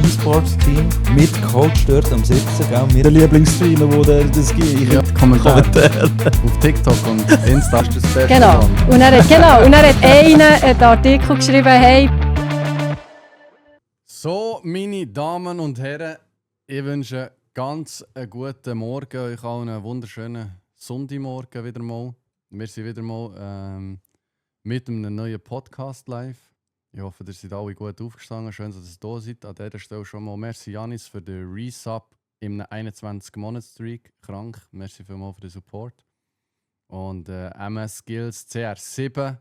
E-Sports-Team mit Coach dort am Sitzen, gell? Mit der Lieblingsstreamer, wo das gibt. Ja, Kommentar auf TikTok und Insta ist das Beste. Genau. Und er hat einen Artikel geschrieben, hey. So, meine Damen und Herren, ich wünsche ganz einen guten Morgen, euch allen einen wunderschönen Sonntagmorgen wieder mal. Wir sind wieder mal mit einem neuen Podcast live. Ich hoffe, ihr seid alle gut aufgestanden. Schön, dass ihr da seid. An dieser Stelle schon mal merci Janis für den Resub im 21-Monats-Streak. Krank. Merci vielmals für den Support. Und MS Skills CR7.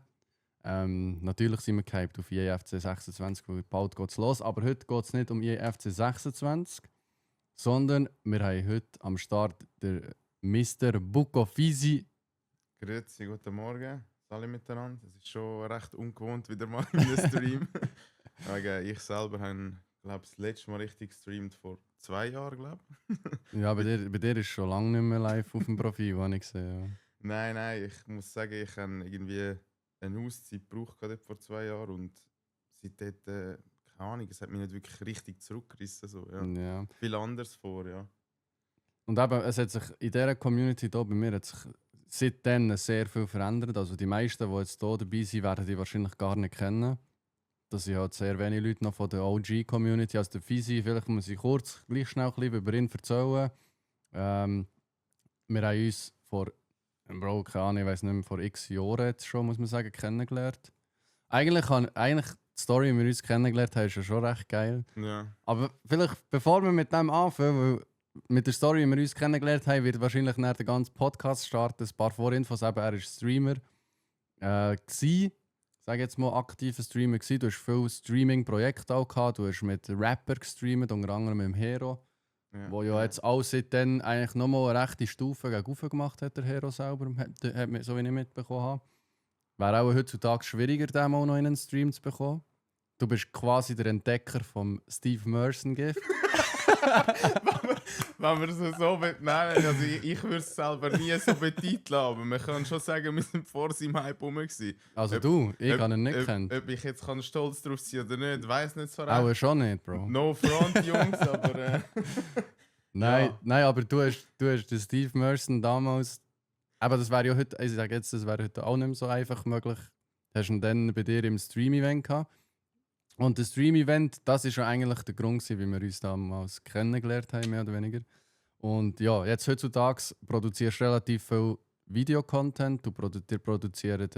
Natürlich sind wir gehypt auf IEFC 26, weil bald geht's los. Aber heute geht es nicht um IEFC 26, sondern wir haben heute am Start den Mr. Bukofisi. Grüezi, guten Morgen alle miteinander. Es ist schon recht ungewohnt wieder mal in einem Stream. Ich selber habe, glaube das letzte Mal richtig gestreamt vor 2 Jahren, glaube ich. Ja, bei dir ist schon lange nicht mehr live auf dem Profil, habe ich gesehen. Ja. Nein, ich muss sagen, ich habe irgendwie eine Auszeit gebraucht vor 2 Jahren und seitdem, keine Ahnung, es hat mich nicht wirklich richtig zurückgerissen. So, ja. Ja. Viel anders vor, ja. Und eben, es hat sich in dieser Community hier bei mir hat sich seitdem sehr viel verändert. Also die meisten, die jetzt hier dabei sind, werden die wahrscheinlich gar nicht kennen. Das sind halt sehr wenige Leute noch von der OG-Community. Also der Fisi, vielleicht muss ich kurz, gleich schnell ein bisschen über ihn erzählen. Wir haben uns vor, keine Ahnung, ich weiss nicht mehr, vor x Jahren jetzt schon, muss man sagen, kennengelernt. Eigentlich die Story, wie wir uns kennengelernt haben, ist ja schon recht geil. Ja. Aber vielleicht, bevor wir mit dem anfangen, weil mit der Story, wie wir uns kennengelernt haben, wird wahrscheinlich nach der ganzen Podcast starten. Ein paar Vorinfos, eben, er war Streamer. Ich sage jetzt mal aktiver Streamer gewesen. Du hast viele Streaming-Projekte auch gehabt. Du hast mit Rapper gestreamt, unter anderem mit dem Hero. Ja. Wo ja jetzt auch seitdem eigentlich nochmal eine rechte Stufe gegen rauf gemacht hat, der Hero selber, hat so wie ich mitbekommen habe. Wäre auch heutzutage schwieriger, den mal noch in einen Stream zu bekommen. Du bist quasi der Entdecker vom Steve Merson-Gift. Wenn wir es so nennen, also ich würde es selber nie so betiteln, aber man kann schon sagen, wir sind vor seinem Hype rum gewesen. Also ich habe ihn nicht gekannt. Ob ich jetzt stolz drauf sein oder nicht, weiß nicht so recht. Auch schon nicht, Bro. No front, Jungs, aber... Nein, Ja. nein, aber du hast den Steve Merson damals... Aber das wäre ja heute, ich sage jetzt, das wäre heute auch nicht mehr so einfach möglich. Hast du ihn dann bei dir im Stream-Event gehabt. Und das Stream-Event, das war ja eigentlich der Grund, wie wir uns damals kennengelernt haben, mehr oder weniger. Und ja, jetzt heutzutage produzierst du relativ viel Videocontent. Ihr produziert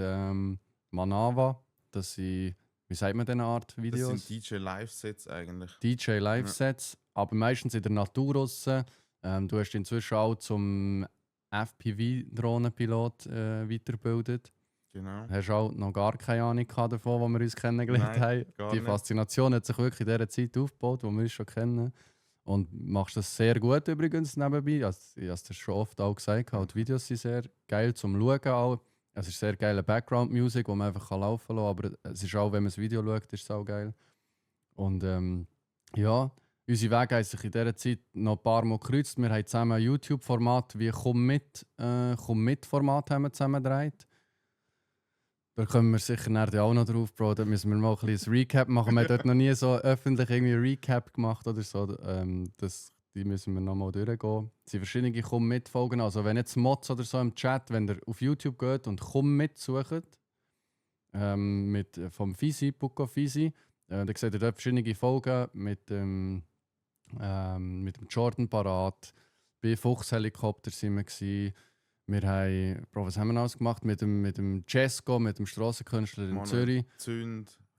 Manava, das sind, wie sagt man diese Art Videos? Das sind DJ-Live-Sets eigentlich. DJ-Live-Sets, aber meistens in der Natur raus. Du hast inzwischen auch zum FPV-Drohnenpilot weitergebildet. Genau. Hast auch noch gar keine Ahnung davon, wo wir uns kennengelernt haben. gar Die nicht. Faszination hat sich wirklich in dieser Zeit aufgebaut, wo wir uns schon kennen. Und machst das sehr gut übrigens nebenbei. Also, ich habe es schon oft auch gesagt. Die Videos sind sehr geil zum Schauen. Auch. Es ist sehr geile Background-Musik, die man einfach laufen lassen kann. Aber es ist auch, wenn man das Video schaut, ist es auch geil. Und ja, unsere Wege haben sich in dieser Zeit noch ein paar Mal gekreuzt. Wir haben zusammen ein YouTube-Format wie «Komm mit»-Format zusammen gedreht. Da kommen wir sicher nachher auch noch drauf, Bro. Da müssen wir mal ein bisschen Recap machen. Wir haben dort noch nie so öffentlich irgendwie Recap gemacht oder so. Die müssen wir noch mal durchgehen. Es sind verschiedene «Komm mit»-Folgen. Also wenn jetzt Mods oder so im Chat, wenn ihr auf YouTube geht und «Komm mit» sucht, vom Fisi, Bukofisi, dann seht ihr dort verschiedene Folgen mit dem Jordan Parat. Bei Fuchshelikopter sind wir gewesen. Wir haben, Bro, was haben wir noch alles gemacht? Mit dem Cesco, mit dem Strassenkünstler in Zürich.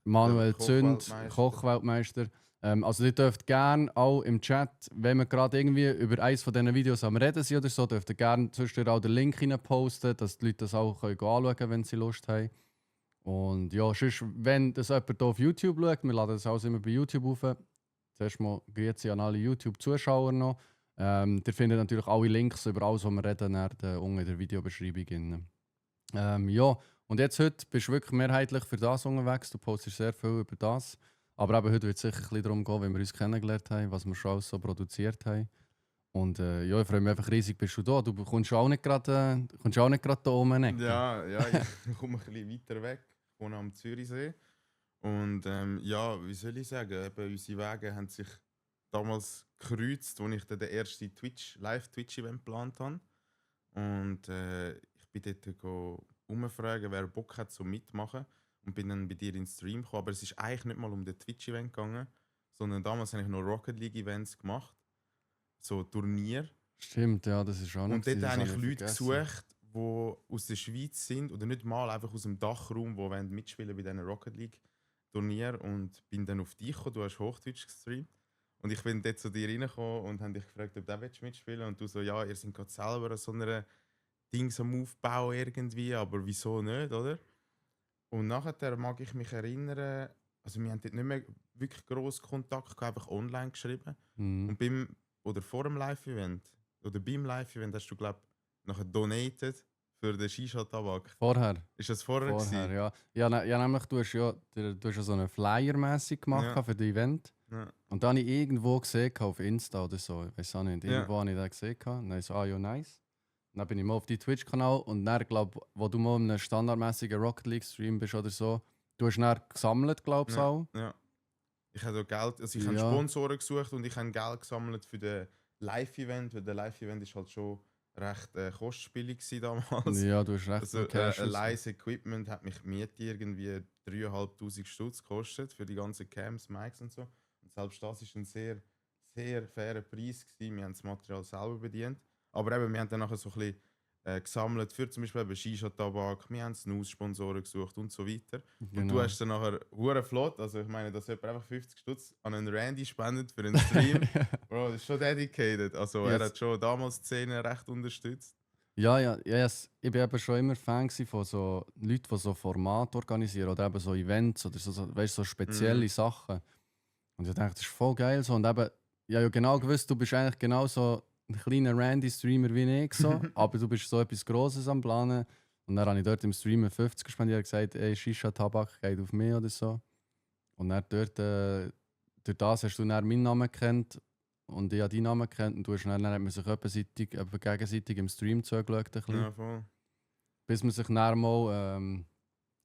Manuel Zünd, Kochweltmeister. Also ihr dürft gerne auch im Chat, wenn wir gerade irgendwie über eines von diesen Videos am Reden sind oder so, dürft ihr gerne zwischendurch auch den Link rein posten, dass die Leute das auch anschauen können, wenn sie Lust haben. Und ja, sonst, wenn das jemand hier auf YouTube schaut, wir laden das alles immer bei YouTube auf. Zuerst mal grüezi an alle YouTube-Zuschauer noch. Ihr findet natürlich alle Links über alles, was wir reden, unten in der Videobeschreibung. Ja, und jetzt heute bist du wirklich mehrheitlich für das unterwegs. Du postest sehr viel über das. Aber eben heute wird es sicher ein bisschen darum gehen, wenn wir uns kennengelernt haben, was wir schon alles so produziert haben. Und ja, ich freue mich einfach riesig, bist du da. Du kommst auch nicht gerade da oben. Ja, ich komme ein bisschen weiter weg. Ich wohne am Zürichsee. Und ja, wie soll ich sagen, eben unsere Wege haben sich damals gekreuzt, als ich dann den ersten Live-Twitch-Event geplant habe. Und ich bin dort umfragen, wer Bock hat, so mitmachen. Und bin dann bei dir in den Stream gekommen. Aber es ist eigentlich nicht mal um den Twitch-Event gegangen, sondern damals habe ich noch Rocket League-Events gemacht. So Turnier. Stimmt, ja, das ist auch noch. Und dort das habe ich habe Leute vergessen. gesucht, die aus der Schweiz sind, oder nicht mal einfach aus dem Dachraum, die mitspielen bei diesen Rocket League-Turnier. Und bin dann auf dich gekommen, du hast Hochdeutsch gestreamt. Und ich bin dort zu dir reingekommen und habe dich gefragt, ob du mitspielen willst. Und du so, ja, ihr seid gerade selber an so einer Dings am Aufbau irgendwie, aber wieso nicht, oder? Und nachher mag ich mich erinnern, also wir haben dort nicht mehr wirklich grossen Kontakt gehabt, einfach online geschrieben. Mhm. Und vor dem Live-Event, oder beim Live-Event hast du, glaube ich, nachher donated für den Shisha-Tabak. Vorher. Ist das vorher gewesen? Ja. Ja, nämlich, du hast ja so einen Flyer mäßig gemacht Ja. für das Event. Ja. Und dann habe ich irgendwo gesehen, auf Insta oder so, ich weiß auch nicht, Ja. irgendwo habe ich das gesehen. Und dann so, ja, nice. Dann bin ich mal auf die Twitch-Kanal und dann, glaube ich, wo du mal in einem standardmäßigen Rocket League-Stream bist oder so, du hast dann gesammelt, glaube ich, Ja. auch. Ja. Ich habe Geld, also ich habe Ja. Sponsoren gesucht und ich habe Geld gesammelt für den Live-Event, weil der Live-Event ist halt schon recht kostspielig gewesen damals. Ja, du hast recht Also viel Cash. ein und so. leises Equipment hat mich Miete irgendwie 3'500 Stutz gekostet für die ganzen Cams, Mics und so. Und selbst das ist ein sehr, sehr fairer Preis gewesen. Wir haben das Material selber bedient. Aber eben, wir haben dann nachher so ein bisschen gesammelt für zum Beispiel Shisha-Tabak, wir haben Snus-Sponsoren gesucht und so weiter. Und Genau. du hast dann nachher hure flott, also ich meine, dass jemand einfach 50 Stutz an einen Randy spendet für einen Stream. Bro, das ist schon dedicated. Also er Yes. hat schon damals die Szene recht unterstützt. Ja, ich bin eben schon immer Fan von so Leuten, die so Formate organisieren oder eben so Events oder so, weißt, so spezielle Sachen. Und ich dachte, das ist voll geil so. Und eben, ich habe ja genau gewusst, du bist eigentlich genau so ein kleiner Randy-Streamer wie ich, so, aber du bist so etwas Grosses am Planen. Und dann habe ich dort im Stream 50 gespendiert und gesagt, ey, Shisha-Tabak geht auf mich oder so. Und dann dort, durch das hast du dann meinen Namen gekannt und ich habe deinen Namen gekannt und dann hat man sich gegenseitig im Stream zugeschaut. Ein bisschen. Ja, voll. Bis man sich dann mal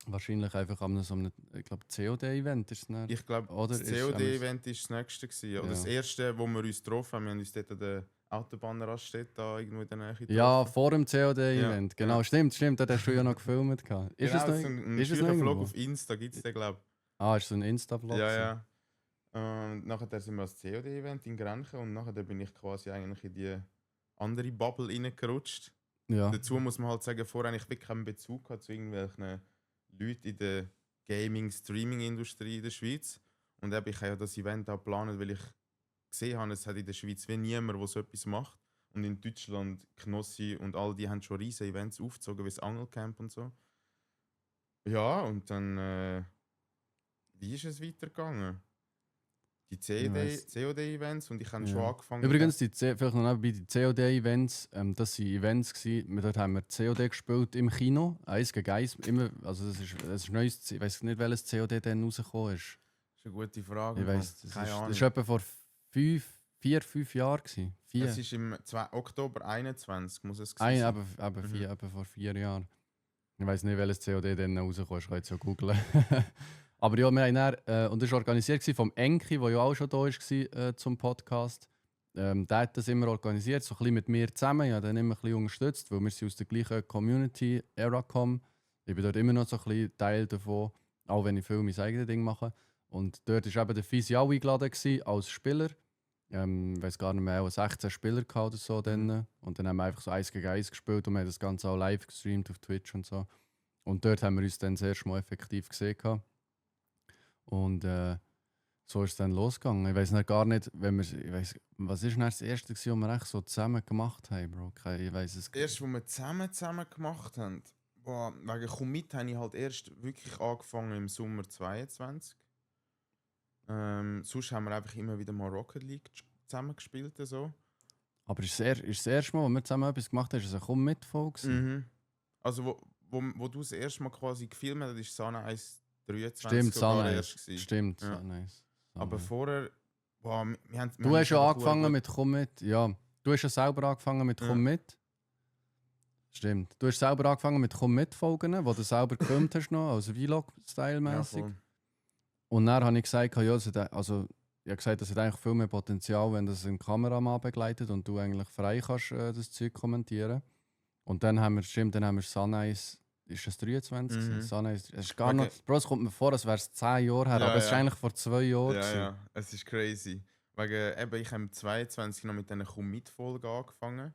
wahrscheinlich einfach an so einem, ich glaube, COD-Event ist es dann. Ich glaube, Oder das ist- COD-Event war das nächste. Gewesen. Oder Ja. das erste, wo wir uns getroffen haben. Wir haben uns dort an der Autobahnraststätte da irgendwo in der Nähe getroffen. Ja, vor dem COD-Event. Ja, Genau, ja. stimmt. Dort hast du ja noch gefilmt. Ist Genau, es noch, so ein ist es noch Vlog irgendwo? auf Insta gibt es den, glaube Ah, ist so ein Insta-Vlog? ich. Ja, gewesen? ja. Und nachher sind wir als COD-Event in Grenchen und nachher bin ich quasi eigentlich in die andere Bubble reingerutscht. Ja. Dazu muss man halt sagen, vorher habe ich wirklich keinen Bezug gehabt zu irgendwelchen Leuten in der Gaming-Streaming-Industrie in der Schweiz. Und eben, ich habe ja das Event auch geplant, weil ich gesehen habe, es hat in der Schweiz wie niemand, der so etwas macht. Und in Deutschland, Knossi und all die haben schon riesige Events aufgezogen, wie das Angelcamp und so. Ja, und dann, wie ist es weitergegangen? Die weiss. COD-Events und ich habe Ja. schon angefangen. Übrigens, vielleicht noch nebenbei, die COD-Events, das waren Events, dort haben wir COD gespielt im Kino, 1 gegen 1. Immer, also das ist neues, ich weiß nicht, welches COD dann rausgekommen ist. Das ist eine gute Frage. Ich weiss, Keine Ahnung. das war etwa vor 5 Jahren. Vier. Es ist im Oktober 21, muss es Ein, sein. eben vor 4 Jahren. Ich weiß nicht, welches COD dann rausgekommen ist, ich kann jetzt ja googeln. Aber ja, wir haben dann, und das war organisiert vom Enki, der ja auch schon da war zum Podcast. Der hat das immer organisiert, so ein bisschen mit mir zusammen. Ich habe dann immer ein bisschen unterstützt, weil wir sind aus der gleichen Community, Eracom. Ich bin dort immer noch so ein bisschen Teil davon, auch wenn ich viel mein eigenes Ding mache. Und dort war eben der Fisi auch eingeladen als Spieler. Ich weiß gar nicht mehr, auch 16 Spieler gehabt oder so. Dann. Und dann haben wir einfach so 1 gegen 1 gespielt und wir haben das Ganze auch live gestreamt auf Twitch und so. Und dort haben wir uns dann das erste Mal effektiv gesehen. Und so ist es dann losgegangen. Ich weiß gar nicht, was ist denn das erste, was wir echt so zusammen gemacht haben, Bro? Ich weiß es Das erste, was wir zusammen gemacht haben, boah, wegen Komm mit, habe ich halt erst wirklich angefangen im Sommer 22. Sonst haben wir einfach immer wieder mal Rocket League zusammen gespielt. So. Aber ist das erste Mal, wo wir zusammen etwas gemacht haben, ist es eine Komm-mit-Folge? Also wo du das erste Mal quasi gefilmt hast, ist Sana 1.23 Stimmt, sogar Sana erst gewesen. Stimmt, Ja. so nice. So Aber nice. vorher, boah, wir haben... Du hast ja angefangen mit Komm mit. Ja, du hast ja selber angefangen mit Ja. Komm mit. Stimmt. Du hast selber angefangen mit Komm mit Folgen, wo du selber gefilmt hast noch, also Vlog-Style-mäßig. Und dann habe ich gesagt, ja, ich habe gesagt, das hat eigentlich viel mehr Potenzial, wenn das ein Kameramann begleitet und du eigentlich frei kannst das Zeug kommentieren. Und dann haben wir Sunrise, ist das 23? Mhm. Sunrise, es ist gar Okay. noch, Bro, es kommt mir vor, als wäre es 10 Jahre her, Ja, aber es ist ja. eigentlich vor 2 Jahren. Ja, gewesen. ja, es ist crazy. Wegen, eben, ich habe im 22 noch mit diesen Komm-mit-Folgen angefangen.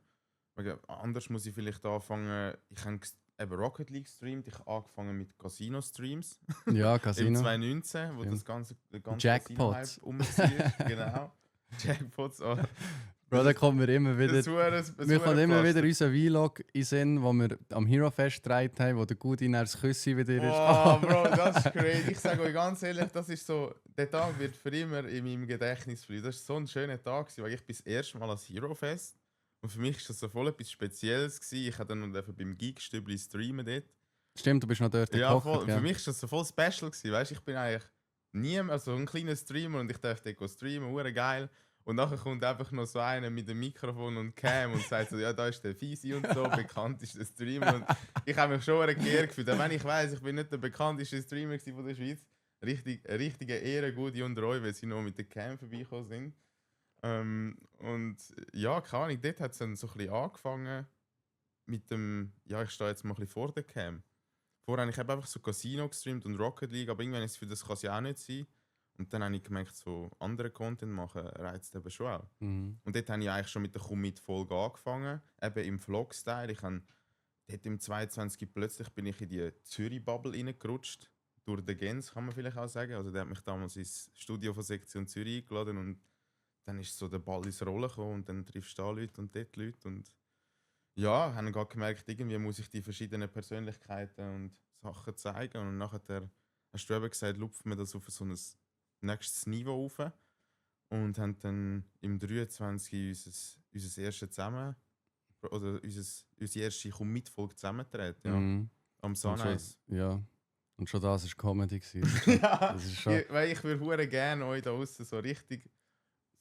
Wegen, anders muss ich vielleicht anfangen. Ich habe eben Rocket League gestreamt. Ich habe angefangen mit Casino-Streams. Ja, Im Casino. 2019, wo Ja. der ganze Jackpots. Casino-Hype war. Genau. Jackpots. Oh. Bro, da kommt mir immer wieder. Das Mir kommt immer wieder Pflaster. unser Vlog in den Sinn, wo wir am Hero Fest gedreht haben, wo der Gudi nach das Küssi wieder ist. Oh, Bro, das ist crazy. Ich sage euch ganz ehrlich, das ist so, der Tag wird für immer in meinem Gedächtnis bleiben. Das war so ein schöner Tag, weil ich bin das erste Mal als Hero Fest. Und für mich war das so voll etwas Spezielles gewesen. Ich habe dann noch beim Geek-Stübli streamen dort. Stimmt, du bist noch dort Ja, gekocht, voll. gell? Für mich war das so voll special gewesen. Weißt, ich bin eigentlich niemand, also ein kleiner Streamer und ich darf dort streamen, hure geil. Und nachher kommt einfach noch so einer mit dem Mikrofon und Cam und sagt so, ja, da ist der Fisi und so, bekanntester Streamer. Und ich habe mich schon geehrt gefühlt. Auch wenn ich weiss, ich bin nicht der bekannteste Streamer von der Schweiz. Eine richtige Ehre, Gudi und Roy, weil sie noch mit der Cam vorbeigekommen sind. Und ja, keine Ahnung, dort hat es dann so ein bisschen angefangen mit dem, ja, ich stehe jetzt mal ein bisschen vor der Cam. Vorher habe ich einfach so Casino gestreamt und Rocket League, aber irgendwann ist es für das kann es ja auch nicht sein. Und dann habe ich gemerkt, so andere Content machen reizt eben schon auch. Mhm. Und dort habe ich eigentlich schon mit der Komm-mit-Folge angefangen, eben im Vlog-Style. Ich habe dort im 22 plötzlich bin ich in die Zürich-Bubble reingerutscht. Durch den Gens, kann man vielleicht auch sagen. Also der hat mich damals ins Studio von Sektion Zürich eingeladen und dann ist so der Ball ins Rollen gekommen und dann triffst du da Leute und dort Leute. Und ja, habe gerade gemerkt, irgendwie muss ich die verschiedenen Persönlichkeiten und Sachen zeigen. Und nachher hast du eben gesagt, lupfen wir das auf so ein nächstes Niveau auf. Und haben dann im 23 unser erstes zusammen, oder unsere erste Komm-mit-Folge zusammentreten. Ja. Mhm. Am Und schon, Sunrise. ja. Und schon das war Comedy. Ja, Das ist schon. weil ich würde hure gerne euch da draussen so richtig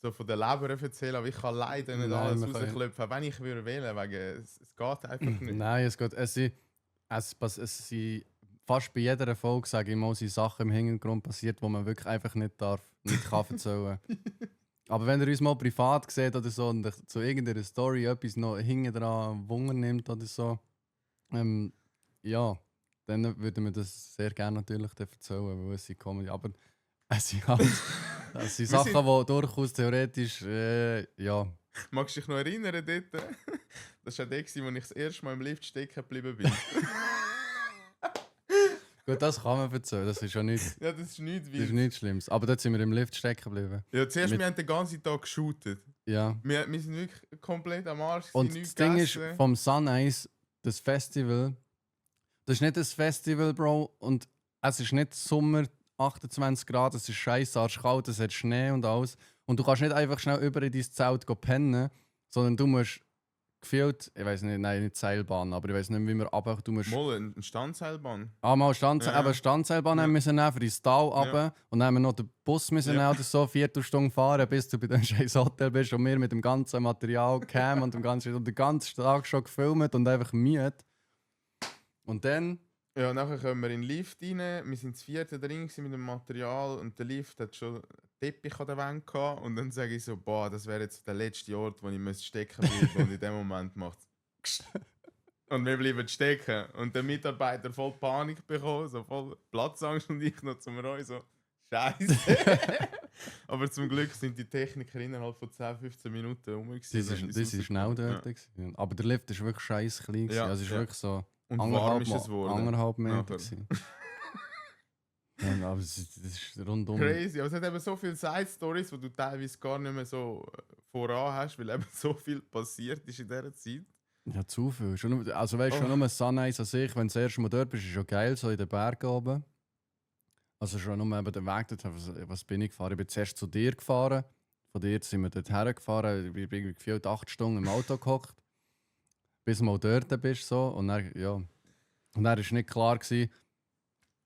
so von der Leber erzählen, aber ich kann leider nicht Nein, alles wir können- rausklopfen, wenn ich würde wählen, wegen es geht einfach nicht. Nein, es geht. Es sind fast bei jeder Folge, sage ich mal, sind Sachen im Hintergrund passiert, wo man wirklich einfach nicht darf, nicht kann erzählen. Aber wenn ihr uns mal privat seht oder so und euch zu irgendeiner Story etwas noch hinten dran Wunder nimmt oder so, ja, dann würden wir das sehr gerne natürlich dann erzählen, weil es sind Comedy. Aber es sind halt es sind Sachen, die durchaus theoretisch, ja. Magst du dich noch erinnern dort? Das war der, wo ich das erste Mal im Lift stecken geblieben bin. Gut, das kann man erzählen, das ist ja nichts. Ja, das ist nichts Das ist wild. nichts Schlimmes. Aber dort sind wir im Lift stecken geblieben. Ja, zuerst, Mit- wir haben den ganzen Tag geshootet. Ja. Wir sind wirklich komplett am Arsch. Und gewesen, das nichts Ding ist, gegessen. vom Sunrise, das Festival, das ist nicht ein Festival, Bro. Und es ist nicht Sommer, 28 Grad, es ist scheiße arschkalt, es hat Schnee und alles. Und du kannst nicht einfach schnell über in dein Zelt pennen, sondern du musst gefühlt, ich weiß nicht, nein, nicht Seilbahn, aber ich weiß nicht, wie man runter, du musst Mal eine Standseilbahn. einmal Ja. Standseilbahn Ja. haben müssen nehmen für ins Tal runter Ja. und dann haben wir noch den Bus müssen Ja. nehmen oder so, 4 Stunden fahren, bis du bei dem scheiß Hotel bist und wir mit dem ganzen Material, Cam und dem ganzen, und den ganzen Tag schon gefilmt und einfach müde. Und dann, Ja, nachher kommen wir in den Lift rein. Wir sind das vierte drin gewesen mit dem Material und der Lift hat schon einen Teppich an der Wand gehabt. Und dann sage ich so, boah, das wäre jetzt der letzte Ort, wo ich stecken bleiben und in dem Moment macht es und wir bleiben stecken. Und der Mitarbeiter voll Panik bekommen, so voll Platzangst und ich noch zum Roy so, Scheiße. Aber zum Glück sind die Techniker innerhalb von 10-15 Minuten rum. sie sind schnell dort. gewesen. Aber der Lift ist wirklich scheiße klein. gewesen. Ja, Also es ist ja. wirklich so Und warm ist es geworden. 1,5 Meter. Nachher. gewesen. Ja, aber das ist rundum. Crazy, aber es hat eben so viele Side-Stories, die du teilweise gar nicht mehr so voran hast, weil eben so viel passiert ist in dieser Zeit. Ja, zu viel. Also weißt du, Oh. schon nur Sunrise an sich, wenn du das erste Mal dort bist, ist schon geil, so in den Bergen oben. Also schon nur eben den Weg dort, was bin ich gefahren? Ich bin zuerst zu dir gefahren, von dir sind wir dort hergefahren, ich bin irgendwie gefühlt 8 Stunden im Auto gehockt, bis du mal dort bist so. Und dann, ja. Und dann war nicht klar gewesen,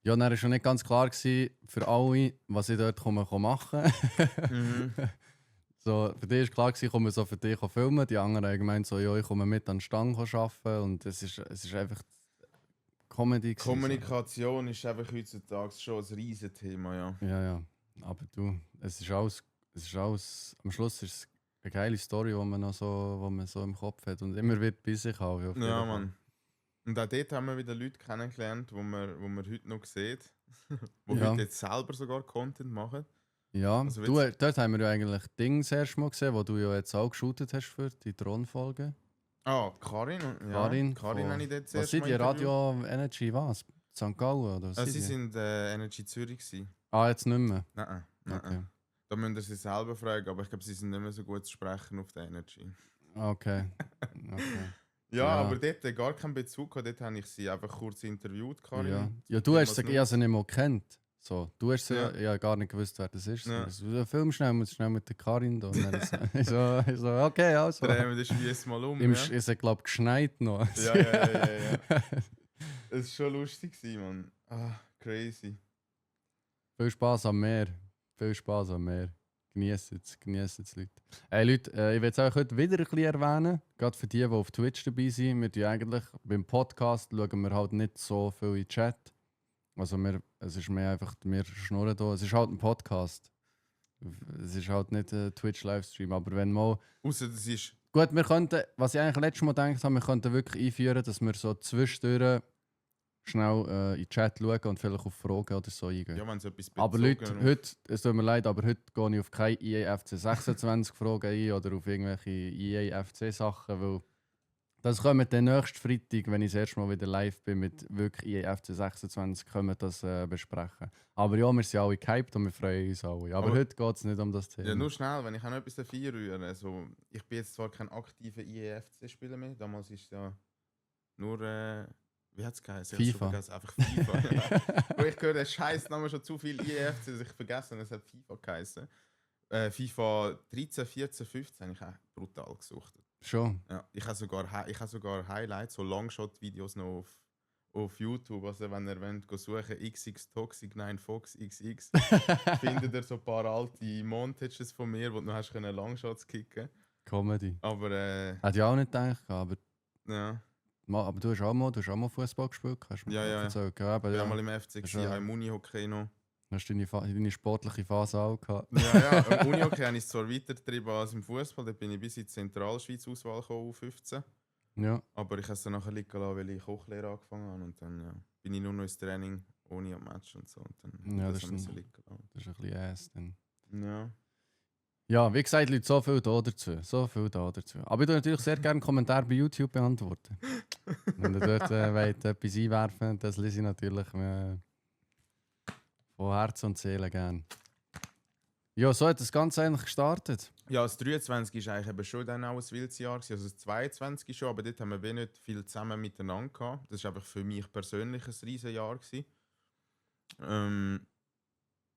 ja, dann war schon nicht ganz klar gewesen für alle, was ich dort machen So, für dich war klar, ich komme so für dich filmen. Die anderen haben gemeint, so, ja, ich komme mit an den Stand arbeiten. Und es ist einfach Comedy gewesen, Kommunikation ist einfach heutzutage schon ein riesen Thema, ja. so. Ja. Aber du, es ist alles, am Schluss ist es eine geile Story, die man so im Kopf hat und immer wird bei sich haben. auf jeden Ja, Fall. Mann. Und auch dort haben wir wieder Leute kennengelernt, wo man heute noch sieht. Die Ja. heute jetzt selber sogar Content machen. Ja, Also dort haben wir ja eigentlich Ding das erste Mal gesehen, wo du ja jetzt auch geshootet hast für die Thronfolge. Ah, Karin. Ja, Karin habe ich dort Was zuerst sind mal die interviewt. Radio Energy was? St. Gallen oder was? Sie sind die? sind Energy Zürich gewesen. Ah, jetzt nicht mehr. Nein. Okay. Da müsst ihr sie selber fragen, aber ich glaube, sie sind nicht mehr so gut zu sprechen auf der Energy. Okay. Ja, Ja. aber dort gar keinen Bezug gehabt. Dort habe ich sie einfach kurz interviewt, Karin. Ja, du hast sie, Was ich habe sie nicht mal gekannt. So, du hast sie, Ja. ich habe gar nicht gewusst, wer das ist. Ja. So, film schnell mit der Karin da. Und dann ich so, okay, also. Drehen wir den Spieß mal um. Ist es, glaube ich, geschneit noch. Ja. Es war schon lustig, Mann. Ah, crazy. Viel Spaß am Meer. Genießt es, Leute. Hey Leute, ich will es euch heute wieder ein bisschen erwähnen. Gerade für die, die auf Twitch dabei sind. Wir tun eigentlich beim Podcast schauen wir halt nicht so viel in den Chat. Also es ist mehr einfach, wir schnurren da. Es ist halt ein Podcast. Es ist halt nicht ein Twitch-Livestream. Aber wenn mal... Außer das ist. Gut, wir könnten, was ich eigentlich letztes Mal gedacht habe, wir könnten wirklich einführen, dass wir so zwischendurch schnell in den Chat schauen und vielleicht auf Fragen oder so eingehen. Ja, wenn es etwas Aber bezogen Leute, auf- heute, es tut mir leid, aber heute gehe ich auf keine EAFC 26 Fragen ein oder auf irgendwelche EAFC Sachen, weil das kommt den nächsten Freitag, wenn ich das erste Mal wieder live bin mit wirklich EAFC 26, können wir das besprechen. Aber ja, wir sind alle gehypt und wir freuen uns alle. Aber heute geht es nicht um das Thema. Ja, nur schnell, wenn ich auch noch etwas dafür rühre. Also, ich bin jetzt zwar kein aktiver IEFC-Spieler mehr. Damals ist ja nur. Wie hat es geheißen? Ich hab's FIFA. schon vergessen. Einfach FIFA. Ja. Aber ich höre den Scheißnamen schon zu viel IEFC, dass ich vergessen habe, es hat FIFA geheißen. FIFA 13, 14, 15 habe ich auch brutal gesucht. Schon. Ja, ich habe sogar Highlights, so Longshot-Videos noch auf YouTube. Also wenn ihr wollt, go suchen, XX Toxic 9 Fox XX, findet ihr so ein paar alte Montages von mir, wo du noch hast können Longshots kicken. Comedy. Aber Hätte ich auch nicht gedacht, aber, ja, aber du hast auch mal Fußball gespielt, hast du mir Ja, ja. erzählt. Ja, aber ich ja. war mal im FC, ist gewesen, ja- auch im Unihockey noch. Hast du deine sportliche Phase auch gehabt? Ja, im Unihockey habe ich es zwar weitergetrieben als im Fußball, da bin ich bis in die Zentralschweiz-Auswahl gekommen, U15. Ja. Aber ich habe es dann nachher liegen lassen, weil ich Kochlehre angefangen habe. Und dann bin ich nur noch ins Training ohne am Match und so. Und dann Ja, habe das ich ist so ein- liegen lassen. Das ist ein bisschen ass dann. Ja. Ja, wie gesagt, Leute, so viel da dazu. Aber ich tue natürlich sehr gerne Kommentare bei YouTube beantworten. Wenn ihr dort wollt, etwas einwerfen, das lese ich natürlich von Herz und Seele gerne. Ja, so hat das Ganze eigentlich gestartet. Ja, das 23 war eigentlich eben schon dann auch ein wildes Jahr gewesen. Also das 22 schon, aber dort haben wir nicht viel zusammen miteinander gehabt. Das war einfach für mich persönlich ein riesen Jahr gewesen.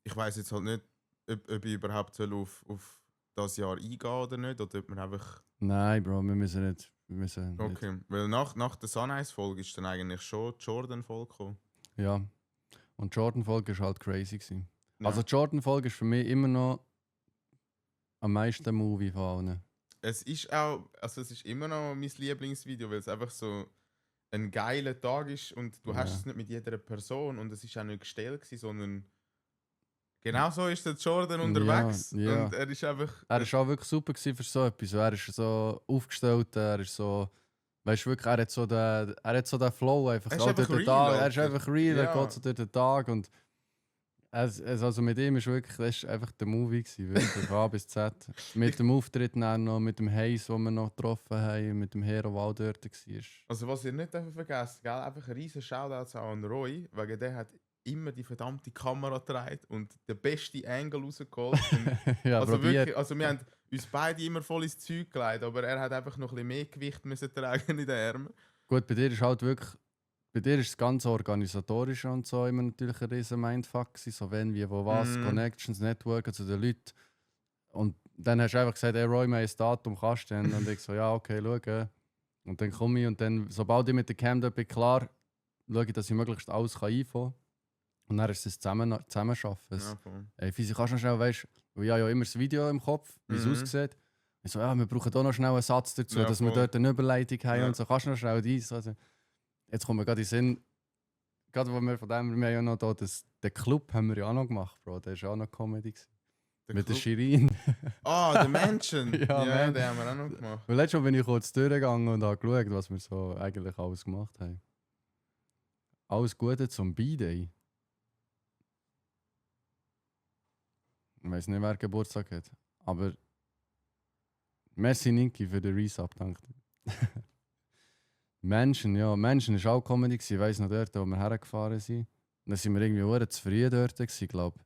Ich weiss jetzt halt nicht, ob ich überhaupt soll auf das Jahr eingehen oder nicht, oder ob man einfach... Nein, Bro, wir müssen nicht. Okay, weil nach der Sunrise-Folge ist dann eigentlich schon die Jordan-Folge gekommen. Ja. Und die Jordan-Folge war halt crazy gewesen. Ja. Also die Jordan-Folge ist für mich immer noch am meisten Movie von allen. Es ist auch, also es ist immer noch mein Lieblingsvideo, weil es einfach so ein geiler Tag ist und du hast Ja. es nicht mit jeder Person und es ist auch nicht gestellt gewesen, sondern genau so ist der Jordan unterwegs ja. und er ist einfach... Er war auch wirklich super gewesen für so etwas. Er ist so aufgestellt, er ist so... Weißt du wirklich, er hat so den Flow einfach. Er ist auch einfach durch den real, Tag. Er ist Alter. einfach real, er Ja. geht so durch den Tag und... Also mit ihm ist wirklich, das ist einfach der Movie gewesen, wirklich, von A bis Z. Mit dem Auftritt dann noch, mit dem Hayes, den wir noch getroffen haben, mit dem Hero, der auch dort war. Also was ihr nicht vergessen, gell? Einfach ein riesen Shoutout an Roy, weil der hat immer die verdammte Kamera getragen und den besten Angle rausgeholt. Und Ja, also probiert. wirklich, also wir haben uns beide immer voll ins Zeug gelegt, aber er hat einfach noch ein bisschen mehr Gewicht müssen tragen in den Armen. Gut, bei dir ist halt wirklich... Bei dir ist das ganze Organisatorische und so immer natürlich ein riesen Mindfuck gewesen, so wenn, wie, wo, was, Mhm. Connections, Networken zu den Leuten. Und dann hast du einfach gesagt, hey Roy, wir haben ein Datum, kannst du denn? Und ich so, ja, okay, schau. Und dann komme ich und dann, sobald ich mit der Cam da bin, klar, schaue ich, dass ich möglichst alles einfangen kann. Und dann ist es Zusammenarbeiten. Ja, voll. Ey, Fisi, kannst du noch schnell, weißt du, ich habe ja immer das Video im Kopf, wie es Mhm. aussieht. Ich so, ja, wir brauchen da noch schnell einen Satz dazu, Ja, dass wir voll. dort eine Überleitung haben Ja. und so. Kannst du noch schnell dies? Also, jetzt kommt mir gerade in den Sinn, gerade wo wir von dem, wir haben ja noch da, den Club haben wir ja auch noch gemacht, Bro. Der war auch noch Comedy. Mit der Shirin. Ah, der Menschen! Ja, ja, man. den haben wir auch noch gemacht. Weil letztes Mal bin ich kurz durchgegangen und habe geschaut, was wir so eigentlich alles gemacht haben. Alles Gute zum B-Day. Ich weiß nicht, wer Geburtstag hat. Aber merci Niki für den Resub, danke dir. Menschen, ja, Menschen war auch Comedy. Ich weiss noch dort, wo wir hergefahren sind. Dann sind wir irgendwie sehr zu früh dort, glaube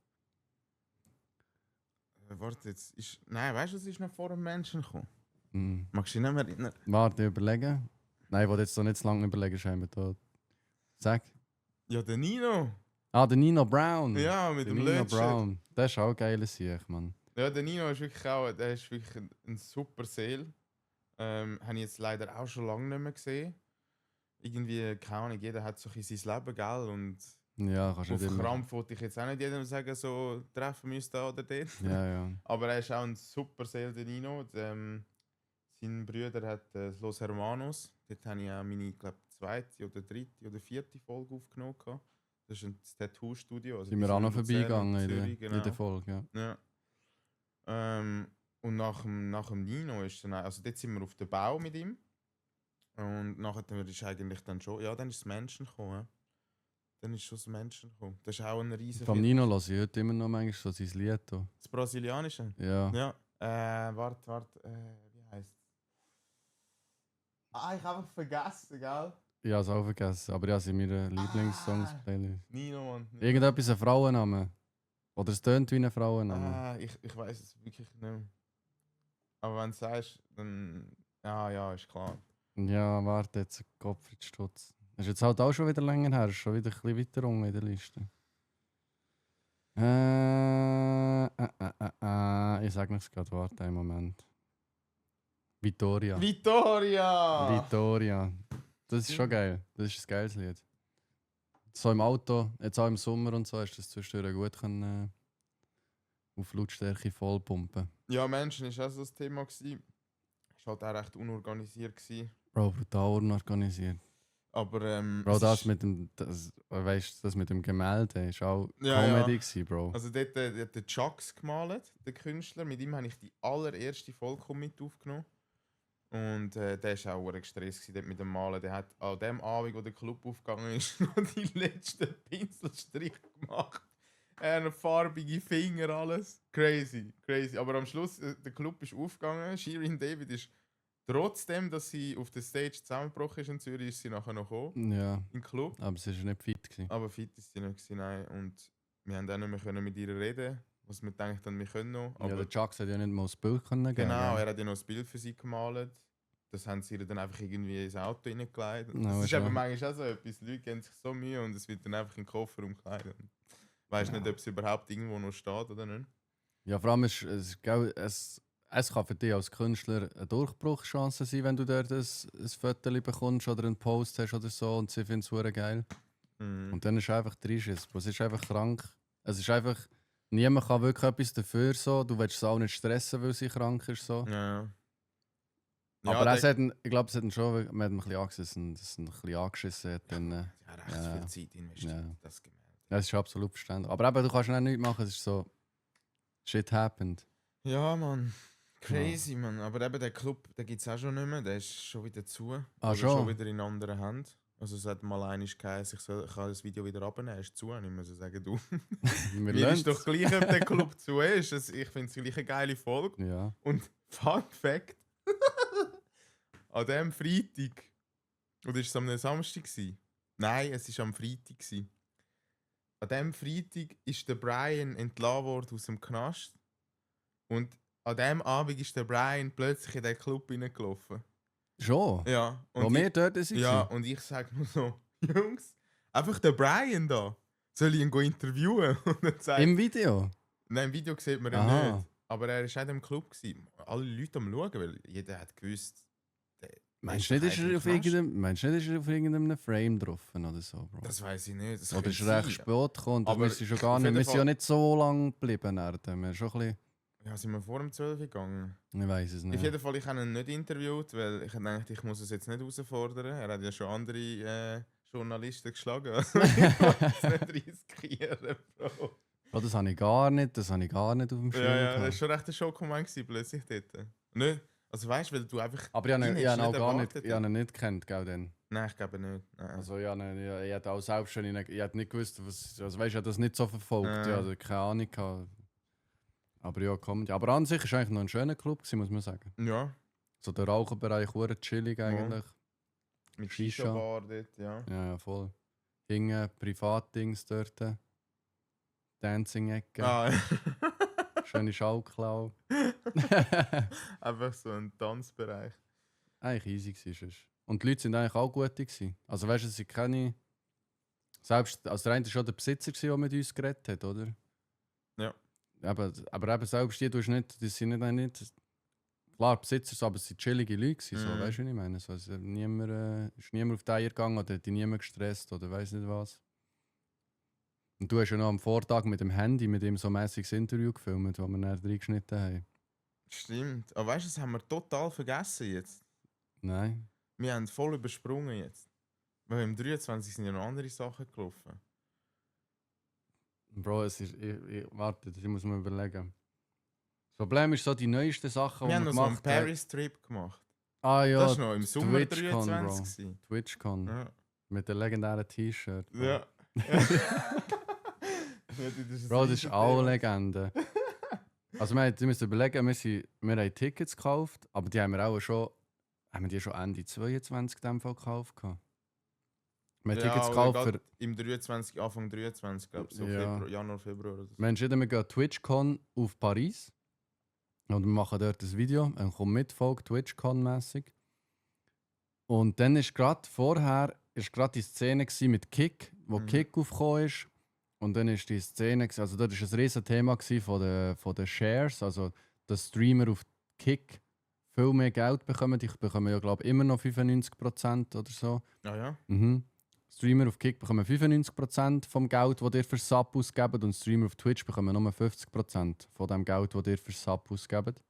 Warte, jetzt ist. Nein, weißt du, was ist noch vor dem Menschen gekommen? ich. Magst du dich nicht mehr erinnern? Warte, überlegen. Nein, ich wollte jetzt so nicht zu lange überlegen, scheinbar da. Sag. Ja, der Nino! Ah, der Nino Brown. Ja, mit der dem Nino Lötschen. Brown. Der ist auch ein geiler Sieg, Mann. Ja, der Nino ist wirklich auch. Der ist wirklich ein super Seel. Habe ich jetzt leider auch schon lange nicht mehr gesehen. Irgendwie, keine Ahnung, jeder hat so ein bisschen sein Leben, gell? Und Ja, kannst du auf nicht immer. Krampf wollte ich jetzt auch nicht jedem sagen, so treffen wir uns da oder dort. Ja, ja. Aber er ist auch ein super Seel, der Nino. Sein Bruder hat Los Hermanos. Dort habe ich auch meine, glaube zweite oder dritte oder vierte Folge aufgenommen. Das ist ein Tattoo-Studio. Also Sind wir die auch noch sind in Luzern und vorbeigegangen Zürich, in der Folge, ja. Ja. Und nach dem Nino ist dann, also dort sind wir auf den Bau mit ihm. Und nachher ist eigentlich dann schon, ja, dann ist das Menschen gekommen. Ja. Dann ist schon das Menschen gekommen. Das ist auch ein riesen Vom Nino höre ich heute immer noch manchmal so sein Lied. Da. Das Brasilianische? Ja. Ja. Warte, wie heißt es? Ah, ich habe einfach vergessen, gell? Ich habe es auch vergessen, aber ja, sind meine Lieblingssongs-Playlist. Nino, Mann. Nino. Irgendetwas ein Frauenname. Oder es tönt wie ein Frauenname. Ich weiß es wirklich nicht mehr. Aber wenn du sagst, dann. Ja, ist klar. Ja, warte, jetzt Gottfried Stutz. Das ist jetzt halt auch schon wieder länger her, ist schon wieder ein bisschen weiter unten in der Liste. Ich sag nichts gerade, warte einen Moment. Vittoria. Vittoria. Das ist schon geil. Das ist ein geiles Lied. So im Auto, jetzt auch im Sommer und so, hast du das zwischendurch gut können, auf Lautstärke vollpumpen. Ja, Menschen war auch so das Thema. Es war halt auch recht unorganisiert. Bro, brutal unorganisiert. Aber Bro, es das ist- mit dem, das mit dem Gemälde ist auch Ja, Comedy ja. gewesen, Bro. Also dort hat der Chucks gemalt, der Künstler. Mit ihm habe ich die allererste Folge mit aufgenommen. Und der war auch gestresst dort mit dem Malen. Der hat an dem Abend, wo der Club aufgegangen ist, noch die letzten Pinselstrich gemacht. Er hat farbige Finger, alles. Crazy. Aber am Schluss, der Club ist aufgegangen. Shirin David ist trotzdem, dass sie auf der Stage zusammengebrochen ist in Zürich, ist sie nachher noch gekommen, Ja, im Club. aber es war nicht fit gewesen. Aber fit ist sie nicht gewesen, nein. Und wir haben auch nicht mehr können mit ihr reden, was wir gedacht haben, wir können noch. Ja, Aber der Chucks hat ja nicht mal das Bild können geben. genau, gell? er hat ja noch ein Bild für sie gemalt. Das haben sie ihr dann einfach irgendwie ins Auto reingelegt. Ja, Das ist schon. eben manchmal auch so etwas. Leute geben sich so Mühe und es wird dann einfach in den Koffer umgekleidet. Weißt Ja. nicht, ob es überhaupt irgendwo noch steht oder nicht. Ja, vor allem ist es kann für dich als Künstler eine Durchbruchschance sein, wenn du dort ein Foto bekommst oder einen Post hast oder so und sie finden es super geil. Mhm. Und dann ist einfach Trisches. Es ist einfach krank. Es ist einfach, niemand kann wirklich etwas dafür. So. Du willst es auch nicht stressen, weil sie krank ist. So. Ja. Aber Ja, es hat, ich glaube, es hat ihn schon, man hat ihn ein bisschen angeschissen, dass er ein bisschen angeschissen hat. Dann, ja, recht Ja. viel Zeit investiert, Ja. das Gemälde. das ist absolut verständlich. Aber eben, du kannst auch nichts machen, es ist so, shit happened. Ja, Mann. Crazy, Mann. Aber eben der Club, den gibt es auch schon nicht mehr. Der ist schon wieder zu. Oder schon? schon wieder in anderen Händen. Also es hat mal einmal geheißen, ich kann das Video wieder abnehmen. Er ist zu. Und ich muss sagen, du, Wir mir lernen ist doch gleich, ob der Club zu ist. Ich finde es gleich eine geile Folge. Ja. Und Fun Fact: An dem Freitag, oder war es am Samstag? Nein, es war am Freitag. An dem Freitag ist der Brian entlassen worden aus dem Knast. Und an dem Abend ist der Brian plötzlich in den Club hineingelaufen. Schon? Ja. Wo Und wir dort sind? ja, und ich sage nur so: Jungs, einfach der Brian da. Soll ich ihn interviewen? Und dann sagt, Im Video? nein, im Video sieht man ihn Aha. nicht. Aber er war auch im Club. Alle Leute am Schauen, weil jeder hat gewusst. Meinst du nicht, ist er auf irgendeinem Frame drauf oder so, Bro? Das weiß ich nicht. Das Oder könnte ist er recht sein. spät gekommen? Das Aber müsste schon gar auf nicht. jeden Wir sind ja Fall- nicht so lange geblieben. Wir sind schon ein bisschen, Ja, sind wir vor dem 12 gegangen? ich weiß es Auf nicht. jeden Fall, ich habe ihn nicht interviewt, weil ich dachte, ich muss es jetzt nicht herausfordern. Er hat ja schon andere Journalisten geschlagen. Also ich wollte es nicht riskieren, Bro. Oh, das habe ich gar nicht auf dem Schirm. Ja, das war gehabt. schon recht ein Schockmoment gewesen, plötzlich dort. Nicht? Also weißt du, weil du einfach... Aber ich habe ihn ihn hättest auch gar nicht, erwartet. ich habe ihn nicht gekannt, gell, dann. Nein, ich glaube nicht. Nein. Also ich hätte auch selbst schon, ich hätte nicht gewusst, was, also weißt, ich habe das nicht so verfolgt, ja, also keine Ahnung gehabt. Aber ja, kommt. Aber an sich war eigentlich noch ein schöner Club gewesen, muss man sagen. Ja, So der Raucherbereich, hure chillig eigentlich. mit Shisha. Shisha-Bar dort, ja. Ja, voll. Hinten Privatdings dort. Dancing-Ecke. Ah, ja. Schöne Schallklau. Einfach so ein Tanzbereich. Eigentlich easy gewesen. Und die Leute sind eigentlich auch gut gewesen. Also weißt du, es sind keine... Selbst, also der eine war schon der Besitzer, der mit uns geredet hat, oder? Ja. Aber eben selbst die, die sind nicht... Klar, Besitzer, aber es sind chillige Leute gewesen, so, weißt du, was ich meine? So, es ist niemand auf die Eier gegangen oder hat dich niemand gestresst oder weiss nicht was. Und du hast ja noch am Vortag mit dem Handy mit ihm so ein mäßiges Interview gefilmt, das wir dann reingeschnitten haben. Stimmt. Aber weißt du, das haben wir total vergessen jetzt. Nein. Wir haben voll übersprungen jetzt. Weil im 23 sind ja noch andere Sachen gelaufen. Bro, es ist... Warte, das muss man überlegen. Das Problem ist so, die neuesten Sachen, Wir haben noch so einen gemacht haben... Paris-Trip gemacht. Ah ja, Das war noch im Sommer TwitchCon, 23 gewesen. TwitchCon. Ja. Mit dem legendären T-Shirt. Bro. Ja. Bro, das ist auch eine Legende. Also wir müssen überlegen, wir haben Tickets gekauft, aber die haben wir auch schon... Haben wir die schon Ende 22 in dem Fall gekauft? Wir haben Tickets gekauft für... Im 23, Anfang 23, glaube ich. So Ja. Februar, Januar, Februar oder so. Wir haben entschieden, wir gehen TwitchCon auf Paris. Und wir machen dort ein Video. Dann kommt mit, folgt TwitchCon-mässig. Und dann ist gerade vorher die Szene mit Kick, wo Kick aufgekommen ist. Und dann ist die Szene, also dort war ein riesen Thema von den Shares, also dass Streamer auf Kick viel mehr Geld bekommen. Die bekommen ja, glaube ich, immer noch 95% oder so. Ah ja? Mhm. Streamer auf Kick bekommen 95% vom Geld, das ihr für Sub ausgebt, und Streamer auf Twitch bekommen nur 50% von dem Geld, das ihr für Sub ausgebt.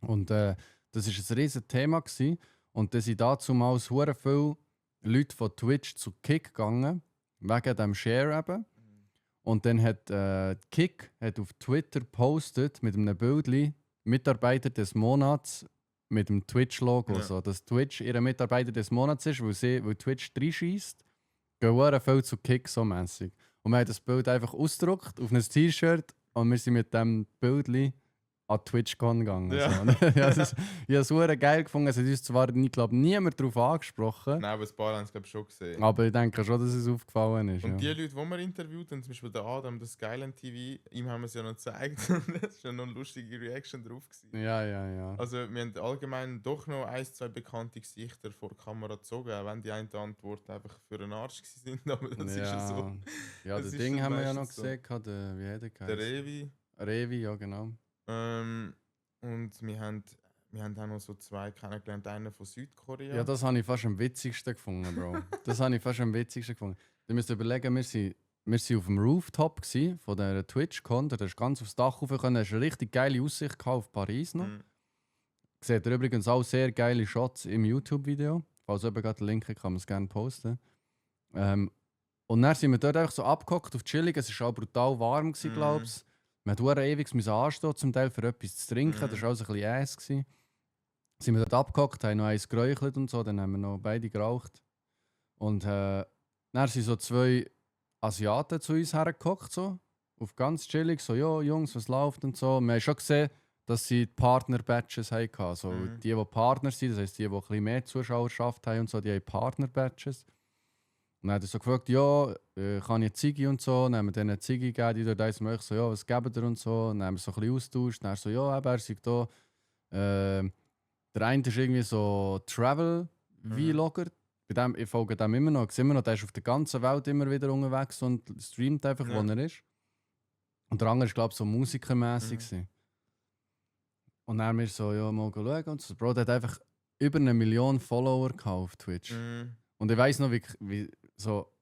Und das war ein riesiges Thema gewesen. Und da sind dazumals hure viele Leute von Twitch zu Kick gegangen, wegen dem Share eben. Und dann hat Kick auf Twitter gepostet mit einem Bildchen Mitarbeiter des Monats mit dem Twitch-Logo. Ja. So, dass Twitch ihre Mitarbeiter des Monats ist, weil Twitch reinschießt. Gehen hure viel zu Kick so mäßig. Und wir haben das Bild einfach ausgedruckt auf ein T-Shirt und wir sind mit dem Bildchen an TwitchCon gegangen. Ja. So. Ich habe es hure geil gefunden. Es hat uns zwar niemand darauf angesprochen, Nein, aber ein paar haben es glaube ich schon gesehen. aber ich denke schon, dass es aufgefallen ist. Und Ja. die Leute, die wir interviewt haben, zum Beispiel der Adam, das Skyline TV, ihm haben wir es ja noch gezeigt. Und das war ja noch eine lustige Reaction drauf gewesen. Ja. Also wir haben allgemein doch noch ein, zwei bekannte Gesichter vor die Kamera gezogen, auch wenn die eine Antwort einfach für einen Arsch waren. Aber das ist ja so. Ja, Das das ist Ding dann haben wir ja noch meistens so. gesehen. Wie hat er Der geheißen? Revi. Revi, ja genau. Und wir haben auch noch so zwei kennengelernt, einen von Südkorea. Ja, das habe ich fast am witzigsten gefunden, Bro. Das habe ich fast am witzigsten gefunden. Du musst überlegen, wir waren auf dem Rooftop von der TwitchCon. Da hast du ganz aufs Dach rauf können. Hast eine richtig geile Aussicht gehabt auf Paris noch. Seht ihr übrigens auch sehr geile Shots im YouTube-Video. Falls jemand gerade den Link hat, kann man es gerne posten. Und dann sind wir dort einfach so abgehockt auf chillig. Es war auch brutal warm, glaube ich. Wir mussten ewig anstehen, zum Teil für etwas zu trinken. Das war auch so ein bisschen Ass. Sind wir dort abgehockt, haben noch eins geräuchelt und so. Dann haben wir noch beide geraucht. Und dann sind so zwei Asiaten zu uns hergehockt, so. Auf ganz chillig, so, ja, Jungs, was läuft und so. Wir haben schon gesehen, dass sie Partner-Badges hatten. So, die Partner sind, das heisst, die ein bisschen mehr Zuschauerschaft haben und so, die haben Partner-Badges. Und dann hat er so gefragt, ja, kann ich Ziggy und so. Dann haben wir denen eine Ziggy gegeben, die dort eins möchte, so, ja, was geben ihr und so. Dann haben wir so ein bisschen austauscht. Dann er so, ja, er sei da. Der eine ist irgendwie so Travel-Vlogger. Bei dem, ich folge dem immer noch. Ich sehe immer noch, der ist auf der ganzen Welt immer wieder unterwegs und streamt einfach, wo er ist. Und der andere ist, glaube ich, so musikermässig. Und dann haben wir so, ja, mal schauen. Und so. Bro, der hat einfach über 1 Million Follower auf Twitch. Und ich weiss noch, wie so.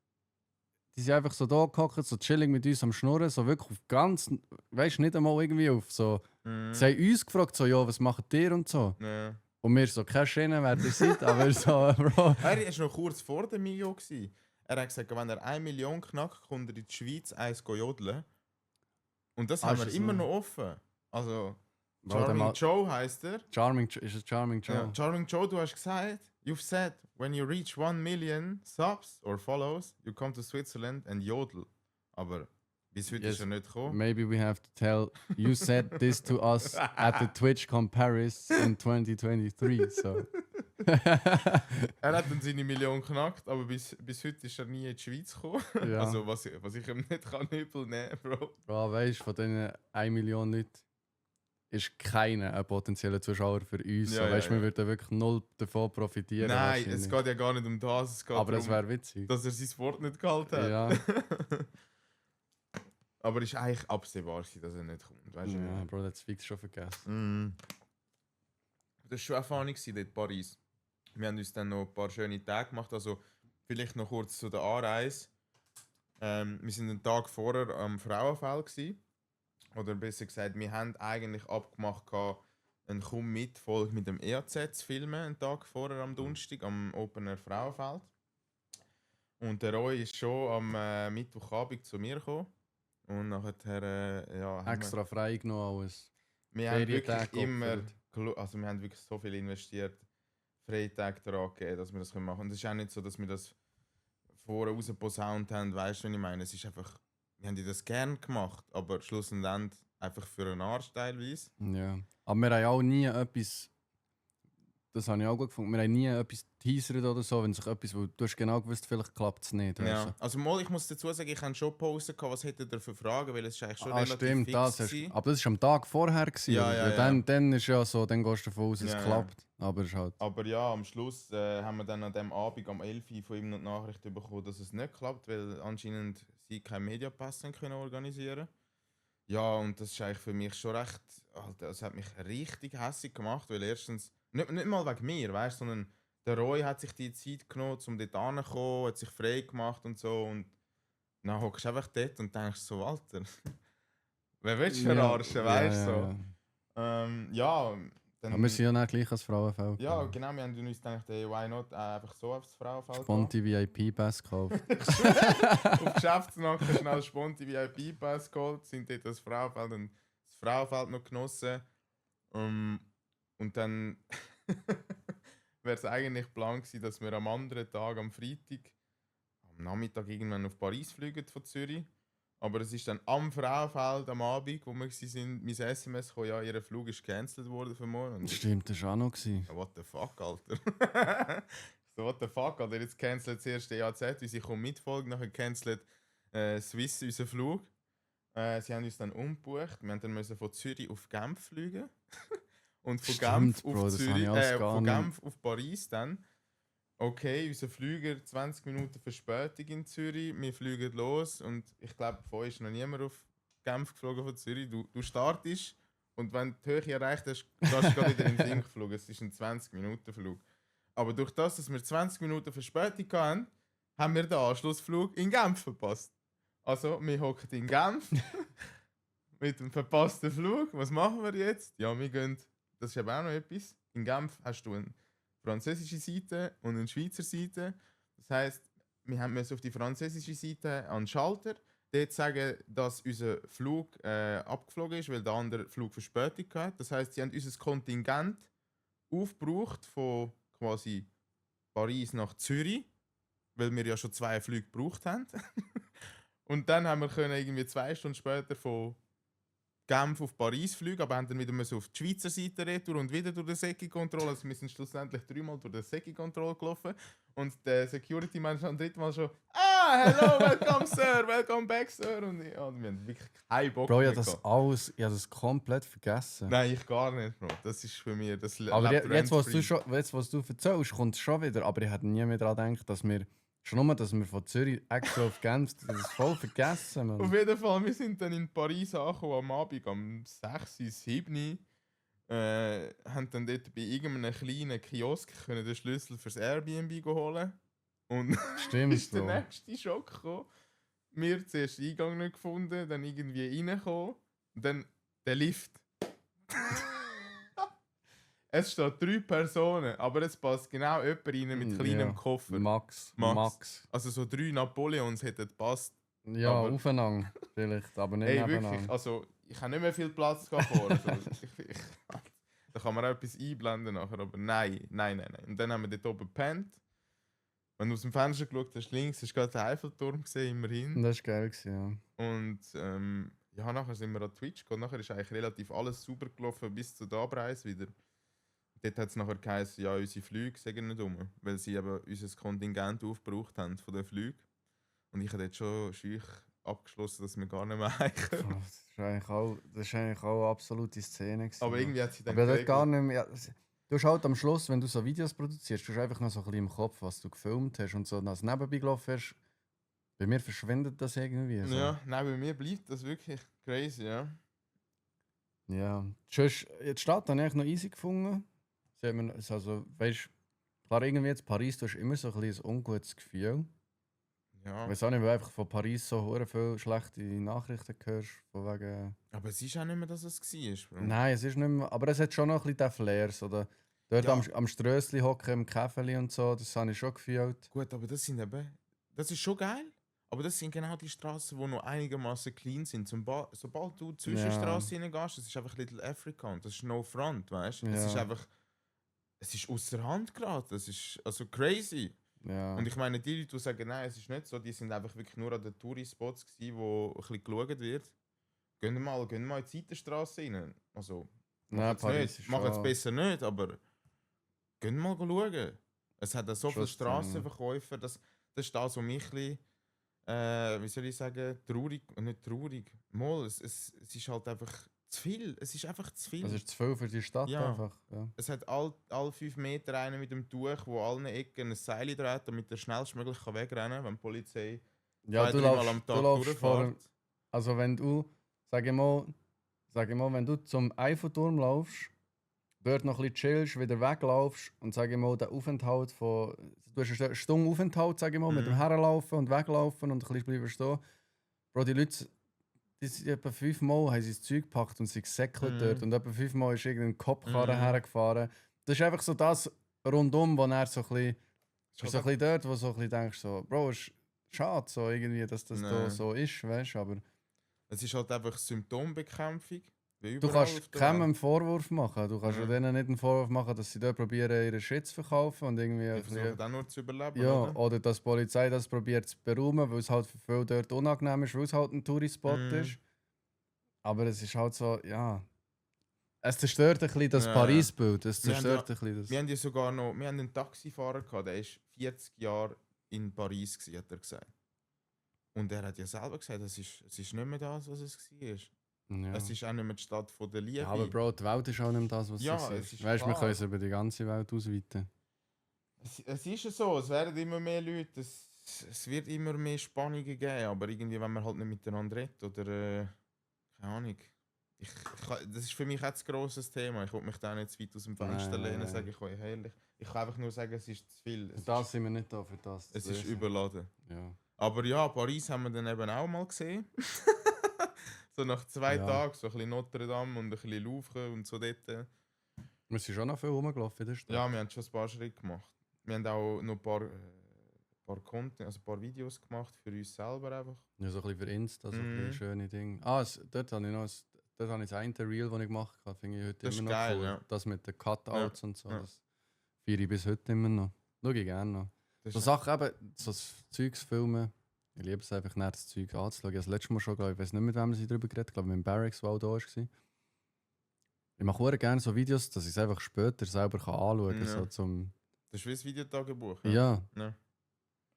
Die sind einfach so da gehockt, so chillig mit uns am Schnurren, so wirklich auf ganz. Weißt du, nicht einmal irgendwie auf so. Sie haben uns gefragt, so, ja, was macht ihr und so. Und wir so, keine Schiene, wer ihr seid, aber so, Bro. Er war noch kurz vor der Mio. Er hat gesagt, wenn er 1 Million knackt, kommt er in die Schweiz eins jodeln. Und das Ah, haben ist wir das immer so? noch offen. Also, Bro, der Charming mal- Joe heisst er. Ist es Charming Joe? Ja, Charming Joe, du hast gesagt, you've said, when you reach 1 million subs or follows, you come to Switzerland and jodel. Aber bis heute Yes. ist er nicht gekommen. Maybe we have to tell you said this to us at the TwitchCon Paris in 2023. So. Er hat dann seine Million geknackt, aber bis heute ist er nie in die Schweiz gekommen. Ja. Also was ich ihm nicht kann übel nehmen, Bro. Bro, weißt du, von diesen 1 Million Leuten ist keiner ein potenzieller Zuschauer für uns. Ja, so, weißt, ja, wir ja. würden wirklich null davon profitieren. Nein, es wahrscheinlich. geht ja gar nicht um das. Es geht Aber es darum, wäre witzig. dass er sein Wort nicht gehalten hat. Ja. Aber es ist eigentlich absehbar, dass er nicht kommt. Weißt du? Ja, Bro, das fix schon vergessen. Mm. Das war schon Erfahrung dort in Paris. Wir haben uns dann noch ein paar schöne Tage gemacht. Also vielleicht noch kurz zu der Anreise. Wir sind einen Tag vorher am Frauenfeld gewesen. Oder besser gesagt, wir haben eigentlich abgemacht, eine Komm-mit-Folge mit dem EAZ zu filmen, einen Tag vorher am Donnerstag am Open Air Frauenfeld. Und der Roy ist schon am Mittwochabend zu mir gekommen. Und nachher, ja, haben Extra frei genommen alles. wir haben wirklich Ferientage immer, geopfert. also wir haben wirklich so viel investiert, Freitage daran gegeben, dass wir das machen können. Und es ist auch nicht so, dass wir das vorher rausposaunt haben, weißt du, was ich meine? Es ist einfach, wir haben das gerne gemacht, aber schlussendlich einfach für einen Arsch teilweise. Ja. Aber wir haben auch nie etwas. Das habe ich auch gut gefunden. Wir haben nie etwas teasert oder so, wenn sich etwas, wo du hast genau gewusst, vielleicht klappt es nicht. Ja. weißt Also mal, ich muss dazu sagen, ich habe schon Pause gehabt, was hättet ihr für Fragen, weil es ist eigentlich du. schon Ah, relativ stimmt, fix das hast, gewesen. aber das war am Tag vorher. Gewesen, Ja, oder? ja, Weil ja. Dann ist ja so, dann gehst du davon aus, es Ja, ja. klappt. Aber es ist halt. Aber ja, am Schluss haben wir dann an dem Abend um 11 Uhr von ihm noch die Nachricht bekommen, dass es nicht klappt, weil anscheinend sie keinen Mediapass haben können organisieren. Ja, und das ist eigentlich für mich schon recht, Alter, das hat mich richtig hässlich gemacht, weil erstens, nicht mal wegen mir, weißt du, sondern der Roy hat sich die Zeit genommen, um dort hinzukommen, hat sich frei gemacht und so und dann hockst du einfach dort und denkst so, Alter, wer willst du verarschen, weißt du? So. Ja, dann... Aber wir sind ja nicht gleich als Frauenfeld. Ja, genau, wir haben uns gedacht, hey, why not einfach so aufs Frauenfeld gehen. Sponti VIP-Pass gekauft. Auf Geschäftsnacht schnell Sponti VIP-Pass geholt, sind dort das Frauenfeld und das Frauenfeld noch genossen. Und dann wäre es eigentlich Plan gewesen, dass wir am anderen Tag, am Freitag, am Nachmittag irgendwann auf Paris fliegen von Zürich. Aber es ist dann am Frauenfeld am Abend, wo wir waren, mein SMS gekommen, ja, ihr Flug ist gecancelt worden für morgen. Und ich, Stimmt, das war auch noch. Gewesen. ja, what the fuck, Alter. So, what the fuck, Alter, jetzt cancelt zuerst EAZ, weil sie kommen mitfolgen, nachher cancelt Swiss unseren Flug. Sie haben uns dann umgebucht, wir haben dann müssen von Zürich auf Genf fliegen. Und von Stimmt, Genf auf Bro, das Zürich, habe ich alles gar von nicht- Genf auf Paris dann. Okay, unser Flüger 20 Minuten Verspätung in Zürich, wir fliegen los und ich glaube, vorher ist noch niemand auf Genf geflogen von Zürich. Du startest und wenn du die Höhe erreicht hast, gehst du gerade wieder in den Sinn geflogen. Es ist ein 20-Minuten-Flug. Aber durch das, dass wir 20 Minuten Verspätung hatten, haben wir den Anschlussflug in Genf verpasst. Also, wir hocken in Genf mit dem verpassten Flug. Was machen wir jetzt? Ja, wir gehen, das ist aber auch noch etwas. In Genf hast du eine französische Seite und eine Schweizer Seite. Das heisst, wir müssen auf die französische Seite an den Schalter dort sagen, dass unser Flug abgeflogen ist, weil der andere Flug Verspätung hat. Das heisst, sie haben unser Kontingent aufgebraucht von quasi Paris nach Zürich, weil wir ja schon 2 Flüge gebraucht haben. Und dann haben wir können irgendwie 2 Stunden später von Genf auf Paris fliegen, aber haben dann wieder müssen auf die Schweizer Seite retour und wieder durch die Secchi-Kontrolle. Also wir sind schlussendlich 3-mal durch die Secchi-Kontrolle gelaufen. Und der Security-Mensch am 3. Mal schon hello, welcome Sir, welcome back Sir. Und wir haben wirklich keinen Bock Bro, mehr ich habe gehabt. ich habe das komplett vergessen. Nein, ich gar nicht, Bro. Das ist für mich, das Aber lebt jetzt, rent-free. was du erzählst, kommt es schon wieder. Aber ich hätte nie mehr daran gedacht, dass wir schon nur, dass wir von Zürich extra auf Genf, das ist voll vergessen, Auf man. jeden Fall, wir sind dann in Paris angekommen am Abend, am 6, 7. Haben dann dort bei irgendeinem kleinen Kiosk können den Schlüssel fürs Airbnb holen. Und Stimmt, ist der Bro. nächste Schock gekommen. Wir zuerst den Eingang nicht gefunden, dann irgendwie reingekommen und dann der Lift. Es steht 3 Personen, aber es passt genau jemand rein mit kleinem Ja. Koffer. Max. Also so 3 Napoleons hätten gepasst. Ja, Aber- aufeinander vielleicht, aber nicht Ey, nebeneinander. wirklich, also ich habe nicht mehr viel Platz gehabt vorne. Also, da kann man auch etwas einblenden nachher, aber nein. Und dann haben wir dort oben gepennt. Wenn du aus dem Fenster geschaut hast, links, hast du gerade den Eiffelturm gesehen, immerhin. Das war geil, gewesen, Und ja, nachher sind wir an Twitch gegangen. Nachher ist eigentlich relativ alles super gelaufen bis zu der Abreise wieder. Dort hat es nachher geheißen, ja, unsere Flüge sagen nicht um, weil sie eben unser Kontingent aufgebraucht haben von den Flügen. Und ich habe dort schon schüch abgeschlossen, dass wir gar nicht mehr heimkommen. ja. Das ist eigentlich auch eine absolute Szene. Gewesen, Aber ja. irgendwie hat sie dann Aber dort geregelt. gar nicht mehr. Ja, du hast halt am Schluss, wenn du so Videos produzierst, du hast einfach noch so ein bisschen im Kopf, was du gefilmt hast und so, und als nebenbei gelaufen hast. Bei mir verschwindet das irgendwie. So. Ja, nein, bei mir bleibt das wirklich crazy, ja. Ja. Sonst, die Stadt habe ich eigentlich noch easy gefunden. Sie hat mir, also, weißt, klar, irgendwie jetzt Paris, du hast immer so ein bisschen ein ungutes Gefühl. Ja. Ich weiß auch nicht, weil du einfach von Paris so hure viele schlechte Nachrichten hörst. Von wegen... Aber es ist auch nicht mehr, dass es war, Bro. Nein, es ist nicht mehr. Aber es hat schon noch ein bisschen den Flair. So, dort Ja. am Strössli hocken, im Käfeli und so, das habe ich schon gefühlt. Gut, aber das sind eben. Das ist schon geil. Aber das sind genau die Straßen, die noch einigermaßen clean sind. Sobald du zwischen Ja. Straßen hineingehst, das ist einfach Little Africa und das ist no front, weißt du? Es Ja. ist einfach. Es ist außer Hand gerade. Das ist also crazy. Ja. Und ich meine, die Leute, die sagen, nein, es ist nicht so, die sind einfach wirklich nur an den Touri-Spots gewesen, wo ein bisschen geschaut wird. Gehen mal in die Seitenstraße rein. Also, Nein, macht's Paris nicht. ist Macht es schon- besser nicht, aber gehen mal schauen. Es hat auch so viele Schon Strassenverkäufer, das ist das, was mich ein bisschen, wie soll ich sagen, traurig, nicht traurig, mal, es ist halt einfach zu viel. Es ist einfach zu viel. Das ist zu viel für die Stadt Ja. einfach. Ja. Es hat alle 5 Meter einen mit dem Tuch, wo allen Ecken ein Seil dreht, damit er schnellstmöglich wegrennen kann, wenn die Polizei Ja, 2-3 du Mal laufst, am du Tag laufst vor, durchfährt. also wenn du, sag ich mal, wenn du zum Eiffelturm laufst, dort noch ein bisschen chillst, wieder weglaufst und sag ich mal, der Aufenthalt von, du hast einen Stunde Aufenthalt, sag ich mal, mit dem Mhm. Herlaufen und Weglaufen und ein bisschen bleiben stehen. Bro, die Leute, die sind etwa 5 Mal haben sie das Zeug gepackt und sind gesäckelt Mhm. dort und etwa 5 Mal ist irgendein Kopfkarren Mhm. hergefahren. Das ist einfach so das rundum, wo er so ein bisschen, Es ist ist so ein halt bisschen dort, wo so ein bisschen denkst, so, Bro, ist schade, so irgendwie, dass das da Nein. so ist, weißt du, aber es ist halt einfach Symptombekämpfung. Wie du überall kannst auf der keinem Welt. einen Vorwurf machen. Du kannst Ja. denen nicht einen Vorwurf machen, dass sie dort probieren, ihre Shit zu verkaufen und irgendwie Die ein bisschen- versuchen auch nur zu überleben. ja, oder? oder dass die Polizei das probiert zu beräumen, weil es halt für viele dort unangenehm ist, weil es halt ein Tourispot Mhm. ist. Aber es ist halt so, ja. Es zerstört ein bisschen das Ja. Paris-Bild. Es Wir haben zerstört ein bisschen das. Wir haben ja sogar noch, wir haben einen Taxifahrer gehabt, der ist 40 Jahre in Paris gewesen, hat er gesagt. Und er hat ja selber gesagt, es ist nicht mehr das, was es war. Ja. Es ist auch nicht mehr die Stadt von der Liebe. Ja, aber Bro, die Welt ist auch nicht mehr das, was Ja, sie es ist. ist Weißt du, wir klar. können es über die ganze Welt ausweiten. Es ist ja so, es werden immer mehr Leute, es wird immer mehr Spannungen geben, aber irgendwie, wenn man halt nicht miteinander redet oder keine Ahnung. Das ist für mich jetzt ein grosses Thema. Ich will mich da nicht zu weit aus dem Fenster Nein, lehnen, nein. sage ich euch ehrlich. Ich kann einfach nur sagen, es ist zu viel. Für das sind wir nicht da, für das. Es zu ist lösen. überladen. Ja. Aber ja, Paris haben wir dann eben auch mal gesehen. So nach 2 Ja. Tagen, so ein bisschen Notre Dame und ein bisschen Louvre und so dort. Wir sind schon noch viel rumgelaufen in der Stadt. Ja, wir haben schon ein paar Schritte gemacht. Wir haben auch noch ein paar Content, also ein paar Videos gemacht für uns selber einfach. Ja, so ein bisschen für Insta, so ein Mhm. bisschen schöne Dinge. Dort habe ich noch dort habe ich das eine Reel, das ich gemacht habe, finde ich heute Das ist immer noch geil, cool. ja. Das mit den Cutouts und so, ja. das feiere ich bis heute immer noch. Schaue ich gerne noch. Das So ist- Sachen eben, so Zeugs filmen, ich liebe es einfach, nach das Zeug anzuschauen. Ich habe das letzte Mal schon, ich weiß nicht, mit wem sie darüber geredet, ich glaube mit Barracks, der auch da war. Ich mache sehr gerne so Videos, dass ich es einfach später selber anschauen kann. Ja. So zum, Das ist wie ein Videotagebuch. ja. Ja.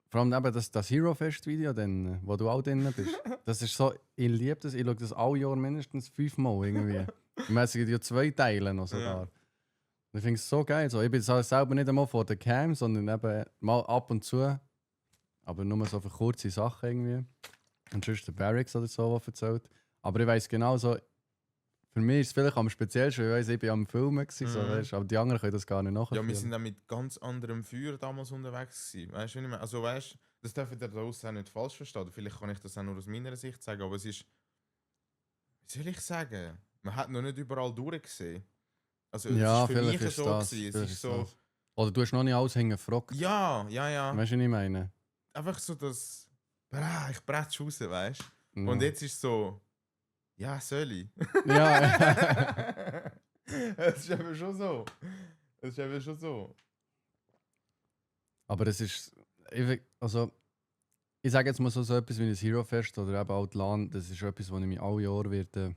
Vor allem eben das Hero Fest Video, dann, wo du auch drin bist. Das ist so, ich liebe das, ich schaue das alle Jahr mindestens 5 Mal irgendwie. Es gibt ja 2 Teile noch sogar. Ja. Und ich finde es so geil. So. Ich bin so selber nicht einmal vor der Cam, sondern eben mal ab und zu. Aber nur so für kurze Sachen irgendwie. Und sonst der Barracks oder so, der erzählt. Aber ich weiss genau so, für mich ist es vielleicht am speziellsten, weil ich weiss, ich bin am Filmen gewesen, so, Mhm. weißt, aber die anderen können das gar nicht Ja, nachfühlen. wir sind auch mit ganz anderem Feuer damals unterwegs gewesen. Weißt du, wie ich meine? Also weißt, das dürfen ihr da draussen auch nicht falsch verstehen. Vielleicht kann ich das auch nur aus meiner Sicht sagen, aber es ist, wie soll ich sagen, man hat noch nicht überall durchgesehen. Also Ja, es ist für vielleicht mich ist so das. gewesen. Es vielleicht ist ist so, das. Oder du hast noch nicht alles hingefragt. ja. Weißt du, was ich meine? Einfach so das, ich bretsch raus, weißt du? Ja. Und jetzt ist so, ja, soll ich? Ja, Es ist eben schon so. Es ist eben schon so. aber es ist. Also, ich sage jetzt mal so etwas wie ein Hero Fest oder eben auch die LAN, das ist etwas, wo ich mich alle Jahre werde.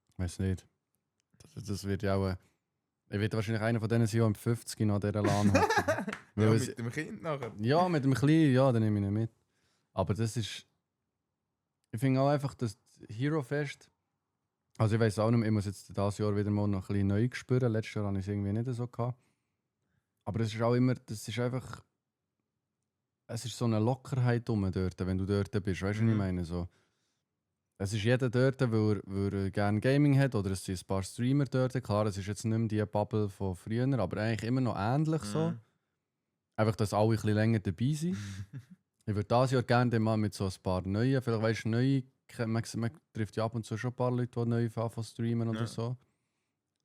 Ich weiß nicht. Das wird ja auch. Ich werde wahrscheinlich einer von denen sein, der im 50 nach dieser LAN hat. Ja, es, mit dem Kind nachher. ja, mit dem Kleinen, ja, dann nehme ich ihn mit. Aber das ist. Ich finde auch einfach, das Hero Fest. Also, ich weiß auch nicht, ich muss jetzt dieses Jahr wieder mal noch ein bisschen neu spüren. Letztes Jahr hatte ich es irgendwie nicht so gehabt. Aber es ist auch immer, das ist einfach. Es ist so eine Lockerheit dort, wenn du dort bist. Weißt du, was ich meine? So, es ist jeder dort, weil er gerne Gaming hat oder es sind ein paar Streamer dort. Klar, es ist jetzt nicht mehr die Bubble von früher, aber eigentlich immer noch ähnlich so. Einfach, dass alle ein bisschen länger dabei sind. Ich würde dieses Jahr gerne mal mit so ein paar neuen, vielleicht weißt du, neue, man trifft ja ab und zu schon ein paar Leute, die neu anfangen zu streamen oder Ja. so.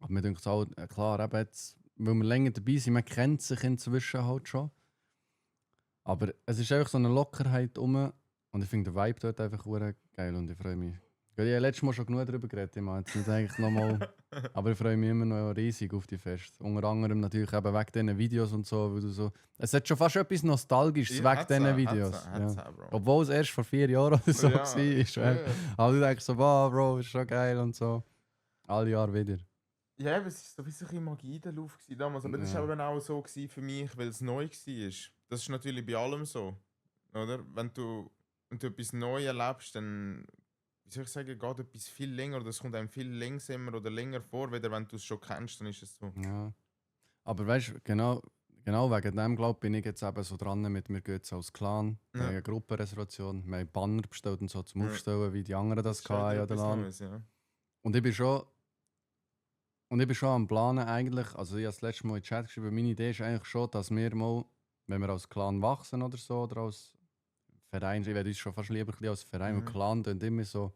Aber mir denkt es auch, klar, eben jetzt, weil wir länger dabei sind, man kennt sich inzwischen halt schon. Aber es ist einfach so eine Lockerheit rum und ich finde den Vibe dort einfach hure geil und ich freue mich. Ich habe letztes Mal schon genug darüber geredet, ich meine jetzt nicht eigentlich nochmal, aber ich freue mich immer noch riesig auf die Fest. Unter anderem natürlich eben wegen diesen Videos und so, weil du so... Es hat schon fast etwas Nostalgisches Ja, wegen hat's diesen auch, Videos. hat's Ja. auch, Bro. Obwohl es erst vor 4 Jahren oder so Ja, war. ja. Aber du denkst so, wow, Bro, ist schon geil und so. Alle Jahre wieder. Ja, aber es war so ein bisschen Magie in der Luft gewesen damals. Aber das Ja. war eben auch so gewesen für mich, weil es neu war. Das ist natürlich bei allem so. Oder? Wenn du etwas Neues erlebst, dann, wie soll ich sagen, geht etwas viel länger oder es kommt einem viel langsamer oder länger vor, weder wenn du es schon kennst, dann ist es so. Ja. Aber weißt du, genau wegen dem glaub bin ich jetzt eben so dran mit mir geht es als Clan, Ja. wir haben eine Gruppenreservation, wir haben Banner bestellt und so zum Ja. Aufstellen, wie die anderen das ist schon hatten wieder oder etwas LAN. Neues, ja. Und ich bin schon am Planen eigentlich, also ich habe das letzte Mal in den Chat geschrieben, meine Idee ist eigentlich schon, dass wir mal, wenn wir als Clan wachsen oder so, oder als Verein, ich werde uns schon fast lieber ein bisschen als Verein, weil Clan und immer so,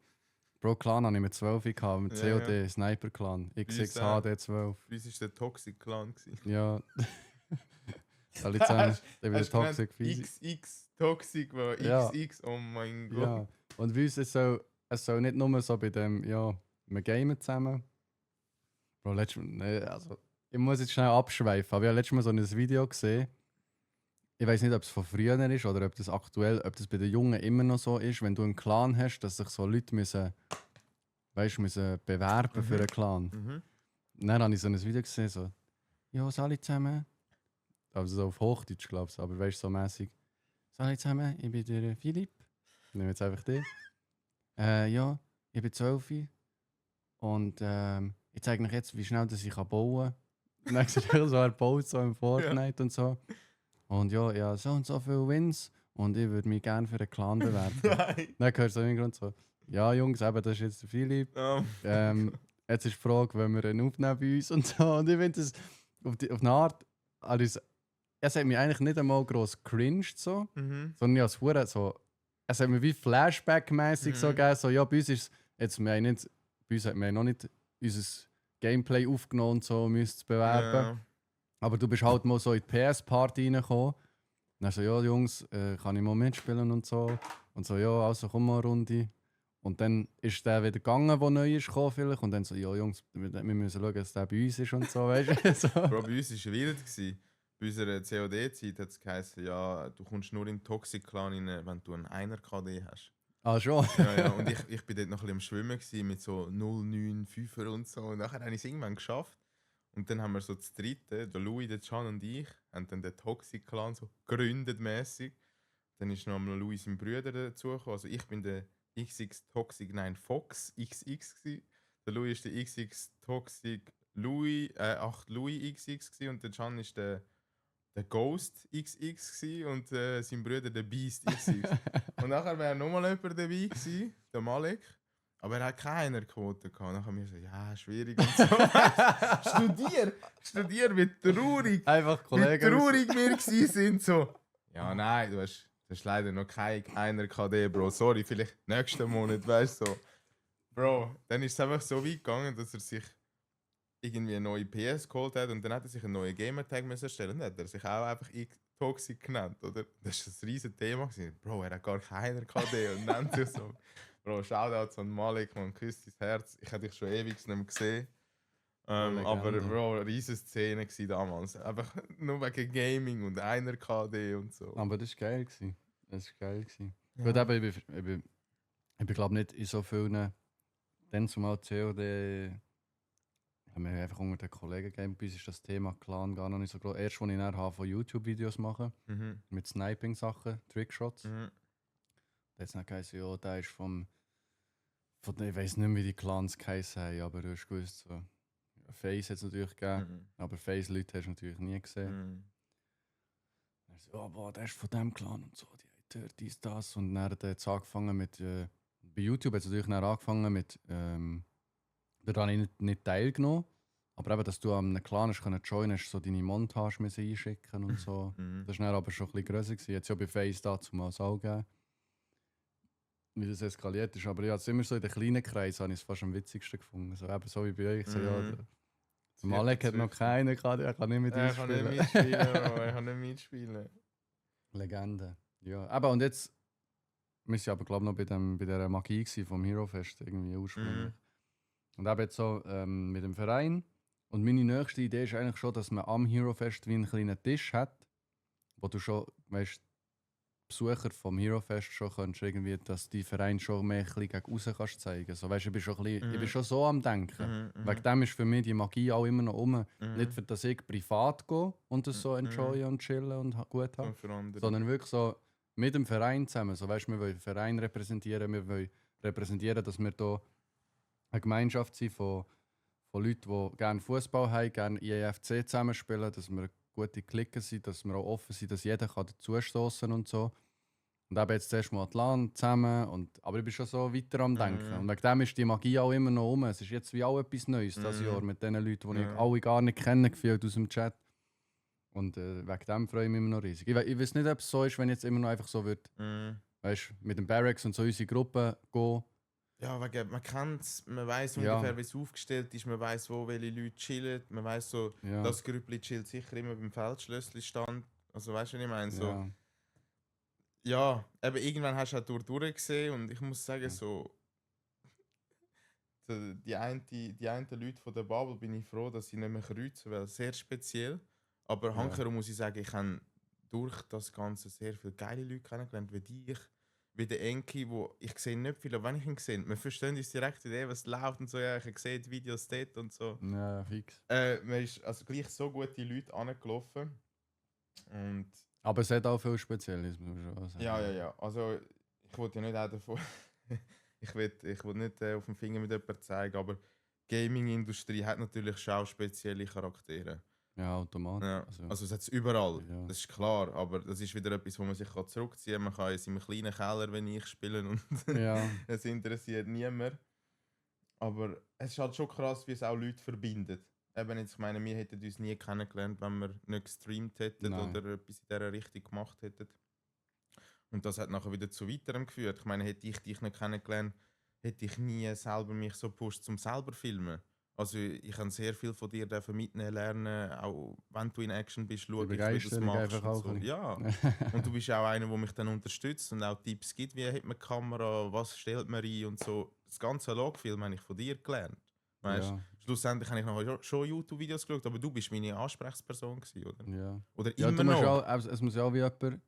Bro, Clan habe ich mit 12 gehabt, mit Ja, COD, Sniper Clan, uns XXHD12, Für uns war der Toxic Clan. ja. Alle zusammen, der wird Hast du Toxic gemeint, Physi. XX Toxic war Ja. XX, oh mein Gott. Ja, und bei uns es soll nicht nur so bei dem, ja, wir gamen zusammen. Bro, also, ich muss jetzt schnell abschweifen, aber ich habe letztes Mal so ein Video gesehen. Ich weiß nicht, ob es von früher ist oder ob das aktuell, ob das bei den Jungen immer noch so ist, wenn du einen Clan hast, dass sich so Leute müssen bewerben für einen Clan. Mhm. Und dann habe ich so ein Video gesehen, so, ja, alle zusammen. Also so auf Hochdeutsch, glaube ich, aber weißt du, so mäßig. Alle zusammen, ich bin der Philipp. Ich nehme jetzt einfach den. Ja, ich bin 12 und ich zeige euch jetzt, wie schnell dass ich bauen kann. Und dann sieht er so, er baut so im Fortnite und so. Und ja, ich habe so und so viele Wins und ich würde mich gerne für einen Clan bewerben. Nein. Dann hört so im Grund so, ja Jungs, eben, das ist jetzt der Philipp. Jetzt ist die Frage, wenn wir ihn aufnehmen bei uns und so. Und ich finde das auf eine Art, also, es hat mich eigentlich nicht einmal gross cringed so, sondern als Hure so, es hat mir wie Flashback-mäßig so gegeben, so ja, bei uns ist jetzt, wir haben noch nicht unser Gameplay aufgenommen und so, müsst es bewerben. Ja. Aber du bist halt mal so in die PS-Party reingekommen. Dann so, ja Jungs, kann ich mal mitspielen und so. Und so, ja, also komm mal eine Runde. Und dann ist der wieder gegangen, der neu ist gekommen vielleicht. Und dann so, ja Jungs, wir müssen schauen, dass der bei uns ist und so, weißt du. So. Bro, bei uns war es wild. Bei unserer COD-Zeit hat es geheißen, ja, du kommst nur in den Toxic-Clan rein, wenn du einen 1er KD hast. Ah, schon? Ja. Und ich bin dort noch ein bisschen am Schwimmen gewesen, mit so 0,95er und so. Und nachher habe ich es irgendwann geschafft. Und dann haben wir so das dritte, der Louis, der Can und ich, haben dann den Toxic-Clan so gegründet mäßig. Dann ist noch mal Louis sein Bruder dazugekommen. Also ich bin der XX Toxic, nein, Fox XX gewesen. Der Louis ist der XX Toxic Louis, Louis XX gewesen. Und der Can ist der Ghost XX gewesen und sein Bruder der Beast XX. Und nachher wäre nochmal jemand dabei gewesen, der Malek. Aber er hat keine Quote gehabt. Nachher haben wir so, ja, schwierig und so. Studier, wie traurig. Einfach Wie Kollegen. traurig wir gewesen sind. So. Ja, nein, du hast leider noch keiner KD, Bro. Sorry, vielleicht nächsten Monat, weißt du. So. Bro, dann ist es einfach so weit gegangen, dass er sich irgendwie eine neue PS geholt hat und dann hat er sich einen neuen Gamertag müssen erstellen und dann hat er sich auch einfach Toxic genannt, oder? Das war ein riesen Thema gewesen. Bro, er hat gar keiner KD und nennt sich so. Bro, Shoutout an Malik, man küsst dein Herz. Ich hätte dich schon ewig nicht mehr gesehen. Aber Legende. Bro, eine riesen Szene gewesen damals. Einfach nur wegen Gaming und einer KD und so. Aber das war geil. Das war geil. Ja. Gut, aber ich bin glaube nicht in so vielen, dann zumal COD, haben wir einfach unter den Kollegen gegeben, bei uns ist das Thema Clan gar noch nicht so groß. Erst, als ich nachher von YouTube-Videos mache, Mhm. mit Sniping-Sachen, Trickshots, Mhm. da hat es dann geheißen, ja, der ist von ich weiß nicht mehr, wie die Clans geheißen haben, aber du hast gewusst, so. Face hat es natürlich gegeben, Mhm. aber Face-Leute hast du natürlich nie gesehen. Mhm. Dann so, oh, boah, der ist von dem Clan und so, die hat dort dies, das. Und dann hat es angefangen mit, bei YouTube hat es natürlich dann angefangen mit, da habe ich nicht teilgenommen, aber eben, dass du an einem Clan hast können joinen, hast so deine Montage müssen einschicken und so. Mhm. Das war dann aber schon ein bisschen grösser gewesen. Jetzt ja bei Face damals auch gegeben, wie das eskaliert ist. Aber ich habe es immer so in den kleinen Kreisen habe ich es fast am witzigsten gefunden. So, eben so wie bei euch. So, ja, Mhm. der Malek hat noch keinen gehabt, der kann nicht mit Er uns kann nicht spielen. mitspielen, Bro. Er kann nicht mitspielen. Legende. Ja, aber und jetzt, wir sind aber glaube ich noch bei der Magie gewesen vom Hero Fest irgendwie ursprünglich. Mhm. Und eben jetzt so mit dem Verein. Und meine nächste Idee ist eigentlich schon, dass man am Hero Fest wie einen kleinen Tisch hat, wo du schon, weißt, Besucher vom Hero Fest schon kannst, irgendwie, dass die Verein schon mehr ein bisschen gegen aussen kannst zeigen. So, weißt, ich bin schon ein bisschen, ich bin schon so am Denken. Mhm. Wegen dem ist für mich die Magie auch immer noch um. Mhm. Nicht für das ich privat gehe und das so Mhm. enjoyen und chillen und gut habe. So für andere. Sondern wirklich so mit dem Verein zusammen. So, weißt, wir wollen den Verein repräsentieren, wir wollen repräsentieren, dass wir hier eine Gemeinschaft sind von Leuten, die gerne Fußball haben, gerne IEFC zusammenspielen, dass wir gute Klicken sind, dass wir auch offen sind, dass jeder dazustoßen und so. Und eben jetzt zuerst mal Atlant zusammen. Aber ich bin schon so weiter am Denken. Und wegen dem ist die Magie auch immer noch um. Es ist jetzt wie auch etwas Neues dieses Jahr mit den Leuten, die ich alle gar nicht kenne, gefühlt aus dem Chat. Und wegen dem freue ich mich immer noch riesig. Ich weiß nicht, ob es so ist, wenn jetzt immer noch einfach so wird, weißt, mit den Barracks und so unsere Gruppe gehen. Ja, wegen, man kennt es, man weiß Ja. ungefähr, wie es aufgestellt ist, man weiß, wo welche Leute chillen, man weiß so, Ja. das Grüppli chillt sicher immer beim Feldschlössli stand. Also weißt du, was ich meine? So, Ja. ja, eben irgendwann hast du auch durchgesehen und ich muss sagen, so die einen Leute von der Bubble bin ich froh, dass sie nicht mehr kreuzen, weil sehr speziell. Aber handkehrum muss ich sagen, ich habe durch das Ganze sehr viele geile Leute kennengelernt, wie dich, wie der Enki, wo ich sehe nicht viel, aber wenn ich ihn sehe, wir verstehen uns direkt Idee, was läuft und so, ja, ich sehe die Videos dort und so. Ja, fix. Man ist also gleich so gute Leute angelaufen. Und Aber es hat auch viel Spezielles, muss man schon sagen. ja. Also ich wollte ja nicht auch davon. ich will nicht auf den Finger mit jemandem zeigen, aber die Gaming-Industrie hat natürlich schon auch spezielle Charaktere. Ja, automatisch. Ja. Also, Also es hat es überall, Ja. das ist klar, aber das ist wieder etwas, wo man sich zurückziehen kann. Man kann in seinem kleinen Keller, wenn ich spielen und ja. es interessiert niemand. Aber es ist halt schon krass, wie es auch Leute verbindet. Eben jetzt, ich meine, wir hätten uns nie kennengelernt, wenn wir nicht gestreamt hätten Nein. oder etwas in dieser Richtung gemacht hätten. Und das hat nachher wieder zu weiterem geführt. Ich meine, hätte ich dich nicht kennengelernt, hätte ich nie selber mich so gepusht, zum selber filmen. Also ich habe sehr viel von dir mitnehmen lernen, auch wenn du in Action bist, schau ich, wie du das Begeisterung machst. einfach Und auch so. ein bisschen. Ja. Und du bist auch einer, der mich dann unterstützt und auch Tipps gibt, wie hat man die Kamera, was stellt man ein und so. Das ganze Logfilm habe ich von dir gelernt. Weißt? Ja. Schlussendlich habe ich noch schon YouTube-Videos geschaut, aber du bist meine Ansprechperson gewesen, oder? Ja. Oder Ja, immer du musst noch. auch, es muss ja auch wie jemand,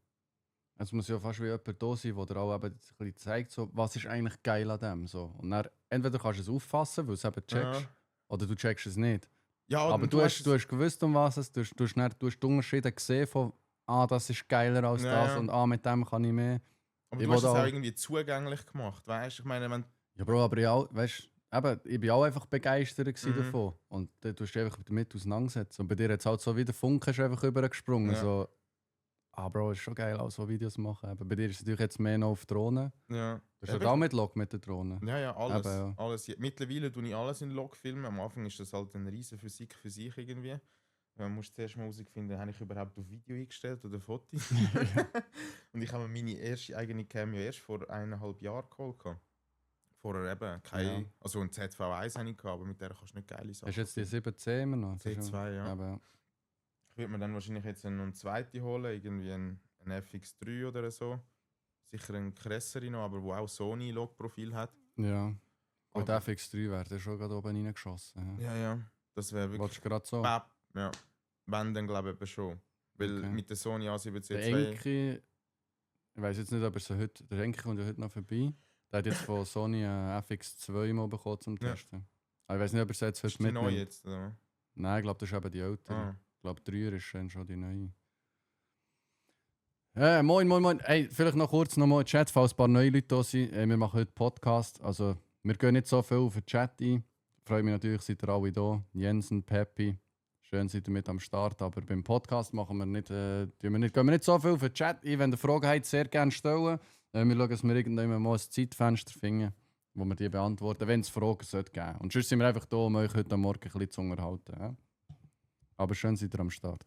es muss ja fast wie jemand da sein, der dir auch eben ein bisschen zeigt, so, was ist eigentlich geil an dem. So. Und dann, entweder kannst du es auffassen, weil du es eben checkst, Ja. oder du checkst es nicht. Ja, Aber und du hast gewusst, um was es ist. Du hast die Unterschiede gesehen von, das ist geiler als Ja, das ja. und mit dem kann ich mehr. aber ich du hast es will auch auch- irgendwie zugänglich gemacht, weißt? Ich meine, wenn Ja, Bro, aber ja, weißt, eben, ich bin auch einfach begeistert gewesen Mhm. davon. Und dann tust du dich einfach damit auseinandersetzen. Und bei dir hat es halt so wie der Funke ist einfach übergesprungen. Ja. So, Bro, ist schon geil, auch so Videos machen. Aber bei dir ist es natürlich jetzt mehr noch auf Drohnen. ja. Du hast ja auch mit Log mit der Drohne. Ja, alles. Eben, ja. alles. Mittlerweile tue ich alles in Log filmen. Am Anfang ist das halt eine riesen Physik für sich irgendwie. Man muss zuerst mal herausfinden, habe ich überhaupt auf Video eingestellt oder Foto. Und ich habe mir meine erste eigene Cam ja erst vor 1,5 Jahren geholt. Vorher eben keine, also ein ZV1 habe ich gehabt, aber mit der kannst du nicht geile Sachen. Hast du jetzt die 7C immer noch? C2, ja. Aber, Ich würde mir dann wahrscheinlich jetzt noch einen zweiten holen, irgendwie einen FX3 oder so. Sicher einen krasseren noch, aber wo auch Sony-Log-Profil hat. ja. Gut, Aber- FX3 wäre schon gerade oben reingeschossen. Ja. Ja. Das wäre wirklich. Wolltest du gerade so? Bap. Ja. Wenn, dann glaube ich eben schon. Weil Okay. mit der Sony Der A7C2. Enki, ich weiß jetzt nicht, ob er so heute, der Enki kommt ja heute noch vorbei. Der hat jetzt von Sony FX2 mal bekommen zum Ja. Testen. Aber ich weiß nicht, ob er es jetzt Ist heute die neu mitnimmt. jetzt, oder? Nein, ich glaube, das ist eben die ältere. Ah. Ich glaube, 3er ist schon die neue. Moin. Hey, vielleicht noch kurz nochmal in den Chat, falls ein paar neue Leute da sind. Wir machen heute Podcast. Also, wir gehen nicht so viel auf den Chat ein. Freue mich natürlich, seid ihr alle da. Jensen, Peppi. Schön, seid ihr mit am Start. Aber beim Podcast machen wir nicht, gehen wir nicht so viel auf den Chat ein. Wenn ihr Fragen habt, sehr gerne stellen. Wir schauen, dass wir irgendwann mal ein Zeitfenster finden, wo wir die beantworten, wenn es Fragen sollte geben. Und sonst sind wir einfach da, um euch heute Morgen ein bisschen zu unterhalten. Ja? Aber schön, seid ihr am Start.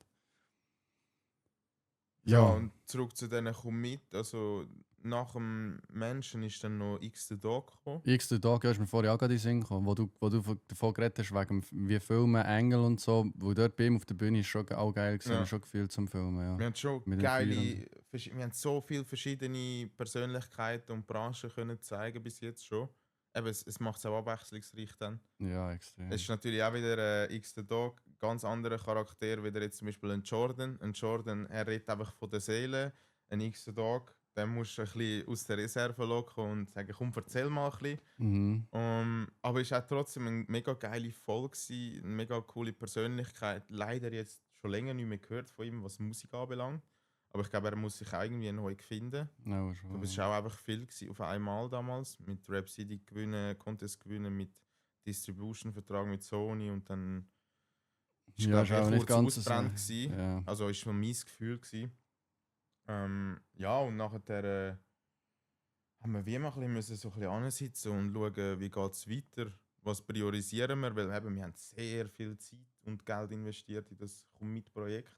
Ja, und zurück zu denen komm mit. Also nach dem Menschen ist dann noch X the Dog gekommen. X der Tag, ja, ist mir vorher auch gerade in den Sinn gekommen, wo du davon geredet hast, wegen wie Filmen, Engel und so, wo dort bei ihm auf der Bühne ist schon auch geil gewesen, Ja. schon gefühlt zum Filmen, ja. Wir haben schon Mit den geile, wir haben so viele verschiedene Persönlichkeiten und Branchen können zeigen bis jetzt schon. Eben, es macht es auch abwechslungsreich dann. Ja, extrem. Es ist natürlich auch wieder X the Dog, ganz anderer Charakter, wie jetzt zum Beispiel ein Jordan. Ein Jordan, er redet einfach von der Seele. Ein X the Dog, den musst du ein bisschen aus der Reserve locken und sagen, komm, erzähl mal ein bisschen. Aber es war auch trotzdem eine mega geile Folge, eine mega coole Persönlichkeit. Leider jetzt schon länger nicht mehr gehört von ihm, was Musik anbelangt. Aber ich glaube, er muss sich auch irgendwie neu finden. Ja, schon, Aber es war auch einfach viel gewesen, auf einmal damals. Mit Rap City gewinnen, Contest gewinnen, mit Distribution-Vertrag mit Sony und dann ist Ja, glaube ist auch ich nicht kurz ganz so- ausgebrannt gewesen. Ja. Also ist schon mein Gefühl gewesen. Ja, und nachher haben wir wie immer ein bisschen müssen so ein bisschen ansitzen und schauen, wie geht es weiter, was priorisieren wir, weil eben, wir haben sehr viel Zeit und Geld investiert in das Komm-Mit-Projekt.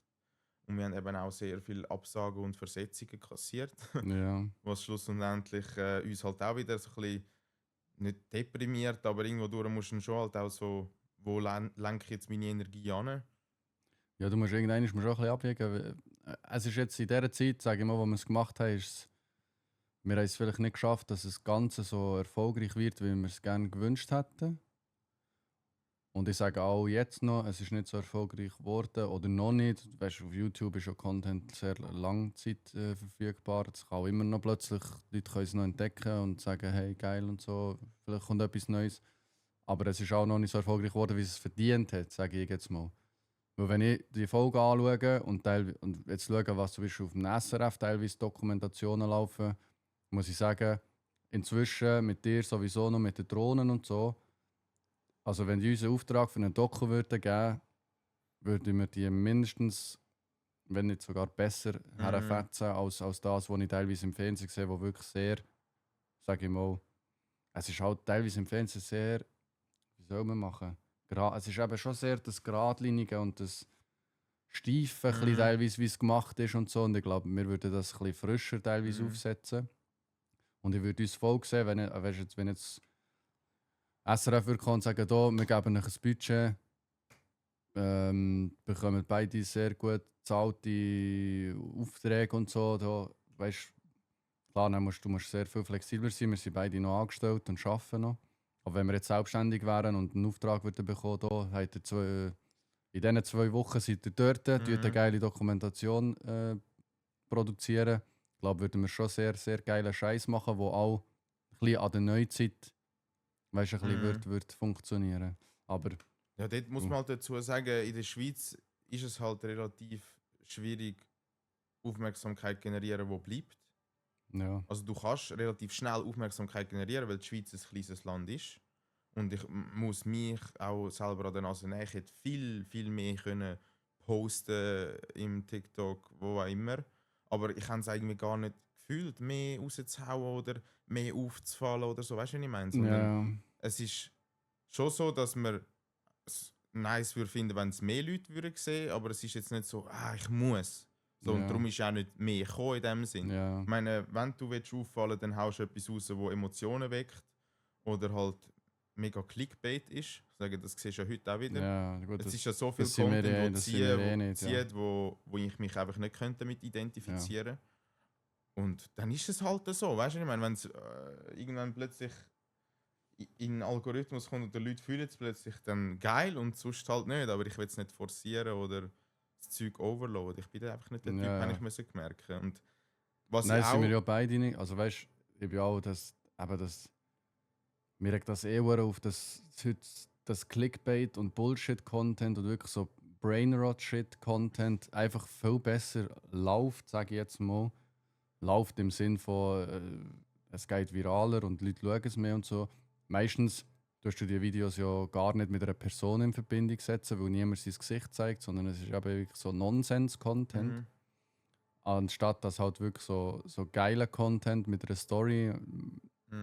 Und wir haben eben auch sehr viele Absagen und Versetzungen kassiert, Ja. was schlussendlich uns halt auch wieder so ein bisschen nicht deprimiert, aber irgendwo durch musst du dann schon halt auch so, wo lenke ich jetzt meine Energie an? Ja, du musst irgendwann schon ein bisschen abwägen. Es ist jetzt in dieser Zeit, sage ich mal, wo wir es gemacht haben, wir haben es vielleicht nicht geschafft, dass das Ganze so erfolgreich wird, wie wir es gerne gewünscht hätten. Und ich sage auch jetzt noch, es ist nicht so erfolgreich geworden oder noch nicht. Weißt, auf YouTube ist schon Content sehr lange Zeit verfügbar. Es kann auch immer noch plötzlich, Leute können es noch entdecken und sagen, hey, geil und so, vielleicht kommt etwas Neues. Aber es ist auch noch nicht so erfolgreich geworden, wie es verdient hat, sage ich jetzt mal. Weil wenn ich die Folge anschaue und jetzt schaue, was zum Beispiel auf dem SRF teilweise Dokumentationen laufen, muss ich sagen, inzwischen mit dir sowieso noch mit den Drohnen und so, also wenn die uns einen Auftrag für einen Doku würden geben, würden wir die mindestens, wenn nicht sogar besser, herfetzen als das, was ich teilweise im Fernsehen sehe, wo wirklich sehr, sage ich mal, es ist halt teilweise im Fernsehen sehr, wie soll man machen? Es ist eben schon sehr das Geradlinige und das Steife, ein bisschen teilweise, wie es gemacht ist und so. Und ich glaube, wir würden das ein bisschen frischer teilweise aufsetzen. Und ich würde uns voll sehen, wenn jetzt SRF würde kommen und sagen, da, wir geben euch ein Budget, bekommen beide sehr gut bezahlte Aufträge und so. Da, weißt, klar, dann du musst sehr viel flexibler sein. Wir sind beide noch angestellt und arbeiten noch. Aber wenn wir jetzt selbstständig wären und einen Auftrag würden bekommen, da, habt ihr in diesen 2 Wochen seid ihr dort, eine geile Dokumentation produzieren. Ich glaube, würden wir schon sehr, sehr geilen Scheiß machen, der auch ein bisschen an der Neuzeit ein bisschen wird funktionieren. Aber Ja, dort muss man halt dazu sagen, in der Schweiz ist es halt relativ schwierig, Aufmerksamkeit generieren, die bleibt. ja, Also du kannst relativ schnell Aufmerksamkeit generieren, weil die Schweiz ein kleines Land ist. Und ich muss mich auch selber an der Nase nehmen. Ich hätte viel, viel mehr können posten im TikTok, wo auch immer. Aber ich habe es eigentlich gar nicht gefühlt, mehr rauszuhauen oder mehr aufzufallen oder so. Weißt du, was ich meine? Sondern es ist schon so, dass man es nice würde finden, wenn es mehr Leute würden sehen, aber es ist jetzt nicht so, ich muss. So, und Ja. darum ist auch nicht mehr gekommen in dem Sinn. ja. Ich meine, wenn du auffallen willst, dann haust du etwas raus, das Emotionen weckt. oder halt mega Clickbait ist. Ich sage, das siehst du ja heute auch wieder. Ja, gut, Es ist ja so viel das sind wir Content, das sind wir nicht, ja. zieht, wo ich mich einfach nicht könnte damit identifizieren. Und dann ist es halt so, weißt du, ich meine, wenn es irgendwann plötzlich in den Algorithmus kommt und die Leute fühlen es plötzlich dann geil und sonst halt nicht, aber ich will es nicht forcieren oder das Zeug overloaden. Ich bin da einfach nicht der Typ, habe ich müssen merken. Und was Nein, ich sind auch, wir ja beide nicht. Also weißt du, ich bin auch das mir regt das auf das Clickbait und Bullshit-Content und wirklich so Brainrot-Shit-Content einfach viel besser läuft, sage ich jetzt mal. Läuft im Sinn von, es geht viraler und die Leute schauen es mehr und so. Meistens tust du die Videos ja gar nicht mit einer Person in Verbindung setzen, weil niemand sein Gesicht zeigt, sondern es ist eben wirklich so Nonsens-Content. Anstatt dass halt wirklich so geiler Content mit einer Story,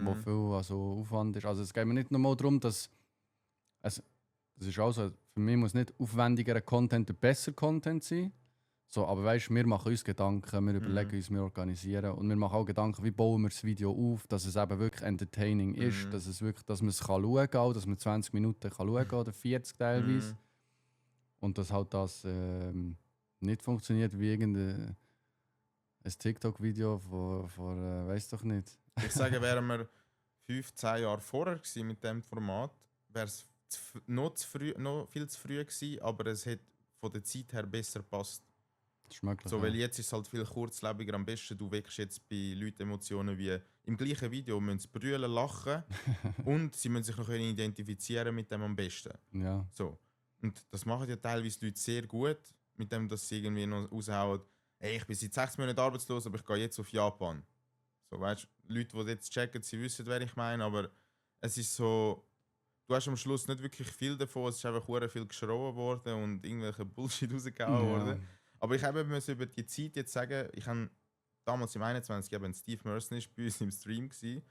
wo viel also Aufwand ist. Also es geht mir nicht nur darum, dass das ist auch so, für mich muss nicht aufwendigerer Content der bessere Content sein. So, aber weißt, wir machen uns Gedanken, wir überlegen uns, wir organisieren und wir machen auch Gedanken, wie bauen wir das Video auf, dass es eben wirklich entertaining ist, dass es wirklich, dass man es schauen kann, dass man 20 Minuten kann schauen kann oder 40 teilweise. Und dass halt das nicht funktioniert wie irgendein TikTok-Video von weiß doch nicht. Ich sage, wären wir 5-10 Jahre vorher gewesen mit dem Format, wäre es noch viel zu früh gewesen, aber es hätte von der Zeit her besser gepasst. Das ist möglich. So, weil jetzt ist es halt viel kurzlebiger. Am besten, du wächst jetzt bei Leuten Emotionen wie im gleichen Video müssen sie brüllen, lachen und sie müssen sich noch identifizieren mit dem am besten. Ja. So. Und das machen ja teilweise Leute sehr gut, mit dem, dass sie irgendwie noch raushauen, hey, ich bin seit 6 Monaten arbeitslos, aber ich gehe jetzt auf Japan. So, weißt du, Leute, die jetzt checken, sie wissen, wer ich meine, aber es ist so, du hast am Schluss nicht wirklich viel davon, es ist einfach sehr viel geschrien worden und irgendwelche Bullshit rausgehauen worden. Aber ich musste über die Zeit jetzt sagen, ich habe damals im 21. Steve Merson ist bei uns im Stream gewesen,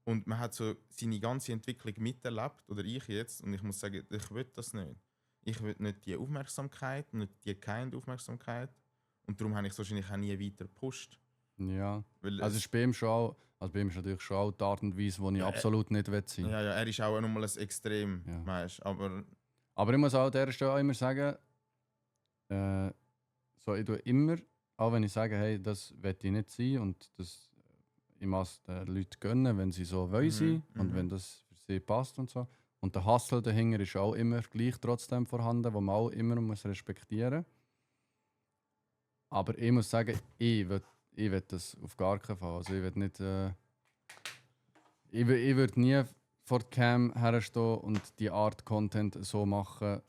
und man hat so seine ganze Entwicklung miterlebt, oder ich jetzt, und ich muss sagen, ich will das nicht. Ich will nicht die Aufmerksamkeit, nicht die keine Aufmerksamkeit, und darum habe ich es wahrscheinlich auch nie weiter gepusht. Ja. Weil Also ist bei ihm schon auch, also bei ihm ist natürlich schon auch die Art und Weise, die ich absolut nicht will sein. Ja, er ist auch nochmal ein Extrem, Ja. weißt, aber ich muss auch an der Stelle auch immer sagen, so, ich tue immer, auch wenn ich sage, hey, das will ich nicht sein und das, ich muss den Leuten gönnen, wenn sie so wollen sein und wenn das für sie passt und so. Und der Hustle dahinter ist auch immer gleich trotzdem vorhanden, wo man auch immer muss respektieren. Aber ich muss sagen, ich will das auf gar keinen Fall. Also ich will nicht, ich würde nie vor der Cam herstehen und die Art Content so machen,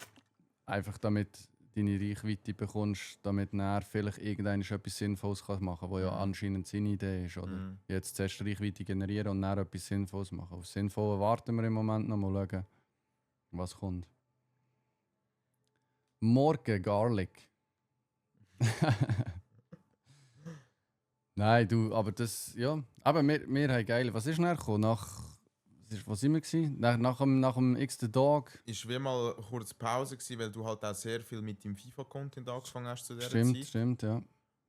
einfach damit deine Reichweite bekommst, damit er vielleicht etwas Sinnvolles machen kann, was ja anscheinend seine Idee ist. Oder? Jetzt zuerst Reichweite generieren und dann etwas Sinnvolles machen. Auf Sinnvolle warten wir im Moment noch, mal schauen, was kommt. Morgen Garlic. Nein, du, aber das, ja. Aber wir haben geil. Was ist nachher gekommen? Wo sind wir gewesen? Nach dem X The Dog. ist wie mal kurz Pause gewesen, weil du halt auch sehr viel mit dem FIFA-Content angefangen hast zu dieser Zeit. Stimmt, ja.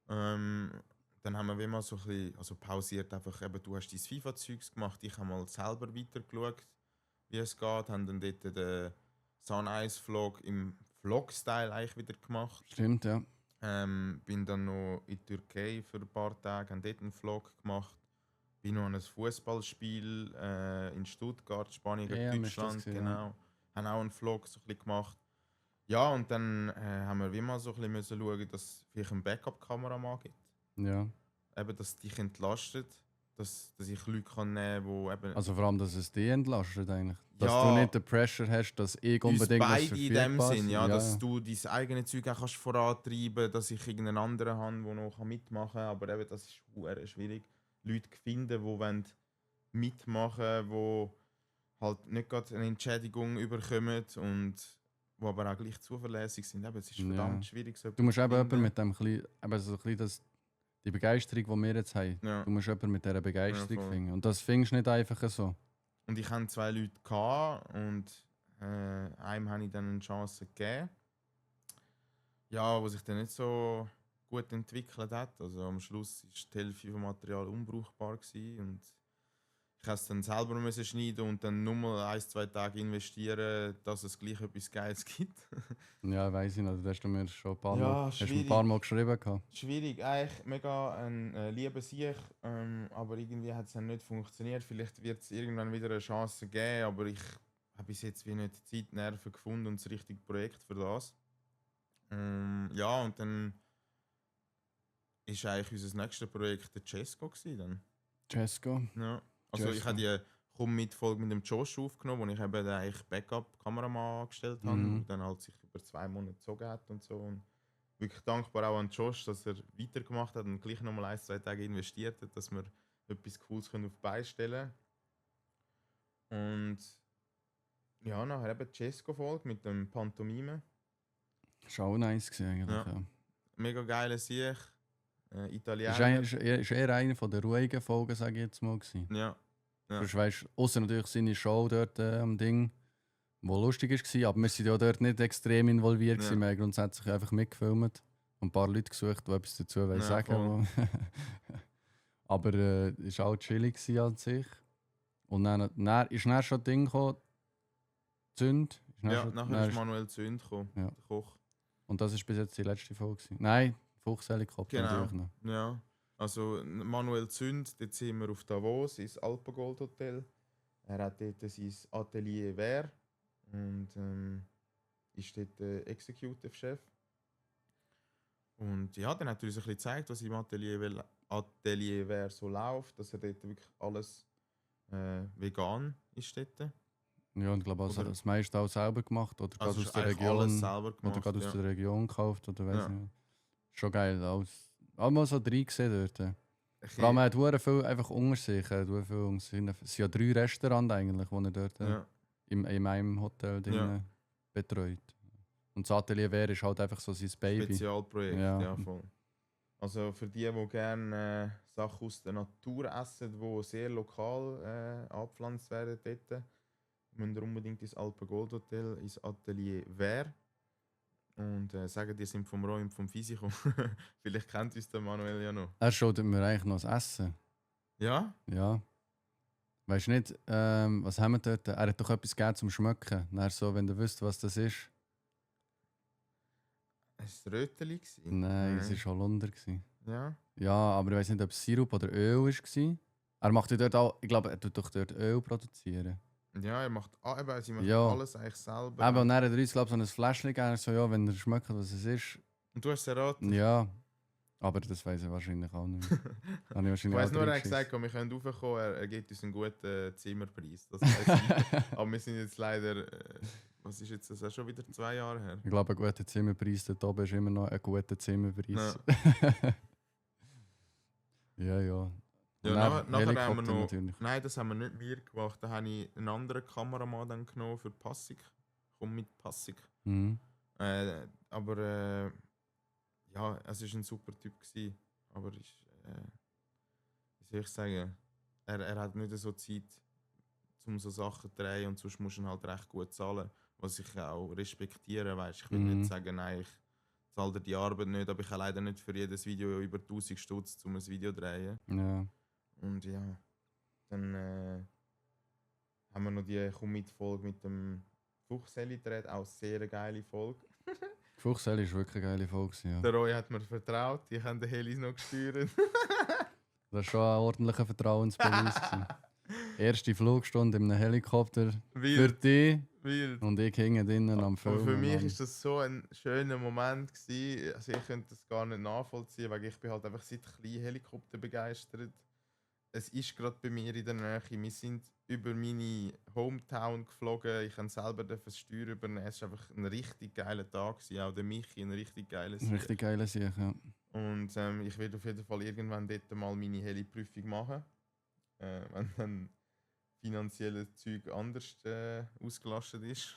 Dann haben wir wie mal so ein bisschen, also pausiert einfach, eben, du hast dein FIFA-Zeugs gemacht, ich habe mal selber weitergeschaut, wie es geht, haben dann dort den Sun-Ice-Vlog im Vlog-Style eigentlich wieder gemacht. Stimmt, ja. Bin dann noch in die Türkei für ein paar Tage, haben dort einen Vlog gemacht. Bin noch an einem Fußballspiel in Stuttgart, Spanien gegen Deutschland, genau. Haben auch einen Vlog so ein bisschen gemacht. Ja, und dann haben wir wie mal so ein bisschen müssen schauen, dass es vielleicht eine Backup-Kamera gibt. Ja. Eben, dass dich entlastet, dass ich Leute kann nehmen kann, die eben... Also vor allem, dass es dich entlastet eigentlich. Dass Ja, du nicht den Pressure hast, dass ich unbedingt was beide in dem verfügbar Sinn, ist. ja, dass du dein eigenes Zeug auch kannst vorantreiben, dass ich irgendeinen anderen habe, der noch mitmachen kann. Aber eben, das ist sehr schwierig, Leute zu finden, die mitmachen wollen, die halt nicht gerade eine Entschädigung überkommen und die aber auch gleich zuverlässig sind. Eben, es ist verdammt schwierig. So du musst eben finden. jemanden mit dem so die Begeisterung, die wir jetzt haben, du musst jemanden mit dieser Begeisterung finden. Und das findest du nicht einfach so. Und ich hatte 2 Leute gehabt und einem habe ich dann eine Chance gegeben. Ja, was sich dann nicht so gut entwickelt hat. Also am Schluss war die Hälfte vom Material unbrauchbar gewesen und ich es dann selber müssen schneiden und dann nur mal 1-2 Tage investieren, dass es gleich etwas Geiles gibt. Ja, weiss ich noch, das hast du mir schon ein paar Ja, Mal, hast du mir ein schwierig. paar Mal geschrieben gehabt. Schwierig, eigentlich mega ein lieber Sieg, aber irgendwie hat es dann nicht funktioniert. Vielleicht wird es irgendwann wieder eine Chance geben, aber ich habe bis jetzt wie nicht die Zeit, Nerven gefunden und das richtige Projekt für das. Ja, und dann ist eigentlich unser nächstes Projekt der Cesco gewesen dann. Cesco. Ja. Also ich Cesco. habe die Komm-mit-Folge mit dem Josh aufgenommen, wo ich eben den eigentlich Backup-Kameramann angestellt habe Mhm. und dann halt sich über 2 Monate gezogen hat und so. Und wirklich dankbar auch an Josh, dass er weitergemacht hat und gleich nochmal 1-2 Tage investiert hat, dass wir etwas Cooles können auf die Beine stellen können. Und ja, nachher eben die Cesco-Folge mit dem Pantomime. Das war auch nice gewesen, eigentlich. Ja. Ja. Mega geiler Sieg. Ist, Italiener. ist eher eine von der ruhigen Folgen, sage ich jetzt mal. Gewesen. Ja. Ja. Sonst weisst, ausser natürlich seine Show dort am Ding, wo lustig war, aber wir waren ja dort nicht extrem involviert. Ja. Ja. Wir haben grundsätzlich einfach mitgefilmt und ein paar Leute gesucht, die etwas dazu Ja, sagen. Aber es war auch chillig gewesen an sich. Und dann ist dann schon das Ding gekommen, Zünd. Ja, nachher ist Manuel Zünd gekommen, Ja. der Koch. Und das war bis jetzt die letzte Folge gewesen. Nein, Fuchshelikopter Genau. natürlich noch. Ja, also Manuel Zünd, dort sind wir auf Davos, ins Alpengold Hotel. Er hat dort sein Atelier Vert und ist dort Executive Chef. Und ja, dann hat er uns ein bisschen gezeigt, was im Atelier Vert so läuft, dass er dort wirklich alles vegan ist dort. Ja, und ich glaube, Oder- das meiste auch selber gemacht oder gerade Also aus ist der eigentlich Region. alles selber Oder gemacht. gerade aus Ja. der Region gekauft oder weiss Ja. nicht. Schon geil. Einmal so drin gesehen dort. Ich- Vor allem, er hat verdammt viel einfach unter sich. Es sind ja 3 Restaurants eigentlich, die er dort ja. in einem Hotel drin Ja. betreut. Und das Atelier Vert ist halt einfach so sein Baby. Spezialprojekt, Ja. ja voll. Also für die gerne Sachen aus der Natur essen, die sehr lokal angepflanzt werden dort, müsst ihr unbedingt ins Alpengold Hotel, ins Atelier Vert. Und sagen, die sind vom Roy und vom Fisi gekommen. Vielleicht kennt uns der Manuel ja noch. Er schaut mir eigentlich noch das Essen. Ja? Ja. Weißt du nicht, was haben wir dort? Er hat doch etwas gegeben zum Schmecken. Dann so, wenn du wüsst, was das ist. Es war Röteli. Nein, es war Holunder. Ja? Ja, aber ich weiß nicht, ob es Sirup oder Öl war. Er macht ja dort auch, ich glaube, er tut doch dort Öl produzieren. Ja, er macht, sie macht Ja. alles eigentlich selber. Aber und dann hat er uns, glaube ich, so ein Fläschchen gegeben. So, ja, wenn ihr schmeckt, was es ist. Und du hast es erraten. Ja, aber das weiß er wahrscheinlich auch nicht mehr. Habe ich Ich weiss auch nur, er hat reingeschissen. gesagt, wir können raufkommen, er gibt uns einen guten Zimmerpreis. Das weiss ich. Aber wir sind jetzt leider, was ist jetzt das, auch schon wieder 2 Jahre her? Ich glaube, ein guter Zimmerpreis dort oben ist immer noch ein guter Zimmerpreis. Ja, ja. Ja, Und dann nachher haben wir Helikopter noch, natürlich. nein, das haben wir nicht wir gemacht. Da habe ich einen anderen Kameramann dann genommen für Passig. Komm mit Passig. Mhm. Aber ja, es war ein super Typ gewesen. Aber ist, wie soll ich sagen, er hat nicht so Zeit, um so Sachen zu drehen und sonst muss er halt recht gut zahlen. Was ich auch respektiere, weißt. Ich will Mhm. nicht sagen, nein, ich zahle dir die Arbeit nicht, aber ich habe leider nicht für jedes Video über 1000 Stutz, um ein Video zu drehen. Ja. Und ja, dann haben wir noch die Komm-mit-Folge mit dem Fuchsheli gedreht, auch sehr eine geile Folge. Fuchsheli war wirklich eine geile Folge. Ja. Der Roy hat mir vertraut, die haben den Helis noch gesteuert. Das war schon ein ordentlicher Vertrauensbeweis. gewesen. Erste Flugstunde in einem Helikopter für Wild, dich wild. und ich hing drinnen am Aber Film. für mich war das so ein schöner Moment gewesen. Also ich könnte das gar nicht nachvollziehen, weil ich bin halt einfach seit klein Helikopter begeistert. Es ist gerade bei mir in der Nähe. Wir sind über meine Hometown geflogen. Ich habe selber das Steuer übernehmen. Es war einfach ein richtig geiler Tag gewesen. Auch der Michi ein richtig geiler Sieg. Richtig geile Sache, ja. Und ich werde auf jeden Fall irgendwann dort mal meine Heli-Prüfung machen. Wenn dann finanzielles Zeug anders ausgelastet ist.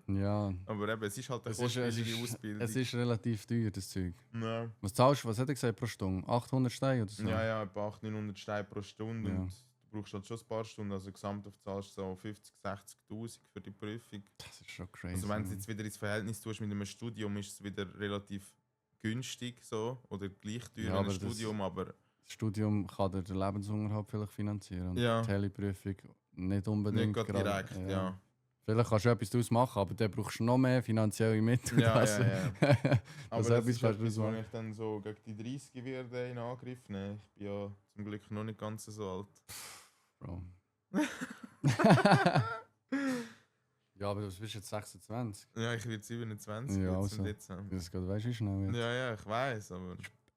Ja, Aber eben, es ist halt eine es ist, kostspielige Ausbildung. es ist relativ teuer, das Zeug. Ja. Was zahlst du, was hat er gesagt pro Stunde? 800 Steine oder so? Ja, etwa 800-900 Steine pro Stunde. Ja. Und du brauchst halt schon ein paar Stunden. Also gesamt zahlst du so 50.000-60.000 für die Prüfung. Das ist schon crazy. Also wenn du es Mann. jetzt wieder ins Verhältnis tust mit einem Studium, ist es wieder relativ günstig so. Oder gleich teuer Ja, wie ein aber das- Studium. Aber das Studium kann dir den Lebensunterhalt vielleicht finanzieren und Ja. die Teleprüfung nicht Nicht unbedingt. gerade direkt, ja. Vielleicht kannst du etwas daraus machen, aber dann brauchst du noch mehr finanzielle Mittel. Ja, dass- ja. Aber dass das etwas ist kannst du etwas, wo machen. ich dann so gegen die 30 werde in Angriff nehmen. Ich bin ja zum Glück noch nicht ganz so alt. Bro. Ja, aber du bist jetzt 26. Ja, ich werde 27 Ja, jetzt also. im Dezember. Das geht, weißt du, wie schnell wird. Ja, ich weiß, aber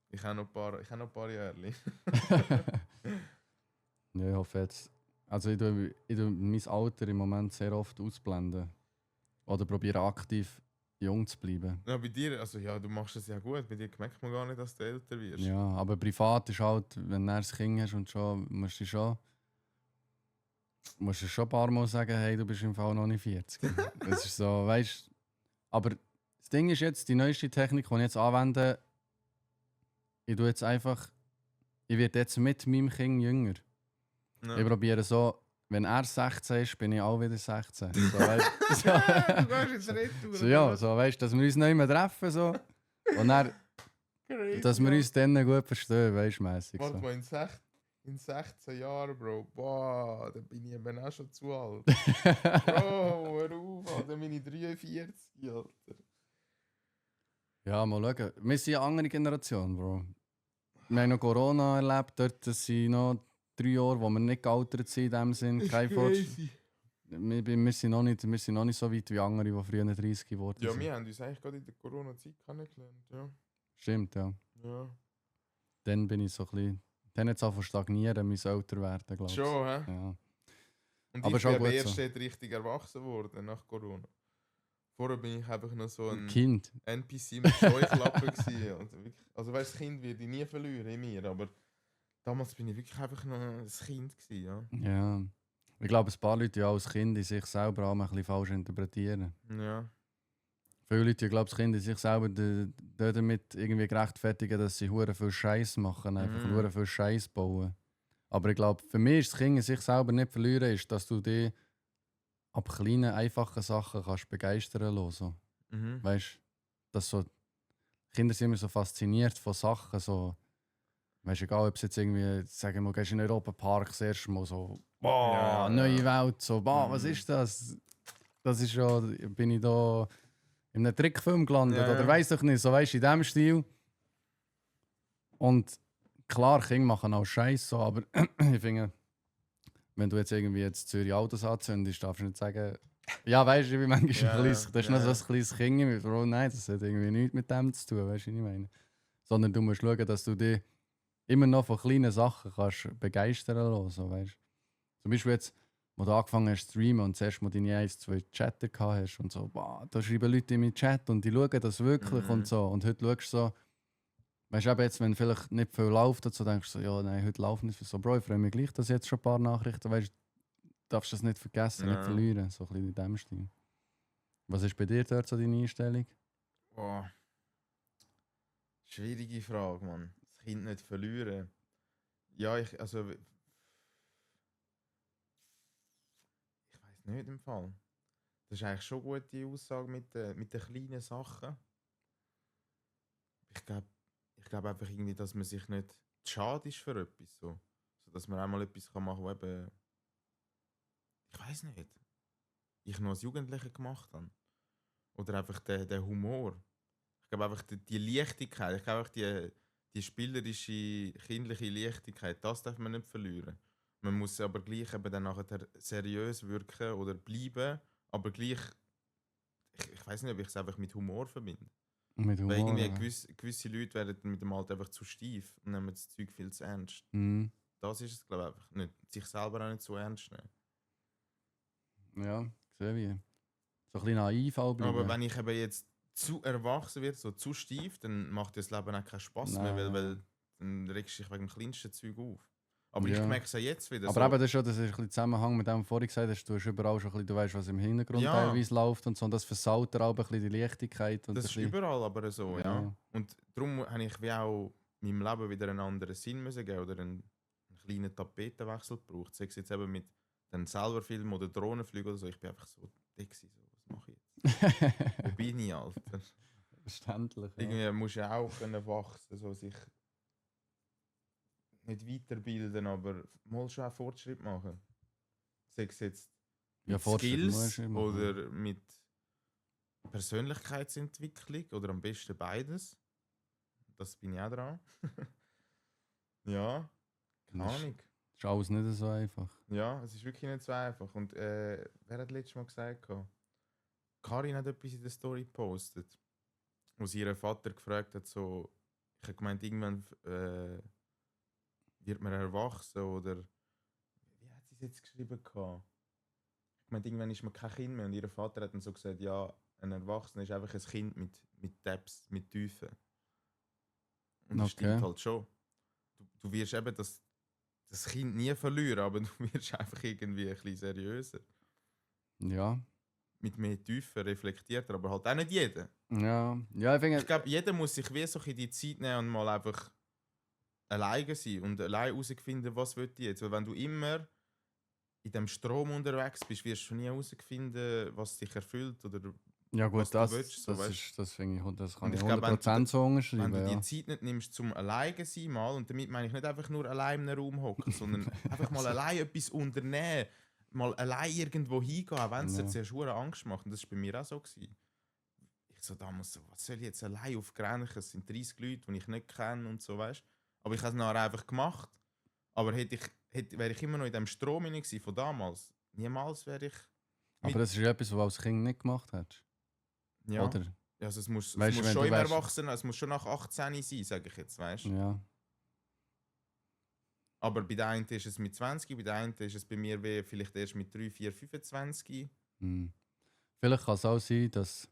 ich habe noch ein paar Jahre. Ja, ich hoffe jetzt. Also ich tue mein Alter im Moment sehr oft ausblenden. Oder probiere aktiv jung zu bleiben. Ja, bei dir, also ja, du machst es ja gut. Bei dir merkt man gar nicht, dass du älter wirst. Ja, aber privat ist halt, wenn du ein Kind hast und schon, musst du schon ein paar Mal sagen, hey, du bist im Fall noch nicht 40. Das ist so, weißt du. Aber das Ding ist jetzt, die neueste Technik, die ich jetzt anwende, ich werde jetzt mit meinem Kind jünger. Ja. Ich probiere so, wenn er 16 ist, bin ich auch wieder 16. So, weißt, Du gehst ins Retour. so, ja, so, weißt, dass wir uns nicht mehr treffen. So. Und dann, dass wir uns dann gut verstehen, weißt du, mässig. Warte So. mal, in 16 Jahren, Bro. Boah, dann bin ich eben auch schon zu alt. Bro, hör auf, Alter, dann bin ich 43, Alter. Ja, mal schauen. Wir sind eine andere Generation, Bro. Wir haben noch Corona erlebt, dort sind noch 3 Jahre, wo wir nicht gealtert sind in dem Sinn. Kein Fortschritt. Wir sind noch nicht so weit wie andere, die früher 30 geworden Ja, sind. wir haben uns eigentlich gerade in der Corona-Zeit kennengelernt, ja. Stimmt, ja. Ja. Dann bin ich so ein bisschen... Dann hat es angefangen zu stagnieren, mein älter werden, glaube ich. Schon, hä? Ja. Und Aber ich schon bin aber gut erst so. dort richtig erwachsen worden nach Corona. Vorher bin ich einfach noch so ein Kind. NPC mit Scheuklappen gewesen. Also weißt, das Kind werde ich nie verlieren in mir, aber damals bin ich wirklich einfach noch ein Kind gewesen, ja. Ja. Ich glaube, ein paar Leute ja als Kind in sich selber auch ein bisschen falsch interpretieren. Ja. Viele Leute, ich glaube, das Kind in sich selber damit irgendwie gerechtfertigen, dass sie hure viel Scheiß machen, einfach hure viel Scheiß bauen. Aber ich glaube, für mich ist das Kind in sich selber nicht verlieren, ist, dass du dich ab kleinen, einfachen Sachen kannst begeistern lassen. So. Mhm. Weißt dass so Kinder sind immer so fasziniert von Sachen, so, weißt egal, ob es jetzt irgendwie, sagen wir mal, gehst in den Europapark das erste Mal so, boah, Ja, neue Welt, so, boah, was Mhm. ist das? Das ist ja, bin ich da in einem Trickfilm gelandet Ja, oder ja. weiss ich nicht, so weißt in diesem Stil. Und klar, Kinder machen auch Scheiß, so, aber ich finde, wenn du jetzt irgendwie jetzt Zürich Autos anzündest, darfst du nicht sagen, ja, weißt du, wie manchmal Ja, ein kleines, das ist ja, noch ja. so ein kleines Kind mit, Bro, nein, das hat irgendwie nichts mit dem zu tun, weißt du, was ich meine? Sondern du musst schauen, dass du dich immer noch von kleinen Sachen kannst begeistern lassen, so, weißt du. Zum Beispiel jetzt, wo du angefangen hast zu streamen und zuerst mal deine 1-2 Chatter gehabt hast und so, boah, da schreiben Leute in meinen Chat und die schauen das wirklich und so. Und heute schaust du so, weißt du, eben jetzt, wenn vielleicht nicht viel läuft, und so, denkst du so, ja, nein, heute läuft nicht viel. So, Bro, ich freue mich gleich, dass jetzt schon ein paar Nachrichten, weißt du, darfst das nicht vergessen, nicht Ja. verlieren, so ein bisschen in dem Stil. Was ist bei dir dort so deine Einstellung? Boah. Schwierige Frage, Mann. Das Kind nicht verlieren. Ja, ich weiß nicht im Fall. Das ist eigentlich schon eine gute Aussage mit den kleinen Sachen. Ich glaube einfach irgendwie, dass man sich nicht zu schade ist für etwas. So dass man einmal etwas machen kann, was eben, ich weiß nicht, ich noch als Jugendlicher gemacht habe. Oder einfach der Humor. Ich glaube einfach die Leichtigkeit, ich glaube einfach die spielerische, kindliche Leichtigkeit, das darf man nicht verlieren. Man muss aber gleich eben dann nachher seriös wirken oder bleiben, aber gleich, ich weiß nicht, ob ich es einfach mit Humor verbinde. Mit Humor? Weil irgendwie ja. gewisse Leute werden mit dem Alter einfach zu steif und nehmen das Zeug viel zu ernst. Mhm. Das ist es, glaube ich, einfach nicht. Sich selber auch nicht so ernst nehmen. Ja, sehe wie. So ein bisschen naiv auch bleiben. Aber wenn ich eben jetzt zu erwachsen werde, so zu steif, dann macht das Leben auch keinen Spass mehr, Nein. weil dann regst du dich wegen dem kleinsten Zeug auf. Aber Ja. ich merke es ja jetzt wieder. Aber so, eben, das ist ein bisschen Zusammenhang mit dem, was du vorhin gesagt hast. Du hast überall schon ein bisschen, du weißt, was im Hintergrund Ja. teilweise läuft und so. Und das versaut dir auch ein bisschen die Leichtigkeit. Und das ein ist bisschen, überall aber so, ja. Ja. Und darum habe ich wie auch meinem Leben wieder einen anderen Sinn müssen geben oder einen kleinen Tapetenwechsel gebraucht. Sei es jetzt eben mit den selber Filmen oder Drohnenflügen oder so. Ich bin einfach so dick gewesen, so, was mache ich jetzt? Wo bin ich, Alter? Verständlich. Ja. Irgendwie musst du ja auch können wachsen, so sich nicht weiterbilden, aber mal schon auch Fortschritt machen. Sei es jetzt Ja, mit Fortschritt musst Skills du machen. oder mit Persönlichkeitsentwicklung oder am besten beides. Das bin ich auch dran. Ja, keine Das Ahnung. ist alles nicht so einfach. Ja, es ist wirklich nicht so einfach. Und wer hat letztes Mal gesagt? Karin hat etwas in der Story gepostet, wo sie ihren Vater gefragt hat, so, ich habe gemeint, irgendwann wird man erwachsen oder wie hat sie es jetzt geschrieben? Ich meine, irgendwann ist man kein Kind mehr und ihr Vater hat dann so gesagt, ja, ein Erwachsener ist einfach ein Kind mit Depths, mit Tiefen. Und das Okay. stimmt halt schon. Du wirst eben das Kind nie verlieren, aber du wirst einfach irgendwie ein bisschen seriöser. Ja. Mit mehr Tiefe, reflektierter, aber halt auch nicht jeder. Ja, ich finde... Ich glaube, jeder muss sich wie so in die Zeit nehmen und mal einfach alleine sein und allein herausfinden, was will ich jetzt. Weil wenn du immer in dem Strom unterwegs bist, wirst du nie herausfinden, was dich erfüllt oder Ja was gut, du das, willst, so, das, weißt? ist, das finde ich, das kann Und ich ich glaube, wenn 100% so unterschreiben. Wenn du Ja. die Zeit nicht nimmst zum alleine sein mal, und damit meine ich nicht einfach nur allein in einem Raum hocken, sondern einfach mal allein etwas unternehmen, mal allein irgendwo hingehen, auch wenn es dir zuerst hure Angst macht. Und das war bei mir auch so. Gewesen. Ich so damals so, was soll ich jetzt allein auf Grenchen? Es sind 30 Leute, die ich nicht kenne und so, weißt. Aber ich habe es nachher einfach gemacht. Aber wäre ich immer noch in dem Strom gewesen von damals, niemals wäre ich... Aber das ist ja etwas, was du als Kind nicht gemacht hast. Ja. Oder? Also es muss Weißt du, wenn schon du im wärst- Erwachsenen, es muss schon nach 18 sein, sage ich jetzt, weißt du. Ja. Aber bei der einen ist es mit 20, bei der einen ist es bei mir wie vielleicht erst mit 3, 4, 25. Hm. Vielleicht kann es auch sein, dass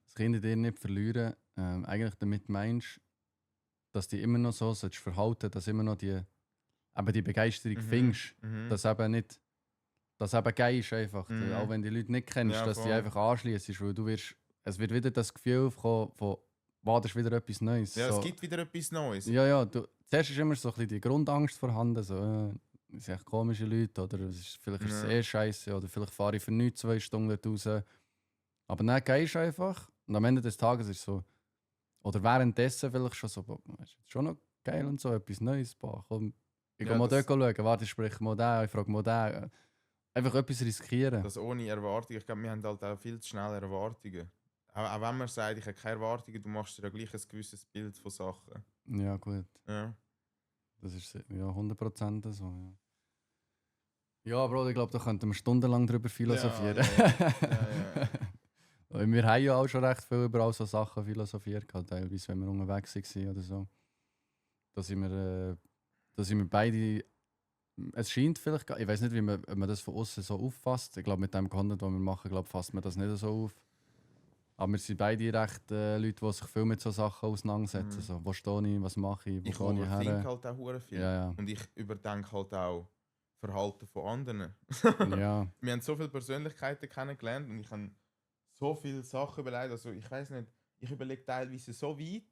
das Kinder dir nicht verlieren, eigentlich damit meinst, dass die immer noch so sollst verhalten, dass immer noch die Begeisterung findest, Mhm. dass eben nicht, dass eben geil ist einfach, Mhm. auch wenn die Leute nicht kennst, Ja, dass die voll. einfach anschließt, weil es wird wieder das Gefühl aufkommen von, wow, das ist wieder etwas Neues. Ja, so. es gibt wieder etwas Neues. Ja, zuerst ist immer so ein bisschen die Grundangst vorhanden, so, es sind echt komische Leute, oder vielleicht ist es scheiße, oder vielleicht fahre ich für nichts 2 Stunden dort raus. Aber dann gehst du einfach, und am Ende des Tages ist es so, oder währenddessen vielleicht schon so, boah, das ist schon noch geil und so, etwas Neues, boah, komm, ich Ja, gehe mal das- dort schauen, warte, ich spreche mal den, ich frage mal den. Einfach etwas riskieren. Das ohne Erwartungen. Ich glaube, wir haben halt auch viel zu schnell Erwartungen. Auch wenn man sagt, ich habe keine Erwartungen, du machst dir ja gleich ein gewisses Bild von Sachen. Ja, gut. Ja. Das ist ja 100% so. Ja, Bro, ich glaube, da könnten wir stundenlang drüber philosophieren. Ja. Weil wir haben ja auch schon recht viel über all so Sachen philosophiert, halt, teilweise, wenn wir unterwegs waren oder so. Da sind wir beide. Es scheint vielleicht, ich weiß nicht, ob man das von außen so auffasst. Ich glaube, mit dem Content, den wir machen, fasst man das nicht so auf. Aber wir sind beide recht Leute, die sich viel mit so Sachen auseinandersetzen. So, wo stehe ich, was mache ich, wo Ich gehe ich overthink her. halt auch hure viel. Ja. Und ich überdenke halt auch Verhalten von anderen. Ja. Wir haben so viele Persönlichkeiten kennengelernt und ich habe so viele Sachen überlegt. Also ich weiß nicht, ich überlege teilweise so weit,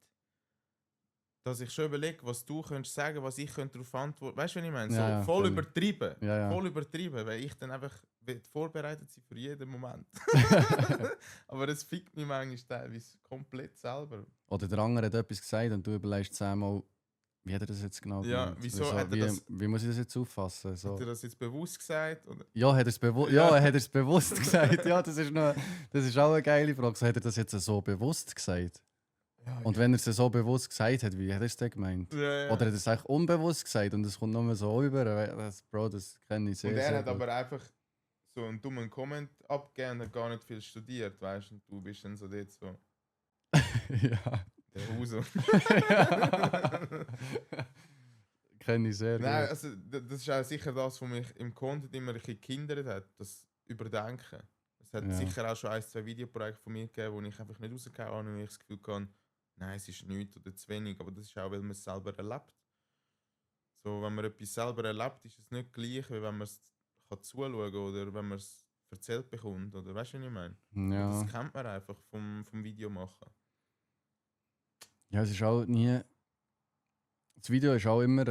dass ich schon überlege, was du könntest sagen, was ich könnte darauf antworten. Weißt du, was ich meine? So Ja, voll völlig. übertrieben. Ja. Voll übertrieben, weil ich dann einfach vorbereitet sein für jeden Moment. Aber es fickt mich manchmal teilweise komplett selber. Oder der andere hat etwas gesagt und du überlegst einmal, wie hat er das jetzt genau Ja, gemeint? wieso hat er das- wie muss ich das jetzt auffassen? So. Hat er das jetzt bewusst gesagt? Oder? Ja, hat er es bewusst gesagt? Ja, das ist auch eine geile Frage. So, hat er das jetzt so bewusst gesagt? Ja, Und wenn er es so bewusst gesagt hat, wie hat er es denn gemeint? ja. Oder hat er es eigentlich unbewusst gesagt und es kommt nur so über? Bro, das kenne ich sehr, Und er sehr hat gut. aber einfach so einen dummen Comment abgegeben und hat gar nicht viel studiert, weißt du? Und du bist dann so dort so, Ja. der Huso. Kenne ich sehr Nein, gut. also das ist auch sicher das, was mich im Content immer ein bisschen gehindert hat, das Überdenken. Es hat Ja. sicher auch schon 1, 2 Videoprojekte von mir gegeben, wo ich einfach nicht rausgehauen habe und ich das Gefühl hatte, nein, es ist nichts oder zu wenig, aber das ist auch, weil man es selber erlebt. So, wenn man etwas selber erlebt, ist es nicht gleich, wie wenn man es zuschauen kann oder wenn man es erzählt bekommt. Oder weißt du, was ich meine? Ja. Das kennt man einfach vom Videomachen. Ja, es ist auch nie. Das Video ist auch immer,